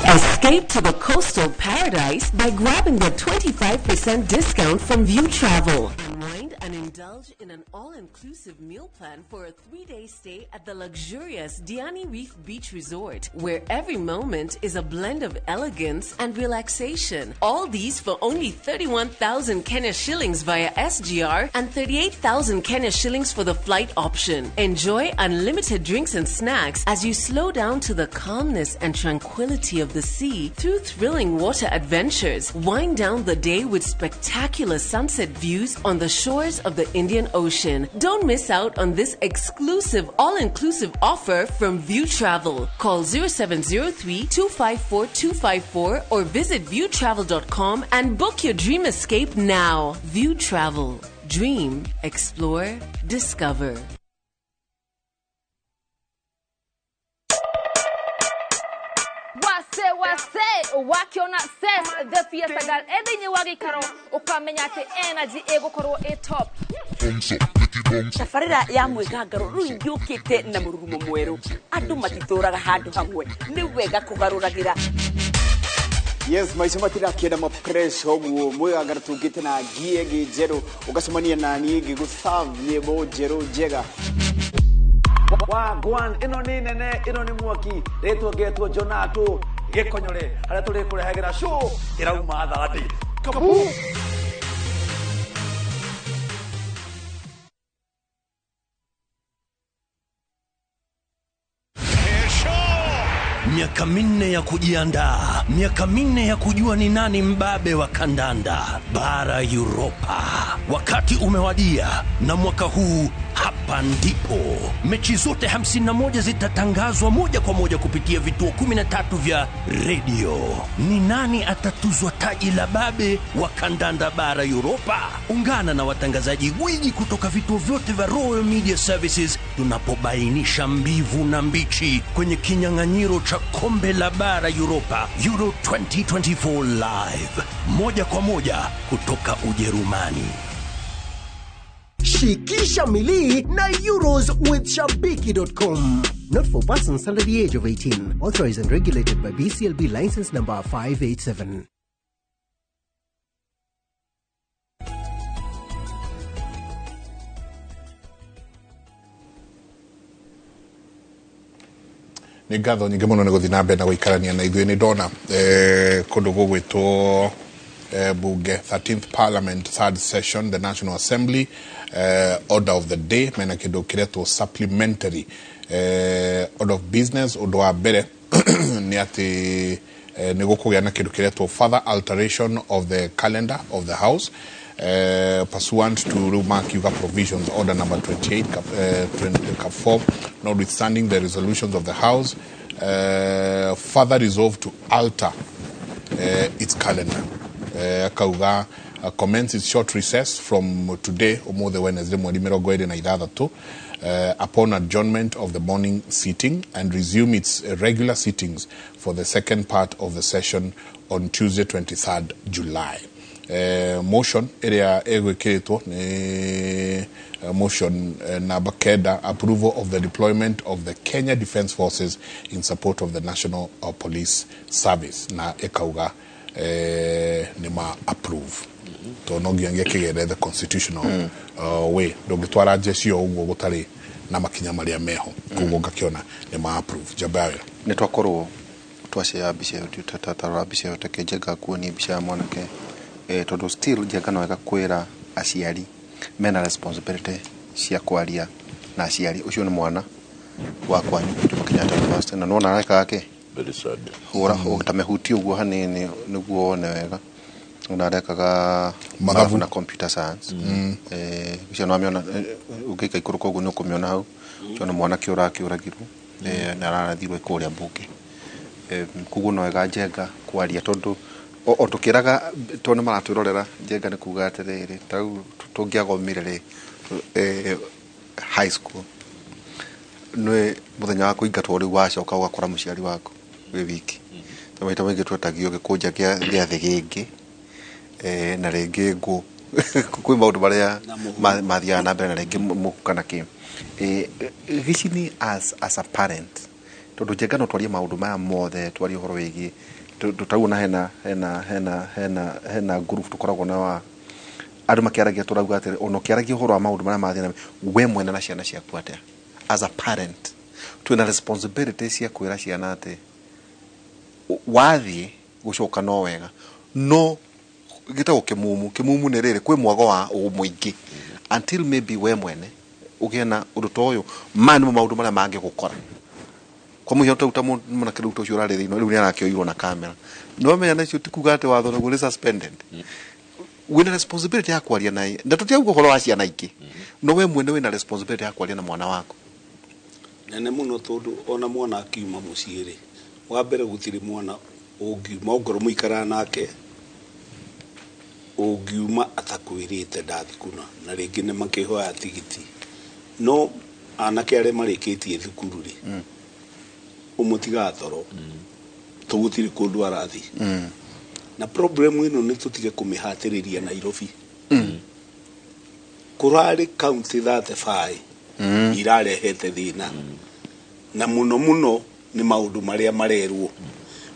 Escape to the coastal paradise by grabbing the 25% discount from View Travel. Unwind and indulge in an all-inclusive meal plan for a 3-day stay at the luxurious Diani Reef Beach Resort, where every moment is a blend of elegance and relaxation. All these for only 31,000 Kenya shillings via SGR and 38,000 Kenya shillings for the flight option. Enjoy unlimited drinks and snacks as you slow down to the calmness and tranquility of the sea through thrilling water adventures. Wind down the day with spectacular sunset views on the shores of the Indian Ocean. Don't miss out on this exclusive all-inclusive offer from View Travel. Call 0703 254 254 or visit viewtravel.com and book your dream escape now. View Travel. Dream, explore, discover.
Wase wase wakiona ses the fiesta girl ethini wa gikaro ukamenya ati energy igukorwo i top.
Tabarĩra ya mwĩgangaro rĩu yũkĩte na mũrurumo mwerũ. Andũ matitũraga handũ hamwe, nĩ wega kũgarũragĩra.
Yes, maica matirakĩenda ma pressure ũguo mwĩgangaro tũngĩte na ngie ĩngĩ njerũ ũgacemania na niĩ ngĩgũ-serve nyĩmbo njerũ njega.
Wagwan ĩno nĩ nene, ĩno nĩ mwaki rĩtwa ngetwo Jonato gĩkonyore harĩa tũrĩkũrehagĩra show ĩrauma thandĩ. Kabu.
Miaka 4 ya kujiandaa, miaka 4 ya kujua ni nani mbabe wa kandanda bara Europa. Wakati umewadia, na mwaka huu hapa ndipo mechi zote 51 zitatangazwa moja kwa moja kupitia vituo 13 vya radio. Ni nani atatuzwa taji la babe wa kandanda bara Europa? Ungana na watangazaji gwiji kutoka vituo vyote vya Royal Media Services tunapobainisha mbivu na mbichi kwenye kinyang'anyiro cha kombe la bara Europa Euro 2024 live, moja kwa moja kutoka Ujerumani.
Shikisha milii na Euros with Shabiki.com. Not for persons under the age of 18. Authorized and regulated by BCLB license number 587.
Nĩ ngatho nyingĩ mũno nĩ gũthiĩ na mbere na gũikarania na ithuĩ. Nĩ ndona kũndũ gũgwĩtwo bunge 13th Parliament third session, the National Assembly, order of the day mena kĩndũ kĩretwo supplementary order of business. Ũndũ wa mbere nĩ atĩ nĩ gũkũgĩa na kĩndũ kĩretwo further alteration of the calendar of the house pursuant to rĩu makiuga provisions order number 28 cap, 20, cap 4, notwithstanding the resolutions of the house, further resolve to alter its calendar. Akauga commence its short recess from today ũmũthĩ Wednesday mweri 26 upon adjournment of the morning sitting and resume its regular sittings for the second part of the session on Tuesday 23rd July. Motion ĩrĩa ĩgwĩkĩrĩtwo nĩ motion namba 9, approval of the deployment of the Kenya Defence Forces in support of the National Police Service, na ĩkauga nĩ ma approve to no nginya kĩgere the constitutional way. Ndũngĩtwara jeshi o ũguo gũtarĩ na makinya marĩa meho, koguo ngakĩona nĩ ma approve. Njamba ya wĩra
nĩ twakorwo twacea mbica ĩyo, tatarora mbica ĩyo teke Njenga kuonia mbica ya mwanake tondũ still Njenga no wega kwĩra aciari mena responsibility cia kwaria Na aciari ũcio nĩ mwana wa kwanyu Jomo Kenyatta University na nĩwona arekaga kĩ?
Very sad.
Hũra ta mehutie ũguo hanini nĩguo wone wega ona arekaga
Mathabu.
Na computer science. Ũcio nĩwamĩona, ũngĩika ikũrũka ũguo nĩ ũkũmĩona hau. Ũcio nĩ mwanake ũrakĩũragirwo, na ararathirwo kũrĩa mbunge. Koguo no wega Njenga kwaria tondũ o tũkĩraga tondũ nĩ maratwĩrorera. Njenga nĩ kuga atĩrĩrĩ, ta rĩu tũngĩathomire rĩ, high school nĩ mũthenya wa kũingatwo rĩu wacoka ũgakora mũciari waku wĩ wiki. Ta maita maingĩ twetagio gĩkũnja kĩa gĩathĩ gĩngĩ, na rĩngĩ ngũ kwĩ maũndũ marĩa mathiaga na mbere na rĩngĩ mũhu kana kĩ. Gĩcini as a parent, tondũ Njenga no twarie maũndũ maya mothe, twarie ũhoro wĩgiĩ tũtarauona na hena group tũkoragwo na wa andũ makĩaragia, tũrauga atĩrĩ ona ũkĩaragia ũhoro wa maũndũ marĩa mathiĩ na mbere, we mwene na ciana ciaku atĩa as a parent twĩna responsibility cia kwĩra ciana atĩ wathiĩ gũcoka no wega no gĩtagwo kĩmumu. Kĩmumu nĩ rĩrĩ kwĩ mwago wa mũingĩ until maybe we mwene ũgĩe na ũndũ ta ũyũ. Maya nĩmo maũndũ marĩa mangĩgũkora. Kwa mũhiano ta ta mwanake rĩu ta ũcio ũrarĩ thĩinĩ rĩu nĩ arakĩoirwo na kamera no menya nacio ti kuga atĩ watho naguo nĩ suspended. Wĩna responsibility ya kwaria naye na tũtiauga ũhoro wa ciana ingĩ, no we mwene wĩna responsibility ya kwaria na mwana waku.
Nene mũno, tondũ ona mwana akiuma mũciĩ rĩ, wa mbere gũtirĩ mwana ũngiuma ongorwo mũikaraga nake ũngiuma atakwĩrĩte ndathi kuna na rĩngĩ nĩ makĩhoya tigiti. No anake arĩa marĩkĩtie thukuru rĩ, ũmũtigaga toro tũgũtirĩ kũndũ arathi. Na problem ĩno nĩ tũtige kũmĩhatĩrĩria Nairobi. Kũrarĩ county 35 irarehete thĩna na mũno mũno nĩ maũndũ marĩa marerwo.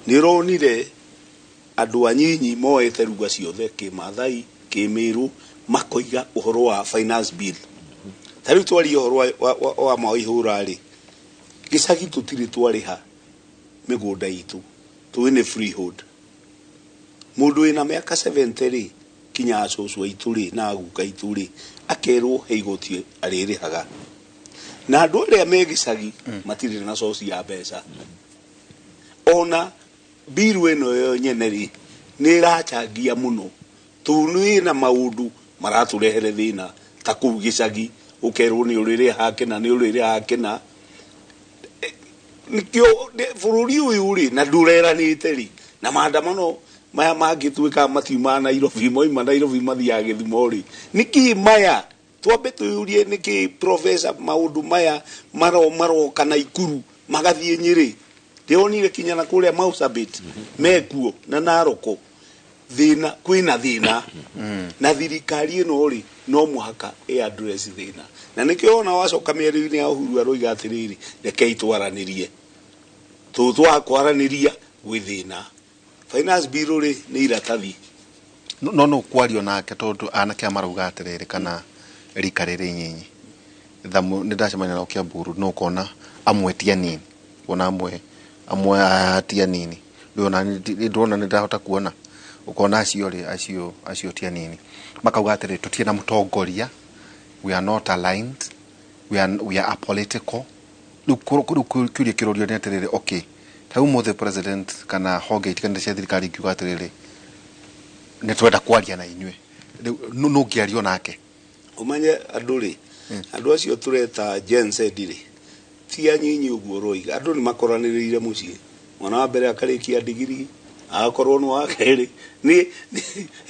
Nĩ ũronire andũ anyinyi moete ruga ciothe, kĩmathai, kĩmĩrũ, makoiga ũhoro wa finance bill. Ta rĩu twarie ũhoro wa maihũra rĩ, gĩcagi tũtirĩ twarĩha mĩgũnda itũ, tũĩ nĩ freehold. Mũndũ wĩna mĩaka 70 rĩ, kinya acũcũ aitũ rĩ na aguka aitũ rĩ, akerwo he igoti arĩrĩhaga, na andũ arĩa me gĩcagi matirĩ na source ya mbeca. Ona biru ĩno yo nyene rĩ, nĩ ĩrachangia mũno tondũ nĩ na maũndũ maratũrehere thĩna ta kũu gĩcagi ũkerwo nĩ ũrĩrĩhaga kĩna, nĩ ũrĩrĩhaga kĩna. Nĩkĩo bũrũri ũyũ rĩ na ndũreranĩte rĩ, na maandamano maya mangĩtuĩka matiumaga Nairobi, moima Nairobi mathiaga Gĩthumo rĩ, nĩkĩ maya twambe twĩyũrie nĩkĩ professor maũndũ maya maroka Naikuru magathiĩ Nyĩrĩ? Ndĩronire kinya na kũrĩa Marsabit mekuo na Naroko thĩna, kwĩna thĩna na thirikari ĩno rĩ no mũhaka ĩ address thĩna. Na nĩkĩo ona wacoka mĩario-inĩ ya Uhuru aroiga atĩrĩrĩ, rekei twaranĩrie, tũ twakwaranĩria gwĩ thĩna. Finance bill rĩ nĩ iratathi.
No kwario nake tondũ anake aya marauga atĩrĩrĩ kana rika rĩrĩ nyinyi thamu nĩ ndacemania nao Kiamburu no ũkona amwe ti anini, kuona amwe aya ti anini. Ndĩrona ndĩrona nĩ ndahota kuona ũkona acio rĩ, acio ti anini, makauga atĩrĩrĩ tũtirĩ na mũtongoria, we are not aligned, we are apolitical. Rĩu kĩũria kĩrorio nĩ atĩrĩrĩ, okay, ta rĩu ũmũthĩ president kana honge itiganĩte cia thirikari ingiuga atĩrĩrĩ nĩ twenda kwaria na inyuĩ, rĩu nũ ũngĩario nake?
Ũmenye andũ rĩ, andũ acio tũreta Gen Z rĩ ti anyinyi ũguo ũroiga. Andũ nĩ makoranĩrĩire mũciĩ, mwana wa mbere akarĩkia ndigiri, agakorwo nĩ wa kerĩ nĩ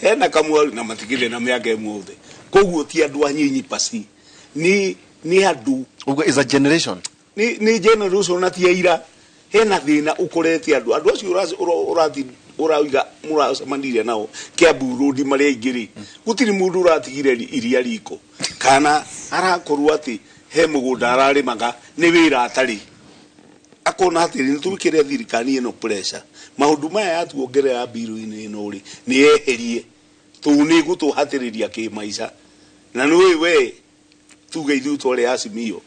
hena kamwaru na matikĩrĩ na mĩaka ĩmwe othe. Koguo ti andũ anyinyi pasi, nĩ andũ
Ũguo is a generation.
Nĩ generation na ti aira. Hena thĩna ũkorete andũ acio ũrauga mũracemanirie nao Kiambu Road marĩa aingĩ rĩ, gũtirĩ mũndũ ũratigire iria riko kana arakorwo atĩ he mũgũnda ararĩmaga nĩ wĩra atarĩ, akona atĩ nĩ twĩkĩre thirikari ĩno pressure maũndũ maya yatuongerera mbiru-inĩ ĩno rĩ, nĩ yeherie tũu nĩ gũtũhatĩrĩria kĩmaica. Na nĩ we tuge ithuĩ twarĩ Azimio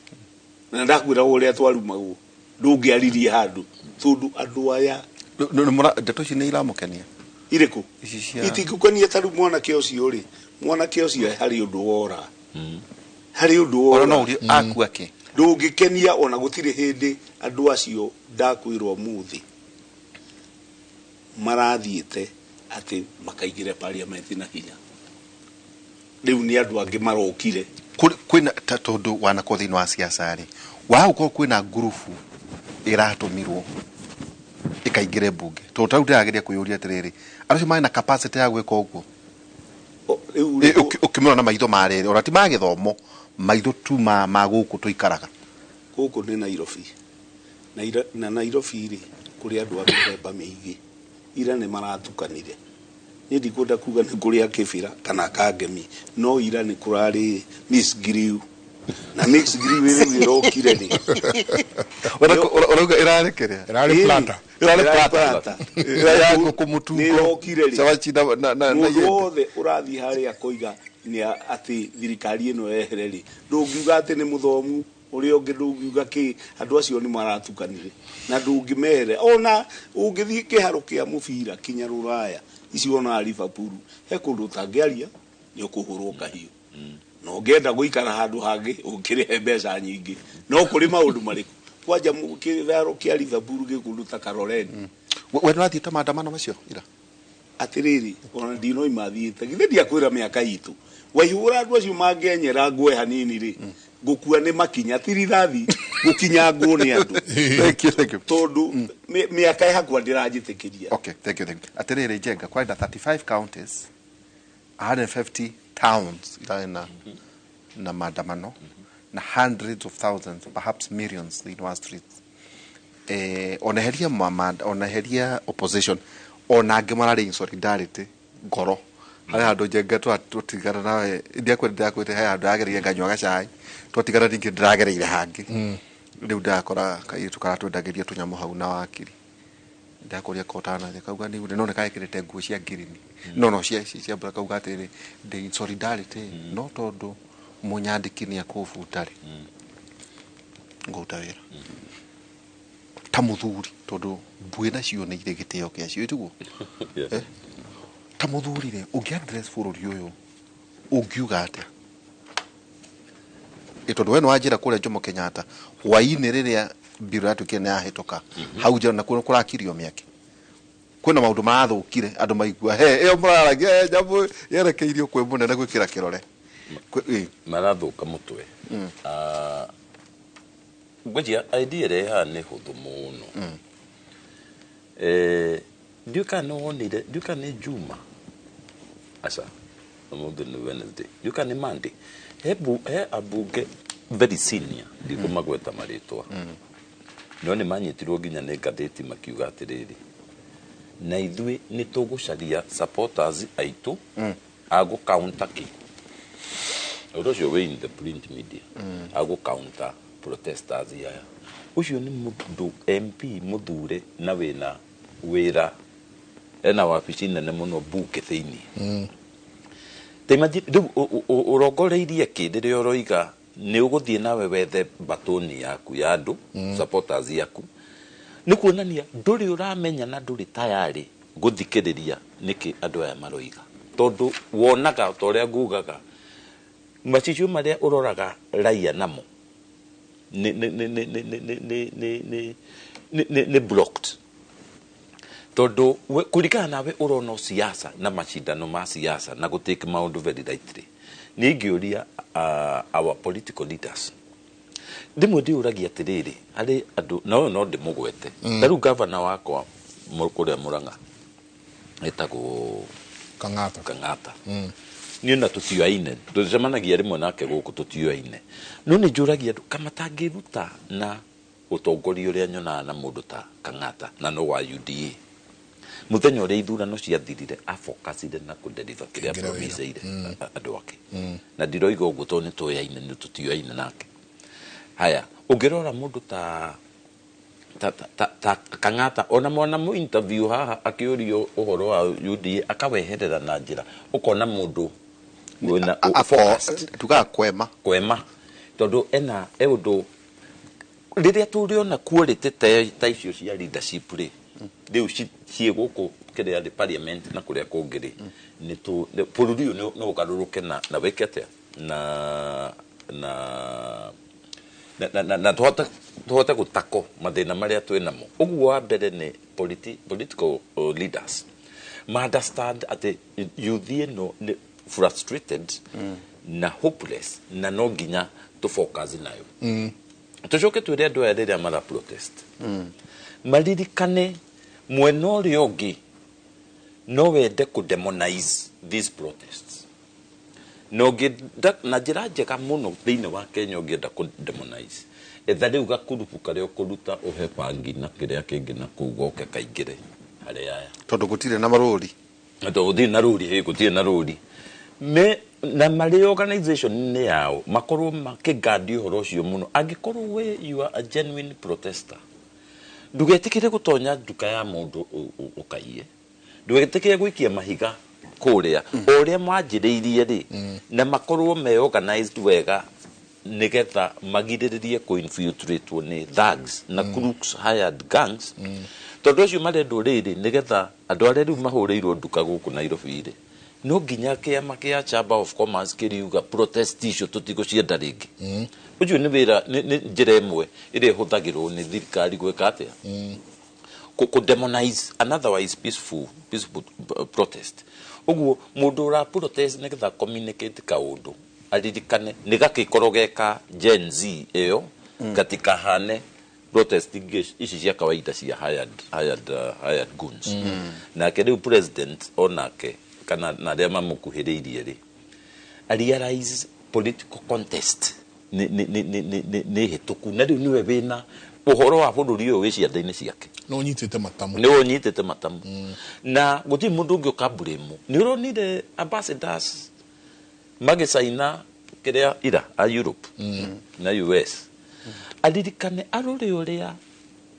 na ndakwĩra ũrĩa twarumagwo ndũngĩaririe handũ tondũ andũ aya
Ndeto ici nĩ iramũkenia?
Irĩkũ?
Ici cia
Itingĩkenia. Ta rĩu mwanake ũcio rĩ, mwanake ũcio harĩ ũndũ wora, harĩ ũndũ wora.
Ona no ũrie akua kĩ?
Ndũngĩkenia ona gũtirĩ hĩndĩ andũ acio ndakwĩrwo mũthĩ marathiĩte atĩ makaingĩre parliament na hinya. Rĩu nĩ andũ angĩ marokire.
Kwĩna tondũ wanakorwo thĩinĩ wa siasa rĩ, wagũkorwo kwĩna ngurubu ĩratũmirwo ĩkaingĩre mbunge, tondũ tarĩu ndĩrageria kwĩyũria atĩrĩrĩ, andũ acio marĩ na capacity ya gwĩka ũguo? Ũkĩmĩrora na maitho ma rĩrĩ, ona ti ma gĩthomo, maitho tu ma gũkũ tũikaraga.
Gũkũ nĩ Nairobi. Na Nairobi rĩ, kũrĩ andũ a mĩthemba mĩingĩ. Ira nĩ maratukanire. Niĩ ndikwenda kuga nĩ kũrĩ a Kĩbĩra kana Kangemi, no ira nĩ kũrarĩ Miss Grill. Na Miss Grill rĩu ĩrokire rĩ.
Ũrauga ĩrarĩ kĩrĩa?
Ĩrarĩ plata.
Ĩrarĩ plata. Ĩrarĩ ya ngũkũ mũtungo.
Nĩ ĩrokire rĩ.
Cabaci na
Mũndũ
iembe.
wothe ũrathiĩ harĩa akoiga nĩ atĩ thirikari ĩno yehere rĩ, ndũngiuga atĩ nĩ mũthomu, ũrĩa ũngĩ ndũngiuga kĩ, andũ acio nĩ maratukanire. Na ndũngĩmehere. Ona ũngĩthiĩ kĩharo kĩa mũbira kinya Rũraya, icio wonaga Liverpool, he kũndũ ũtangĩaria, nĩ ũkũhũrwo kahiũ. Na ũngĩenda gũikara handũ hangĩ, ũngĩrĩhe mbeca nyingĩ. No kũrĩ maũndũ marĩkũ? Kwanja kĩharo kĩa Liverpool gĩ kũndũ ta Karoleni.
We nĩwathiĩte maandamano macio ira?
Atĩrĩrĩ, ona ndinoima thiĩte. Githĩ ndiakwĩra mĩaka itũ. Waihũra andũ acio mangĩenyera ngwe hanini rĩ, ngũkua nĩ makinya, ti rithathi, gũkinya nguo nĩ andũ.
Thank you, thank you.
Tondũ mĩaka yakwa ndĩranjĩtĩkĩria.
Okay, thank you, thank you. Atĩrĩrĩ Njenga, kwarĩ na 35 counties, 150 towns irarĩ na maandamano, na hundreds of thousands, perhaps millions thĩinĩ wa streets. Oneheria oneheria opposition, ona angĩ mararĩ in solidarity ngoro. Harĩ handũ Njenga twatigana nawe, ndiakwĩrire he handũ yagereire nganyua gacai, twatigana ningĩ ndĩragereire hangĩ. Rĩu ndakora kairĩtu karatwendagĩria tũnyamũ hau na wakiri. Ndakũria kotana, kauga nĩ no nĩkarekĩrĩte nguo cia ngirini. No cia mbura, kauga atĩrĩrĩ, ndĩ in solidarity, no tondũ mũnyandĩki nĩ akũbuta rĩ, ngũruta wĩra. Ta mũthuri, tondũ mbuĩ nacio nĩ irĩ gĩtĩo gĩacio, tiguo? Ta mũthuri rĩ, ũngĩ address bũrũri ũyũ, ũngiuga atĩa? Tondũ we nĩ wanjĩra kũrĩa Jomo Kenyatta, hwaĩ-inĩ rĩrĩa mbirũ yatuĩkire nĩ yahĩtũka, hau nja nakuo kũrakirio mĩaki. Kwĩna maũndũ marathũkire, andũ maigua, he, ĩyo mũraragia, nyamũ yerekeirio kwĩ mũnene gwĩkĩra kĩrore.
Marathũka mũtwe. Ngwĩciria idea ĩrĩa ĩ haha nĩ hũthũ mũno. Ndiũĩ kana nĩ wonire, ndiũĩ kana nĩ Juma. Aca, ũmũthĩ nĩ Wednesday. Ndiũĩ kana nĩ Monday. He ambunge very senior, ndikũmagweta marĩtwa. No nĩ manyitirwo nginya nĩ ngathĩti makiuga atĩrĩrĩ, na ithuĩ nĩ tũgũcaria supporters aitũ a gũ-counter kĩ. Ũndũ ũcio wĩ in the print media. A gũ-counter protesters aya. Ũcio nĩ mũndũ MP mũthure na wĩna wĩra, ena wabici nene mũno mbunge thĩinĩ. Ta imagine, rĩu ũrongoreirie kĩ rĩrĩa ũroiga nĩ ũgũthiĩ nawe wethe batoni yaku ya andũ, supporters yaku. Nĩ kuonania ndũrĩ ũramenya na ndũrĩ tayari gũthikĩrĩria nĩkĩ andũ aya maroiga. Tondũ wonaga ta ũrĩa ngugaga, macicio marĩa ũroraga raia namo nĩ blocked. Tondũ kũringana nawe ũrona siasa na macindano ma siasa na gũtake maũndũ very lightly. Niĩ ingĩũria our political leaders, rĩmwe ndĩũragia atĩrĩrĩ, harĩ andũ, na ũyũ no ndĩmũgwete. Ta rĩu gavana wakwa kũrĩa Mũrang'a etagwo
Kang'ata.
Kang'ata. Niĩ na tũtioaine, tũcemanagia rĩmwe nake gũkũ tũtioaine. No nĩ njũragia andũ kama tangĩruta na ũtongoria ũrĩa nyonaga na mũndũ ta Kang'ata na no wa UDA. Mũthenya ũrĩa ithurano ciathirire, afocusire na kũdeliver kĩrĩa
Kĩrĩa wĩra.
promiseire andũ ake. Na ndiroiga ũguo tondũ nĩ tũyaine, nĩ tũtioaine nake. Haya, ũngĩrora mũndũ ta Kang'ata, ona mwana mu interview haha akĩũrio ũhoro wa UDA akaweherera na njĩra, ũkona mũndũ wĩna focused.
Tugaga kwema.
Kwema. Tondũ ena, e ũndũ, rĩrĩa tũrĩona quality ta icio cia leadership rĩ, rĩu ciĩ gũkũ kĩrĩa rĩ parliament na kũrĩa kũngĩ rĩ, nĩ tũ-, nĩ-, bũrũri ũyũ nĩ ũgarũrũke na wĩke atĩa? Na Na tũhote gũtako mathĩna marĩa twĩ namo. Ũguo wa mbere nĩ political leaders ma understand atĩ youth ĩno nĩ frustrated na hopeless, na no nginya tũ focus nayo. Tũcoke twĩre andũ aya rĩrĩa mara protest maririkane mwena ũrĩa ũngĩ no wende kũ demonize these protests, na ũngĩenda na njĩra njega mũno thĩinĩ wa Kenya, ũngĩenda kũ demonize, etha rĩu gakurubu karĩa ũkũruta ũhe bangi na kĩrĩa kĩngĩ na kũu goke kaingĩre harĩ aya.
Tondũ gũtirĩ na marũri.
Tondũ gũtirĩ na rũri, ĩ, gũtirĩ na rũri me na marĩ organization-inĩ yao makorwo makĩgandi ũhoro ũcio mũno. Angĩkorwo we you are a genuine protester, ndũgetĩkĩre gũtonya nduka ya mũndũ ũkaiye, ndũgetĩkĩre gũikia mahiga kũrĩa o ũrĩa manjĩrĩirie rĩ, na makorwo me organized wega nĩgetha magirĩrĩrie kũ-infiltratwo nĩ thugs na crooks, hired gangs, tondũ acio marendwo rĩrĩ nĩgetha andũ arĩa rĩu mahũrĩirwo nduka gũkũ Nairobi rĩ, no nginya kĩama kĩa Chamber of Commerce kĩriuga protest icio tũtigũcienda rĩngĩ. Ũcio nĩ wĩra, nĩ njĩra ĩmwe ĩrĩa ĩhũthagĩrwo nĩ thirikari gwĩka atĩa, kũ demonize an otherwise peaceful protest. Ũguo mũndũ ũra protest nĩgetha communicate kaũndũ aririkane nĩ gakĩkorwo geka Gen Z ĩyo gatikahane protest ingĩ ici cia kawaida cia hired goons. Nake rĩu president onake kana na arĩa mamũkuhĩrĩirie rĩ, a realize political contest nĩ hĩtũku, na rĩu nĩwe wĩna ũhoro wa bũrũri ũyũ wĩ cianda-inĩ ciake.
No ũnyitĩte matamu.
Nĩwe ũnyitĩte matamu, na gũtirĩ mũndũ ũngĩ ũkamburĩmwo. Nĩ ũronire ambassadors magĩcaina kĩrĩa ira a Europe na US. Aririkane arore ũrĩa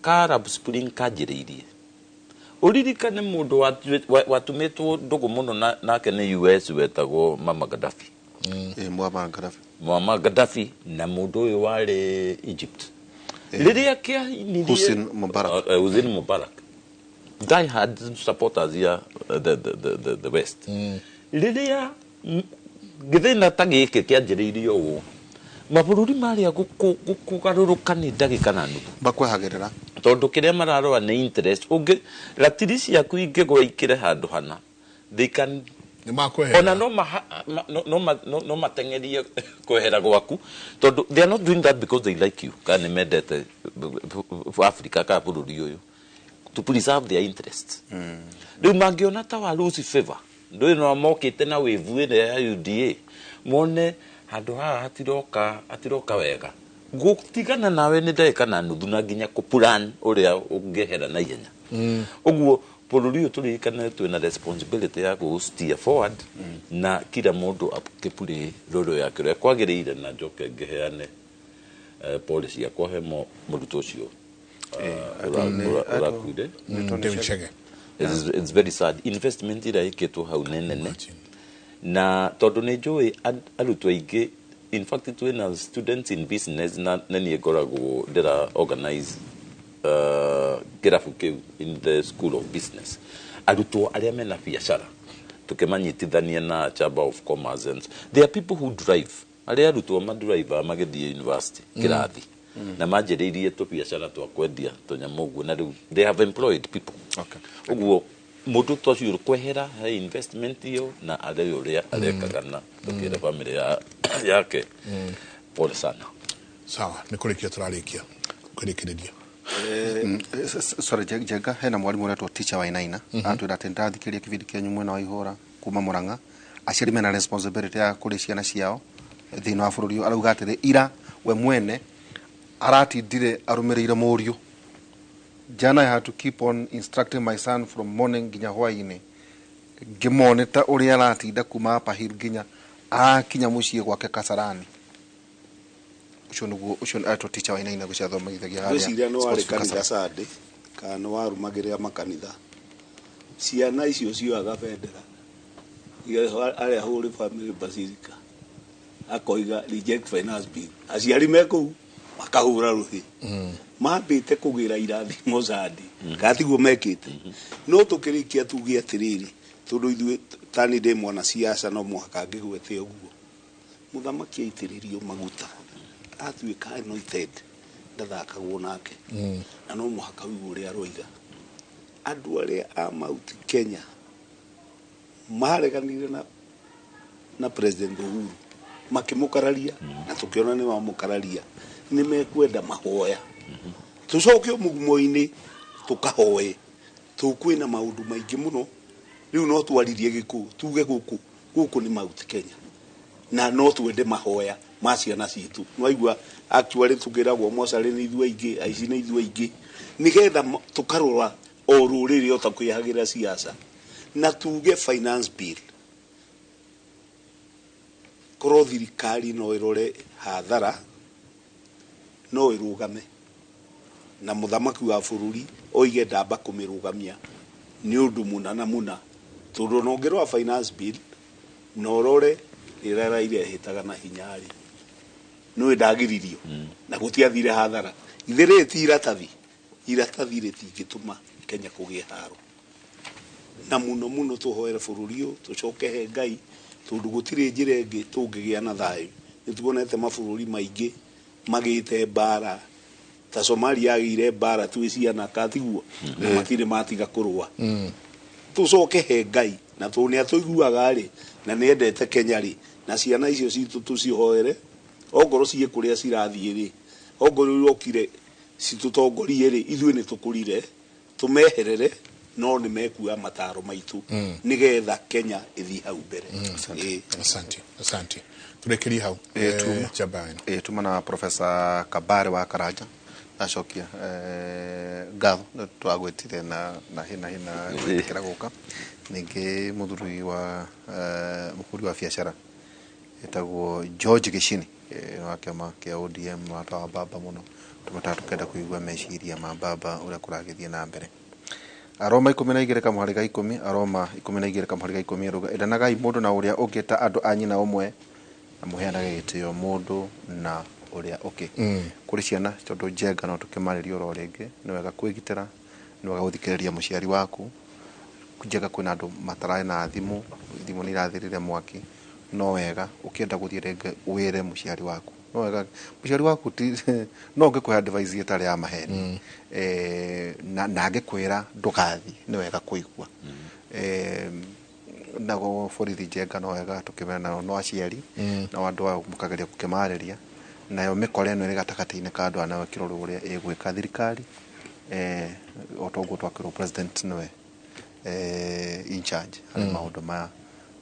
ka Arab Spring kanjĩrĩirie. Ũririkane mũndũ watumĩtwo ndũgũ mũno nake nĩ US wetagwo Mama Gaddafi.
Muammar Gaddafi.
Muammar Gaddafi na mũndũ ũyũ warĩ Egypt rĩrĩa kĩainirie
Hussein Mubarak.
Hussein Mubarak, die hard supporters ya the West. Rĩrĩa gĩthĩna ta gĩkĩ kĩanjĩrĩirio ũũ, mabũrũri marĩa gũkũgarũrũka nĩ ndagĩka na nuthu.
Bakwehagĩrĩra.
Tondũ kĩrĩa mararora nĩ interest. Ũngĩ ratiri ciaku ingĩgwa ikĩre handũ hana, they can
nĩ makwehera.
Ona no no mateng'erie kwehera gwaku, tondũ they are not doing that because they like you kana nĩ mendete Africa kana bũrũri ũyũ, to preserve their interests. Rĩu mangĩona ta wa lose favor, ndũĩ no mokĩte na wave ĩrĩa ya UDA, mone handũ haha hatiroka wega, gũtigana nawe nĩ ndagĩka na nuthu, na nginya kũplan ũrĩa ũngĩehera na ihenya. Ũguo bũrũri ũyũ tũririkane twĩna responsibility ya gũ steer forward, na kila mũndũ akĩplay role yake ũrĩa kwagĩrĩire. Na njoke ngĩheane pole ciakwa he mũrutwo ũcio ũrakuire.
David Chege.
It's very sad. Investment ĩrĩa ĩkĩtwo hau nĩ nene, na tondũ nĩ njũĩ arutwo aingĩ, in fact twĩna students in business, na nĩ niĩ ngoragwo ndĩra organize kĩrabu kĩu in the school of business, arutwo arĩa mena biacara tũkĩmanyitithania na Chamber of Commerce, and there are people who drive, arĩa arutwo madrive magĩthiĩ university kĩrathi na manjĩrĩirie tũbiacara twa kwendia tũnyamũ ũguo, na rĩu they have employed people. Ũguo mũndũ ta ũcio kwehera he investment ĩyo na arĩ ũrĩa arekaga, na tũkĩre family yake pole sana.
Sawa, nĩ kũrĩkia tũrarĩkia kũrĩkĩrĩria.
Sorry, Jenga, hena mwarimu ũretwo Teacher Wainaina atwĩra atĩ ndĩrathikĩrĩria kĩbindi kĩanyu mwena wa Ihũra kuma Murang'a. Aciari mena responsibility ya kũrĩ ciana ciao thĩinĩ wa bũrũri ũyũ. Arauga atĩrĩ, ira we mwene aratindire arũmĩrĩire mũriũ jana. I had to keep on instructing my son from morning nginya hwainĩ, ngĩmoneta ũrĩa aratinda kuma Upper Hill nginya akinya mũciĩ gwake Kasarani. Ũcio nĩguo ũcio aretwo Teacher Wainaina gũciathomithagia harĩa
Ngwĩciria nĩ warĩ
Sports
kanitha
Kasarani.
Sunday kana nĩ warũmagĩrĩra makanitha, ciana icio cioyaga bendera arĩa Holy Family Basilica akoiga reject finance bill, aciari me kũu makahũra rũhĩ mambĩte kũgĩra irathimo Sunday kana tiguo mekĩte. No tũkĩrĩkia tuge atĩrĩrĩ, tondũ ithuĩ tani ndĩ mwana siasa, no mũhaka ngĩgwete ũguo, mũthamaki aitĩrĩrio maguta. atuĩka anointed ndathakagwo nake. Na no mũhaka ũigue ũrĩa aroiga. Andũ arĩa a Mount Kenya mareganire na President Uhuru makĩmũkararia, na tũkĩona nĩ mamũkararia, nĩ mekwenda mahoya. Tũcoke mũgumo-inĩ tũkahoe, tũkwĩna maũndũ maingĩ mũno. Rĩu no twaririe gĩkũ tuge gũkũ gũkũ nĩ Mount Kenya, na no twende mahoya ma ciana citũ. Nĩwaigua actually tũkĩragwo mocarĩ nĩ ithuĩ aingĩ, aici nĩ ithuĩ aingĩ, nĩgetha tũkarora o rũrĩrĩ o ta kwĩhagĩra siasa. Na tuge finance bill, korwo thirikari no ĩrore hathara no ĩrũgame, na mũthamaki wa bũrũri oige ndamba kũmĩrũgamia nĩ ũndũ mũna na mũna, tondũ ona ũngĩrora finance bill na ũrore rĩrĩa Raila ehĩtaga na hinya rĩ, nĩwe ndagiririo na gũtiathire hathara. Ithe rĩrĩ ti iratathi, iratathi rĩtingĩtũma Kenya kũgĩe haro. Na mũno mũno tũhoere bũrũri ũyũ, tũcoke he Ngai, tondũ gũtirĩ njĩra ĩngĩ tũngĩgĩa na thayũ. Nĩ tuonete mabũrũri maingĩ magĩte mbara, ta Somalia yagĩire mbara twĩ ciana katiguo, na matirĩ matiga kũrũa. Tũcoke he Ngai, na tondũ nĩ atũiguaga rĩ, na nĩ endete Kenya rĩ, na ciana icio citũ tũcihoere, ongorwo ciĩ kũrĩa cirathiĩ rĩ, ongorwo irokire citũtongorie rĩ, ithuĩ nĩ tũkũrire, tũmeherere, no nĩ mekuoya mataro maitũ nĩgetha Kenya ĩthiĩ hau mbere.
Asante, asante. Tũrekerie hau.
Tuma na Professor Kabare wa Karanja. Acokia ngatho nĩ twagwĩtire na hina hina gwĩtĩkĩra gũka. Ningĩ mũthuri wa mũhũri wa biacara etagwo George Gĩcini wa kĩama kĩa ODM, wata wa baba mũno, tũmataga tũkenda kũigua meciria ma baba ũrĩa kũragĩthiĩ na mbere. Aroma 12 kamũhari ga 10, Aroma 12 kamũhari ga 10 ĩrauga endanagai mũndũ na ũrĩa ũngĩ ta andũ a nyina ũmwe, na mũheanage gĩtĩo mũndũ na ũrĩa ũngĩ. Kũrĩ ciana tondũ njenga no tũkĩmarĩrie oro rĩngĩ, nĩ wega kwĩgitĩra, nĩ wega gũthikĩrĩria mũciari waku. Njenga kwĩna andũ matararĩ na thimũ, thimũ nĩ irathirire mwaki, no wega ũkĩenda gũthiĩ rĩngĩ wĩre mũciari waku. No wega mũciari waku ti no ũngĩkũhe advice ĩtarĩ ya maheni, na angĩkwĩra ndũgathiĩ, nĩ wega kũigua. Nago borithi njenga no wega tũkĩmera nao no aciari, no andũ aya mũkageria gũkĩmarĩria. Nayo mĩkora ĩno ĩrĩ gatagatĩ-inĩ ka andũ aya nayo ĩkĩrorwo ũrĩa ĩgwĩka thirikari, o ta ũguo twakĩrwo president nĩwe in charge harĩ maũndũ maya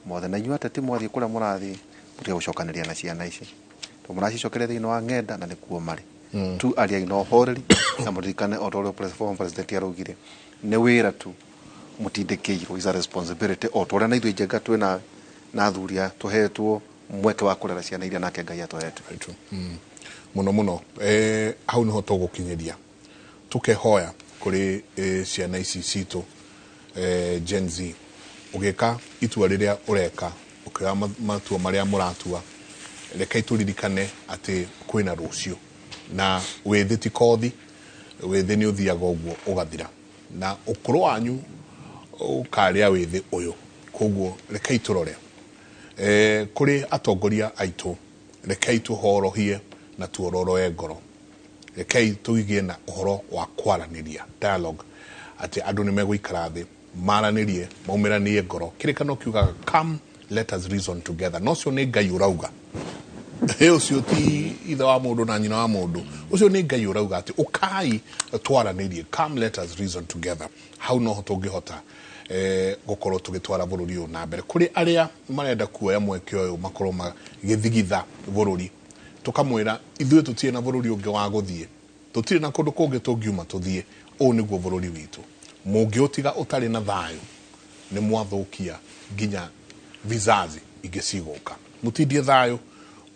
mothe. Na inyuĩ ateti mwathiĩ kũrĩa mũrathiĩ, mũtige gũcokanĩria na ciana ici, tondũ mũracicokeria thĩinĩ wa ng'enda na nĩkuo marĩ. Tu ariai na ũhoreri, na mũririkane o ta ũrĩa former president araugire, nĩ wĩra tu mũtindĩkĩirwo, is a responsibility, o ta ũrĩa na ithuĩ njenga twĩna na athuri aya tũhetwo mweke wa kũrera ciana iria nake Ngai atũhete.
Mũno mũno hau nĩho tũgũkinyĩria, tũkehoya kũrĩ ciana ici citũ, Gen Z, ũgĩka itua rĩrĩa ũreka, ũkĩoya matua marĩa mũratua, rekei tũririkane atĩ kwĩna rũciũ, na wĩthĩ ti kothi, wĩthĩ nĩ ũthiaga ũguo ũgathira, na ũkũrũ wanyu ũkarĩa wĩthĩ ũyũ. Koguo rekei tũrore kũrĩ atongoria aitũ, rekei tũhorohie na tuororoe ngoro, rekei tũgĩe na ũhoro wa kwaranĩria, dialogue, atĩ andũ nĩ megũikara thĩ maranĩrie, maumĩranie ngoro. Kĩrĩkanĩro kiugaga come let us reason together, na ũcio nĩ Ngai ũrauga. Ũcio ti ithe wa mũndũ na nyina wa mũndũ, ũcio nĩ Ngai ũrauga atĩ ũkai twaranĩrie, come let us reason together. Hau noho tũngĩhota gũkorwo tũgĩtwara bũrũri ũyũ na mbere. Kũrĩ arĩa marenda kuoya mweke ũyũ makorwo magĩthigitha bũrũri, tũkamwĩra ithuĩ tũtirĩ na bũrũri ũngĩ wa gũthiĩ, tũtirĩ na kũndũ kũngĩ tũngiuma tũthiĩ, ũũ nĩguo bũrũri witũ. Mũngĩũtiga ũtarĩ na thayũ, nĩ mwathũkia nginya vizazi ingĩ cigũka. Mũtindie thayũ,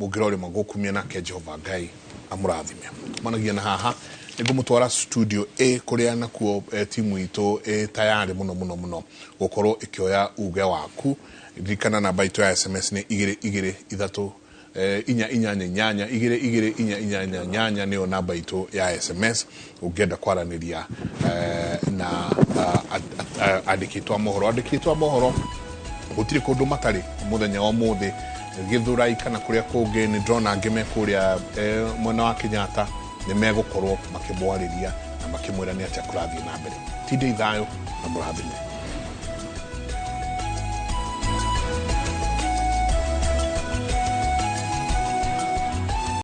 mũngĩrora magũkumia nake Jehova Ngai amũrathime. Managia na haha nĩngũmũtwara studio A kũrĩa nakuo timu itũ tayarĩ mũno mũno mũno gũkorwo ĩkĩoya uge waku. Ririkana namba itũ ya SMS nĩ 2 2 3 4 8 8 2 2 4 8 8 nĩyo namba itũ ya SMS ũngĩenda kwaranĩria na andĩkĩtwo a mohoro. Andĩkĩtwo a mohoro gũtirĩ kũndũ matarĩ mũthenya wa ũmũthĩ, Githurai kana kũrĩa kũngĩ, nĩ ndĩrona angĩ me kũrĩa mwena wa Kenyatta, nĩ megũkorwo makĩmwarĩria na makĩmwĩra nĩ atĩa kũrathiĩ na mbere. Tindai thayũ na mũrathime.